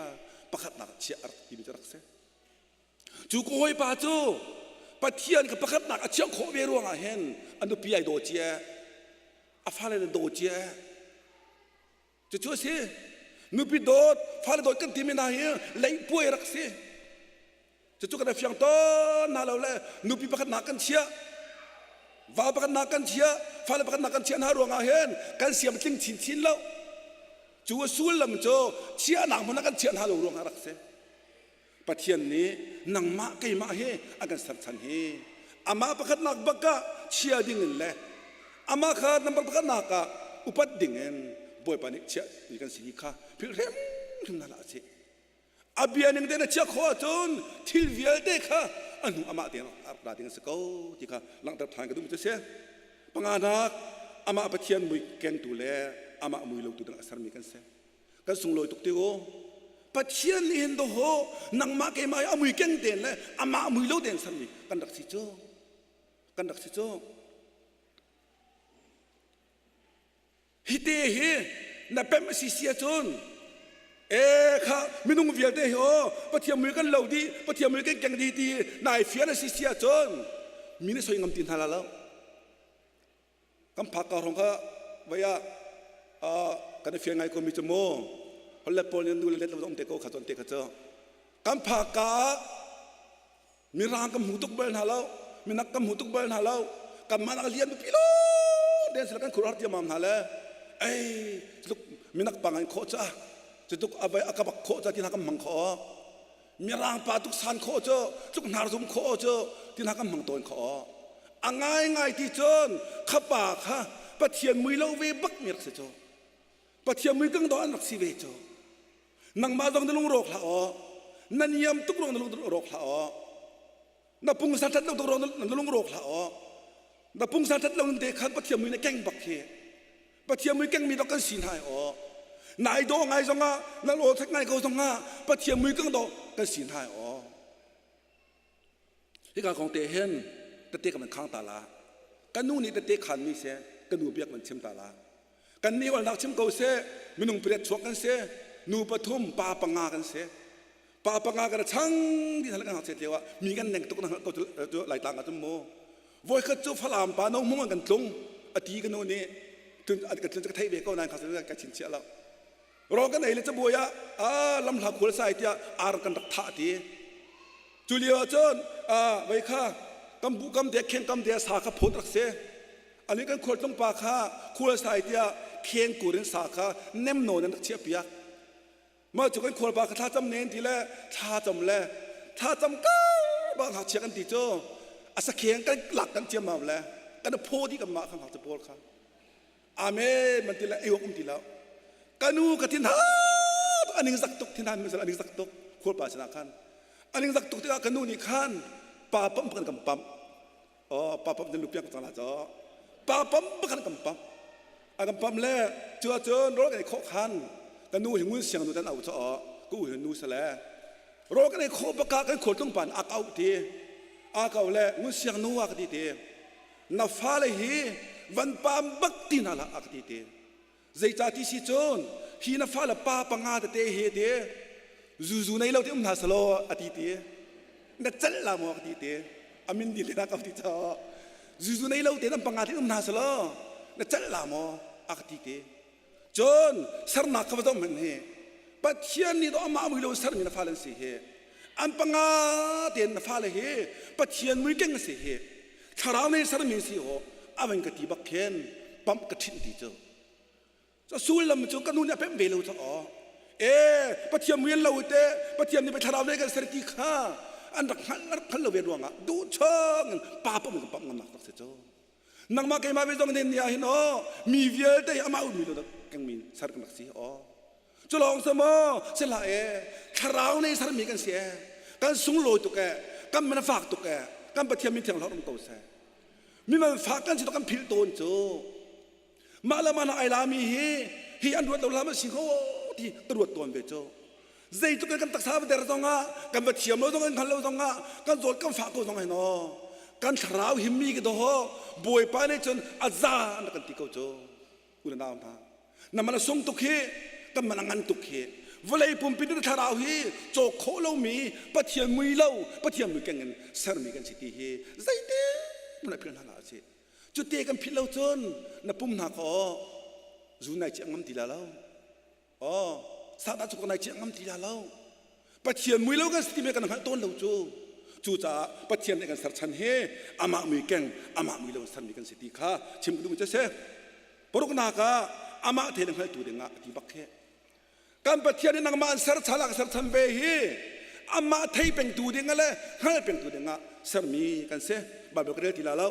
pakhatnak chiah a rak timi cu rak si. Cu ka hawipa cu Pathian kha pakhatnak a chiah khawh ve ruangah hin a nupi ai daw cia a fale na daw cia Cucu a si. Nupi dawt, fale dawt kan timi hna hi leihpuai rak si. Cucu kan i fiang tawn hna lo le nupi pakhat nak kan chiah, va pakhat nak kan chiah, fale pakhat nak kan chiah hna ruangah hin kan siam tling chinchin lo. Cu a sullam cu chiahnak hmun ah kan chiah hna lo ruangah rak si. Pathian nih nangmah keimah he a kan serchan hi amah pakhatnak bak ah chia ding in le amah kha number pakhatnak ah upat ding in Bawipa nih chiah mi kan si kha philh hrimhrim hna hlah sih. A bia ning te na chiah khawh ahcun thil vialte kha a hnu amah te a rak ra ding a si ko ti kha langhter ṭhan ka duhmi cu a si. Panganak amah Pathian mui kengtu le amah mui lotu ding a sermi kan si. Kan sunglawi tuk ti u. Pathian nih hin dawh nangmah keimah hi a mui keng tein le amah mui lo tein sermi kan rak si cu. Kan rak si cu. Hi te hi na pem a si si ahcun e kha minung vialte hi aw Pathian mui kan lo dih Pathian mui kan keng dih ti nai fian a si si ahcun mi nih soi ngam ti hna la lo. Kan phak ka hrawng kha vai ah kan i fian ngai ko mi cu mu holh pawl nih nu le let lo um te ko kha ton te kha cu kan phak ka ah mirang kan hmu tuk bal hna lo minak kan hmu tuk bal hna lo kanmah nak lian pipi lo den sila kan khur har tiamam hna le ei tluk minak pa ngai khawh ca cutuk avai akabak khawh ca ti hna kan hmang khawh mirang pa tuk san khawh cu tluk hnar zum khawh cu ti hna kan hmang tawn khawh a ngai ngai ti cun kha pa kha pathian mui lo ve bak mi rak si cu pathian mui kang do an rak si ve cu nangmah zong na lung rawk hlah aw na niam tuk ruang na lung rawk hlah aw na pungsan that lo tuk ruang na lung rawk hlah aw na pungsan that lo te khan pathian mui na keng bak khi pathian mui keng mi dok kan si hna aw nai do ngai zong ah na lo thek ngai ko zong ah pathian mui kang do kan si hna aw Hika kong te hin tete ka van khang ta la. Kan nu nih tete khan mi se ka nu biak van chim ta la. Kan nih walnak chim ko se minung pariat chuak kan se nu pathum pa panga kan se. Pa panga kan chang di hal kan hak lio ah mi kan neng tuk na ko cu laitlang ah cun mu. Voikhat cu Falam pa no mung an kan tlung ati ka nu nih tun ka tlun ka theih ve ko nain kha ka chin chia lo. Rawl kan ei le cabuai ah a lamhla khual sai tiah ar kan rak thah ti. Cu lio ah cun vei kha kan bu kam te kheng kam te sa kha phawt rak si. Ani kan khualtlung pa kha khual sai tiah kheng kur in sa kha nem nawn an rak chiah piak. Mah cu kan khualpa kha thlacam nen ti le thlacam le thlacam kar ba ngakchia kan ti cu a sakheng kan lak kan ciammam le kan phaw dih kan mah kha ngakchia pawl kha. Amen man ti le ei awk um ti lo. Ka nu ka thin ha aning zak tuk thin han misal aning zak tuk khualpa sinah khan aning zak tuk tikah ka nu nih khan pa pam kan kan pam oh pa pam nu piak cang la cho pa pam kan kan pam a kan pam le cu ahcun rawl kan ei khawh khan ka nu hi ngun siang nu tan au cho ka u hi nu sale rawl kan ei khawh baka kan khualtlung pan ak au ti a kau le ngun siang nu a ka ti ti Na fale hi van pam bak ti hna hlah a ka ti te. Zeicah ti si cun hi na fale pa panga tete he te zuzu nei lo te um hna selaw a ti te. Na celh la maw a ka ti te. Amin di le na ka ti caw. Zuzu nei lo te nan panga te um hna selaw na celh la maw a ka ti te. Cun sernak kha va zoh hmanh hi Pathian nih dawh amah mui lo sermi na fale an si hi an panga tein na fale hi Pathian mui keng a si hi thlarau nei sermi si ho a van ka ti bak khin pamh ka ṭhinh ti cu cu sullam cu ka nu nih a pemh ve lo cu aw e Pathian mui an lo te Pathian nih thlarau nei kan ser ti kha an rak hngalh rak hngalh lo ve ruangah duh chung in pa pamh in kan pamh ngamnak tak si cu Nangmah keimah ve zong nen ni ah hin aw mi vialte amah ummi lo kan min ser kan rak si aw. Cu lawng cu maw si hlah e thlarau nei sermi kan si e kan sunglawi tuk e kan man a fak tuk e kan Pathian min thiang hlorh um ko seh. Mi man fak kan si to kan philh tawn cu. Mah le mah ai lami hi hi an ruat lo hlah ma si ko ti ka ruat tawn ve cu. Zeitluk in kan taksa va der zong ah kan va thiam lo zong kan hngal lo zong ah kan zawt kan fah ko zong hin aw kan thlarau himmi ka daw bawipa nih cun a za an kan ti ko cu u le nau hna na man a sung tuk hi kan man a ngan tuk hi vawlei pumpi na thlarau hi cawk khawh lomi pathian mui lo pathian mui keng in sermi kan si ti hi zeitin na phil hna hlah si cute kan philh lo cun na pum hna kha aw zu nai chiah ngam ti la lo Aw, Satan cu ka nai chiah ngam ti la lo. Pathian mui lo kan si timi kan hngalh tawn lo cu. Cucaah Pathian nih kan serchan hi amah mui keng, amah mui lo sermi kan si ti kha chim ka duhmi cu a si. Paruknak ah amah the na hngaltu dingah a ti bak khi. Kan Pathian nih nangmah an serchan ah ka serchan ve hi. Amah thei pengtu ding le hngal pengtu ding ah sermi kan si. Bible ka rel ti la lo.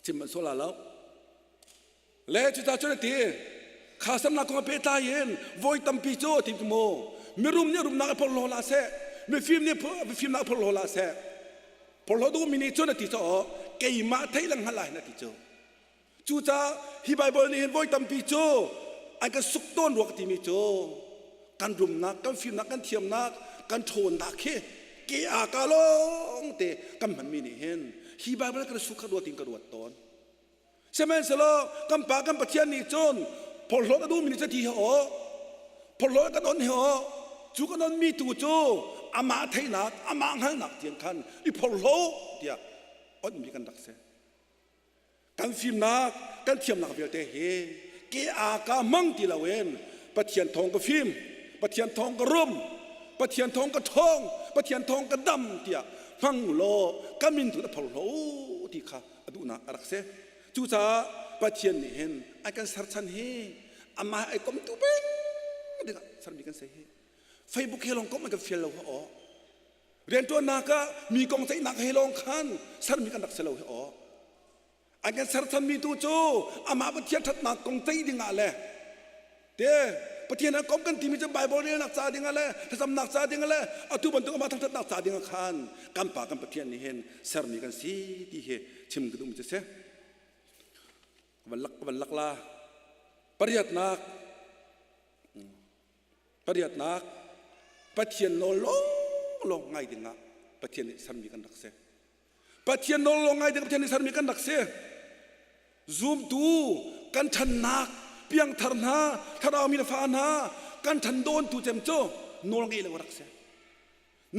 Chim man so la lo. Le cuta cun a ti kha samnak kong a pehtlai in voi tampi cu ti mu mirum nih rumnak a phorhlaw la seh mifim nih fimnak a phorhlaw la seh phorhlaw duhmi nih cun a ti caw keimah theih lang hngal lai na ti cu cucaah hi Bible nih hin voi tampi cu an kan suk tawn rua ka timi cu kan rumnak kan fimnak kan thiamnak kan ṭhawnnak hi ke a ka lawng te kan hmanmi nih hin hi Bible kan suk kha ruat in ka ruat tawn Sihmanhsehlaw kan Pa kan Pathian nih cun phorhlawt a duhmi nih cu ti hi aw phorhlawt kan on hi aw cu kan onmi tu cu amah theihnak amah hngalhnak tiang khan i phorhlaw tiah onhmi kan rak si. Kan fimnak kan thiamnak vialte hi ke a ka hmang ti loin Pathian thawng ka fim Pathian thawng ka rum Pathian thawng ka ṭhawng Pathian thawng ka dam tiah hmang law ka min tu na phorhlaw ti kha a duhnak a rak si cucaah Pathian nih hin a kan serchan hi amah ai komtu peng dingah sermi kan si hi Facebook he lawng kom an kan fial lo aw riantuannak ah mi kong ceihnak he lawng khan sermi kan rak si lo hi aw an kan serchanmi tu cu amah Pathian ṭhatnak kong ceih dingah le Te Pathian a kom kan timi cu Bible relnak ca ding le thlacamnak ca ding le atu bantuk amah thangthatnak ca ding ah khan kan pa kan Pathian nih hin sermi kan si ti hi chim ka duhmi cu si. Van lak van lak la. Pariatnak pariatnak Pathian nawl lawng lawng ngai ding ah Pathian nih sermi kan rak si. Pathian nawl lawng ngai ding Pathian nih sermi kan rak si. Zumtu kan ṭhannak piangthar hna thlarau mi le fa hna kan ṭhan dawntu cem cu nawl ngei lo rak si.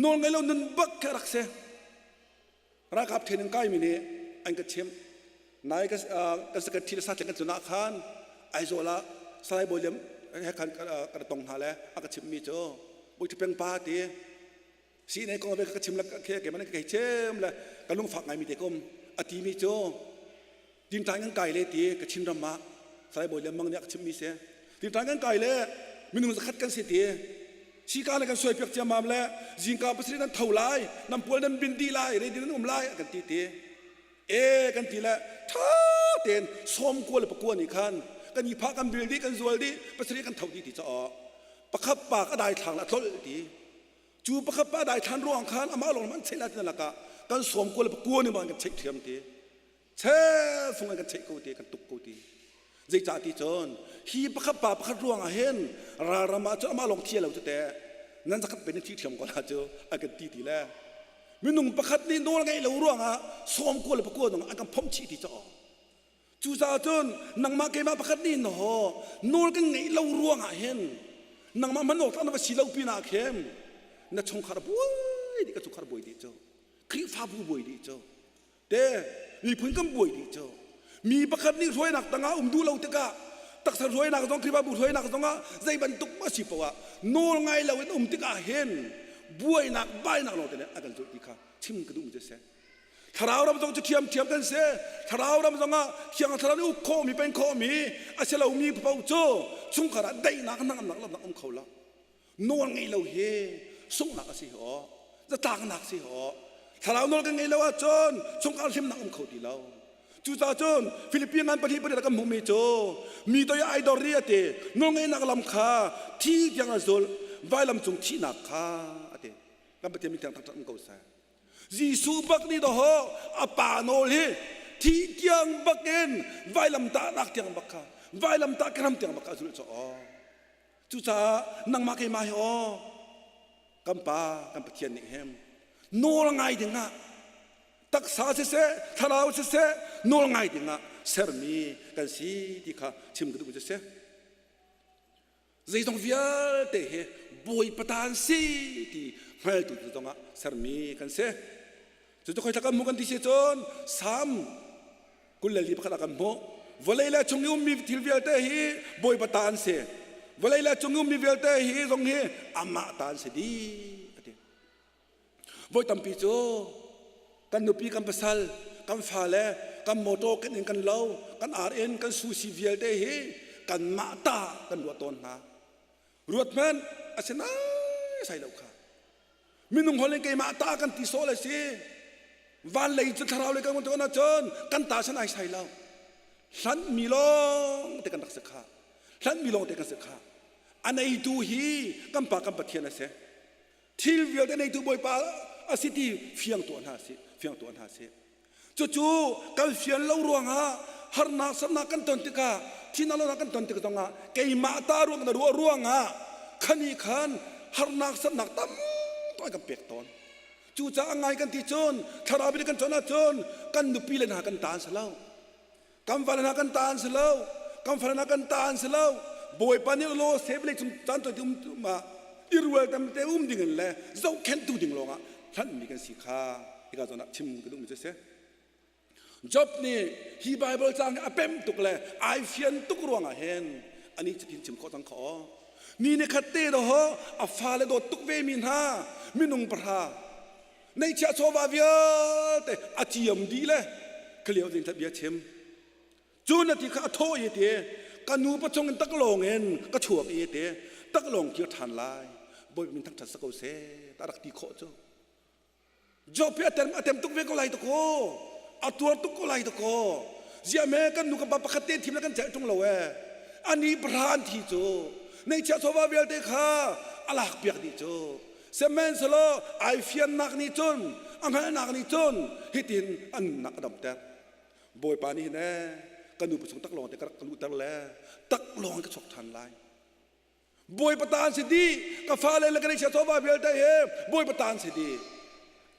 Nawl ngei lo nun bak kha rak si. Ralkap training kai mi nih an ka chimh. Nai ka kan secretary le satling kan tlun ah khan Aizawl ah Salai Bawi Liam he khan kan tong hna le a ka chimh mi cu Bawi Peng pa ti si nei kong ve ka chim la ke ke man ka chem le ka lungfak ngai mi te kom a ti mi cu tin tlai kan kai le ti ka chin ram ah sai bawi le mang nih ka chim mi se tin tlai kan kai le minung zakhat kan si ti sika le kan suai piak ciamam le zingka pasari nan tho lai nan pual nan bin di lai ready nan um lai kan ti ti e kan ti le tha ten som kua le pakua ni khan kan i pha kan bil di kan zual di pasari kan tho di ti cha pakhat pa ka dai thlang la tlol ti Cu pakhat pa dai thlan ruang khan amah lawng man cheih lai ti lakah kan sawm ko le pakua ni bang kan cheih thiam ti. Che fung kan cheih ko ti kan tuk ko ti. Zeicah ti cun hi pakhat pa pakhat ruang ah hin ralram ah cun amah lawng thi lo cu te nan zakhat pe nan thi thiam ko la cu a kan ti ti le minung pakhat nih nawl ngeih lo ruangah sawm ko le pakua nong an kan phomh chih ti caw Cucaah cun nangmah keimah pakhat nih na haw nawl kan ngeih lo ruangah hin nangmah hman awk na va si lo pinah khin na chungkhar buai dih ka chungkhar buai dih cu Khrihfabu buai dih cu te miphun kan buai dih cu mi pakhat nih hruainak tangah um duh lo tikah taksa hruainak zong Khrihfabu hruainak zongah zei bantuk a si poah nawl ngai lo in um tikah hin buainak bainak lawng te nih a kan zulh ti kha chim ka duh mi cu si. Thlarau ram zong cu ṭhiamṭhiam kan si. Thlarau ram zongah Thiang Thlarau nih uk khawhmi peng khawhmi a si lomi paoh cu chungkhar ah daihnak hnangamnak lawmhnak um kho lo. Nawl ngeih lo hi sunghnak a si hi aw. Zatlaknak si hi aw. Thlarau nawl kan ngeih lo ahcun chungkhar hlimnak um kho ti lo. Cucaah cun Filipi ngan pahnih pariat kan hmuhmi cu mi toi ai dor i a ti nawlngeihnak lam kha thi tiang a zulh vailam cung thihnak kha a ti. Kan Pathian min thiang thangṭhat um ko seh. Jesuh bak nih dawh a pa nawl hi thi tiang bak in vailamtahnak tiang bak kha vailamtah ram tiang bak kha a zulh cu aw cucaah nangmah keimah hi aw kan pa kan Pathian nih hem nawl ngai dingah taksa siseh thlarau siseh nawl ngai dingah sermi kan si ti kha chim ka duh cu si Zeizong vialte hi Bawipa ta an si ti hngaltu tu zongah sermi kan si. Cucu khoi kan hmuh kan ti si cun Salm 21 ah kan hmuh. Vawlei le chung i ummi thil vialte hi Bawipa ta an si. Vawlei le cung i ummi vialte hi zong hi amah ta an si dih a ti. Voi tampi cu kan nupi kan pasal kan fale kan motor kan inn kan lo kan ar inn kan susi vialte hi kanmah ta kan ruah tawn hna. Ruat hmanh a si nai sai lo kha. Minung holh in keimah ta kan ti sawh le si. Van lei cu thlarau lei kan kan ahcun kan ta san ai sai lo. Hlanh mi lawng te kan rak si kha. Hlanh mi lawng te kan si kha. A neitu hi kan pa kan Pathian a si. Thil vialte neitu Bawipa a si ti fiang tuah hna si. Fiang tuah hna si. Cucu kan fian lo ruangah harnak sarnak kan ton tikah thihnak lonak kan ton tik zongah keimah ta ruang na ruah ruangah khani khan harnak sarnak tam tuk kan pek tawn. Cucaah ngai kan ti cun thlarau in kan cawn ahcun kan nupi le hna kan ta an si lo. Kan fale hna kan ta an si lo. Kan fale hna kan ta an si lo. Bawipa nih law se vawlei cung caan tu um ma i rual tam te um ding in le zohkhenhtu ding lawngah hlanhmi kan si kha hika zawn ah chim ka duhmi cu a si. Job nih hi Bible caang hi a pem tuk le ai fian tuk ruangah hin ani cutin chim khawh cang kha aw. Ni ni khat te do a fale dawt tuk ve mi hna minung pahra neihchiah chawva vialte a ciam dih le khalio ding bia chim. Cu na ti kha a thawh i ti ka nu pachung in taklawng in ka chuak i ti taklawng kir ṭhan lai Bawipa min thangṭhat sa ko seh ta rak ti khawh cu. Job hi a tem a tem tuk ve ko lai dakaw a tuar tuk ko lai dakaw ziah me kan nu kan pa pakhat te thim le kan celh ṭung lo ee ani pahra an thi cu neihchiah chawva vialte kha a lak piak dih cu sihmanhsehlaw ai fiannak nih cun a hngalhnak nih cun hitin an nunnak a damter Bawipa nih hin ee ka nu chung tak lawng te ka rak ka luhter le tak lawng ka chuak ṭhan lai Bawipa ta an si dih ka fale le ka neihchia chawva vialte he Bawipa ta an si dih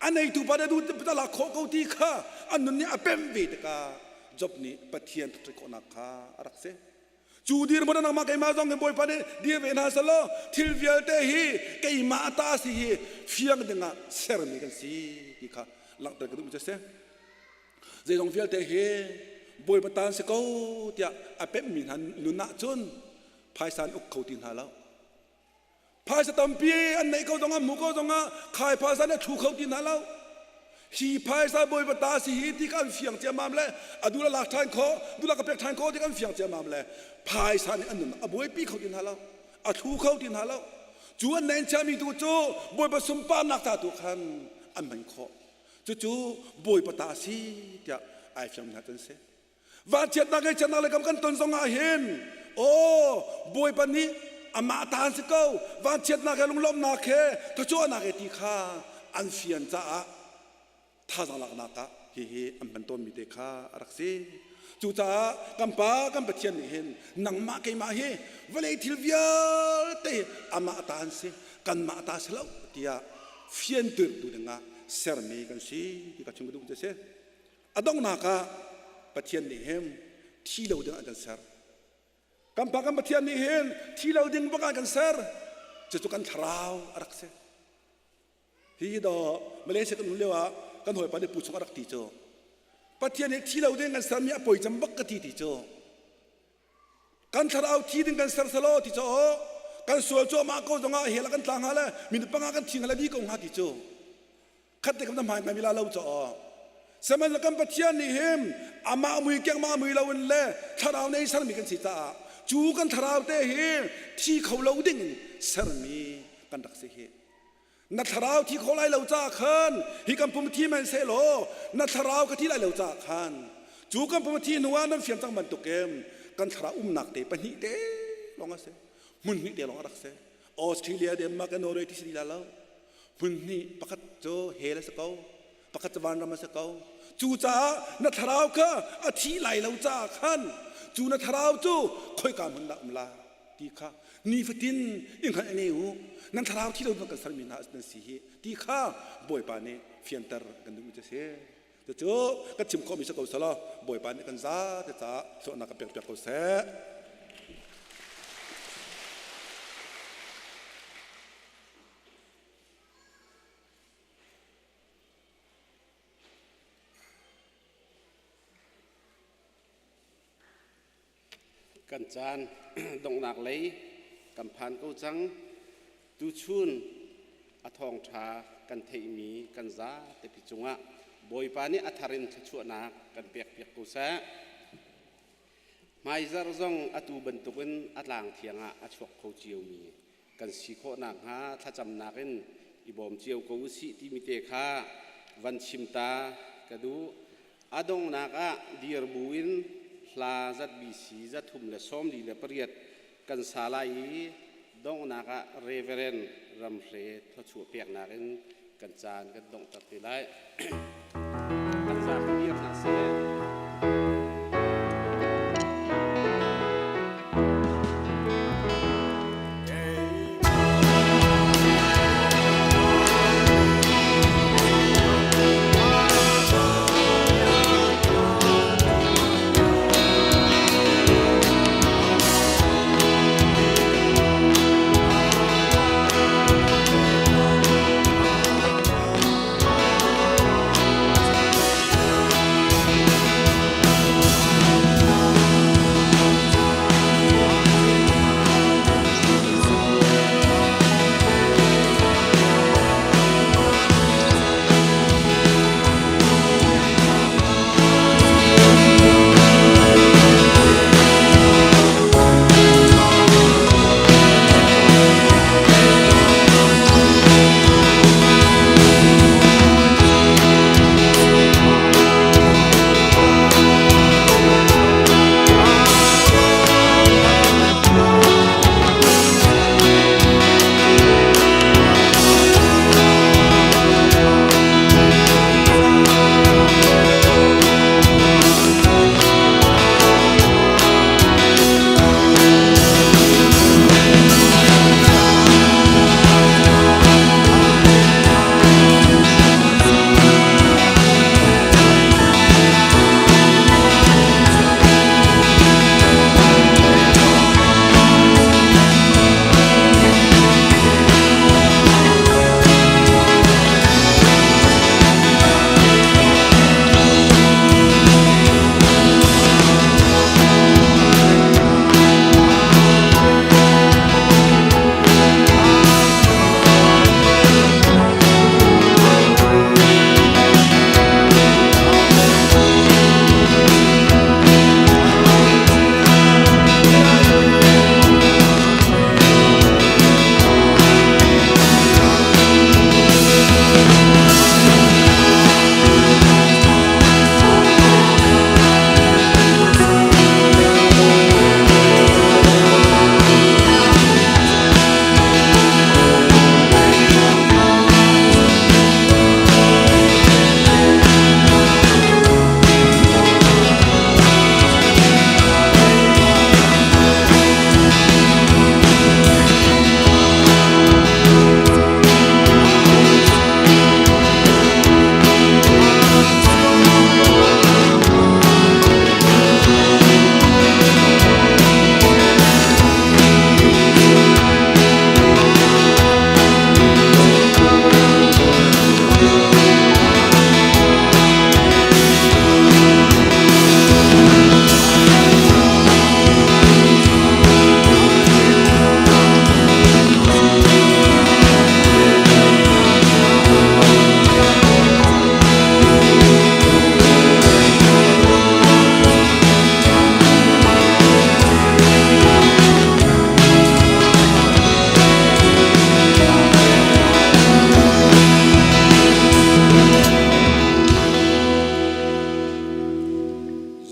a neitu pa nih duh ta lak khawh ko ti kha an nun nih a pem ve tikah Job nih Pathian ṭhat khawhnak kha a rak si cu dirhmun ah nangmah keimah zong hi Bawipa nih dir ve hna selaw thil vialte hi keimah ta si hi fiang dingah sermi kan si ti kha langhter ka duhmi cu a si zeizong vialte hi Bawipa ta an si ko tiah a pemmi hna nun ah cun phaisa an uk kho ti hna lo phaisa tampi an neih ko zongah hmu ko zongah khai phaisa nih a thlu kho ti hna lo hi phaisa bawipa ta si hi ti kan fiang ciammam le a dul a lak ṭhan khawh dul a ka pek ṭhan khawh ti kan fiang ciammam le phaisa nih an nun a buaipi kho ti hna lo a thlu kho ti hna lo cu an nen chiami tu cu bawipa sunparnak ca tu khan an hman khawh cucu bawipa ta si tiah ai fiang hna cun si Vanchiatnak ngaihchiatnak le kam kan ton zong ah hin aw Bawipa nih amah ta an si ko vanchiatnak he lunglawmhnak he thawchuahnak he ti kha an fian caah thazaang laknak ah hihi an hman tawnmi te kha a rak si. Cucaah kan Pa kan Pathian nih hin nangmah keimah hi vawlei thil vialte amah ta an si kanmah ta si lo tiah fiantertu dingah sermi kan si ti ka chim ka duh cu a si. A donghnak ah Pathian nih hin thi lo ding ah kan ser. Kan Pa kan Pathian nih hin thi lo ding bak ah kan ser. Cucu kan thlarau a rak si. Hi do Malaysia kan um lio ah kan hawipa nih pu chung a rak ti cu. Pathian nih thi lo ding kan sermi a poi cem bak ka ti ti cu. Kan thlarau thi ding kan ser selaw ti cu kan sual cuahmah ko zongah hell ah kan tla hnga le minute panga kan thi hnga le di ko hnga ti cu. Khat te kam na hmai hmai mi la lo caw sihmanhsehlaw kan Pathian nih hin amah mui kengmah mui lo in le thlarau nei sermi kan si caah cu kan thlarau te hi thi kho lo ding in sermi kan rak si hi na thlarau thi kho lai lo caah khan hi kan pum thi man sehlaw na thlarau ka thi lai lo caah khan cu kan pum thi hnu ah nan fian cang bantukin kan thlarau umnak te pahnih te lawng a si hmun hnih te lawng a rak si Australia Denmark Norway ti si la lo hmun hnih pakhat cu hell a si ko pakhat cu vanram a si ko cucaah na thlarau kha a thi lai lo caah khan cu na thlarau cu khoika hmun dah um la ti kha nifatin i hngalh ne u nan thlarau thi lo kan sermi hna nan si hi ti kha bawipa nih fianter kan duhmi cu a si cucu kan chim khawhmi si ko selaw bawipa nih kan za te caah hlawhnak kan pekpiak ko seh Kan caan donghnak lei kan phan ko cang. Tuchun a thawngṭha kan theihmi kan zatepi cungah Bawipa nih a thar in thluachuahnak kan pekpiak ko seh. Hmaizarh zong atu bantukin a tlang thiang ah a chuak kho ciomi kan si khawh nakhnga thlacamnak in i bawm cio ko usih timi te kha van chim ta ka duh. A donghnak ah dir buin hla zatbc 348 kan sa lai i donghnak ah Reverend Ramhre thluachuah peknak in kan caan kan donghter te lai. Kan zapi dir hna seh.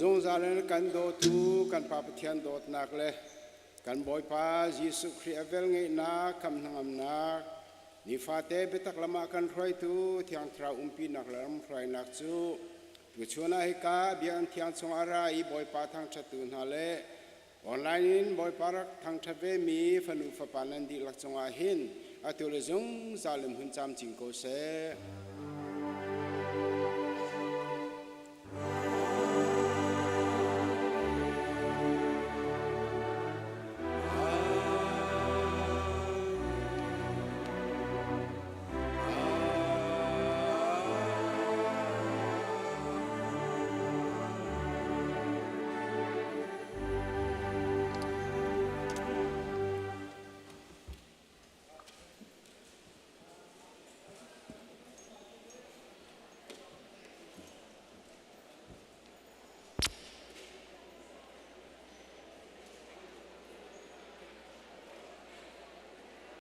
Zungzal in kan dawtu kan Pa Pathian dawtnak le kan Bawipa Jesuh Khrih a velngeihnak khamhnangamnak nifate biatak lam ah kan hruaitu Thiang Thlarau umpinak le lamhruainak cu tuchun ah hika biakinn thiang chungah ra i Bawipa thangṭhattu hna le Online in Bawipa rak thangṭhat vemi fanu fapa nan dihlak cungah hin atu le zungzal in hun camcin ko seh.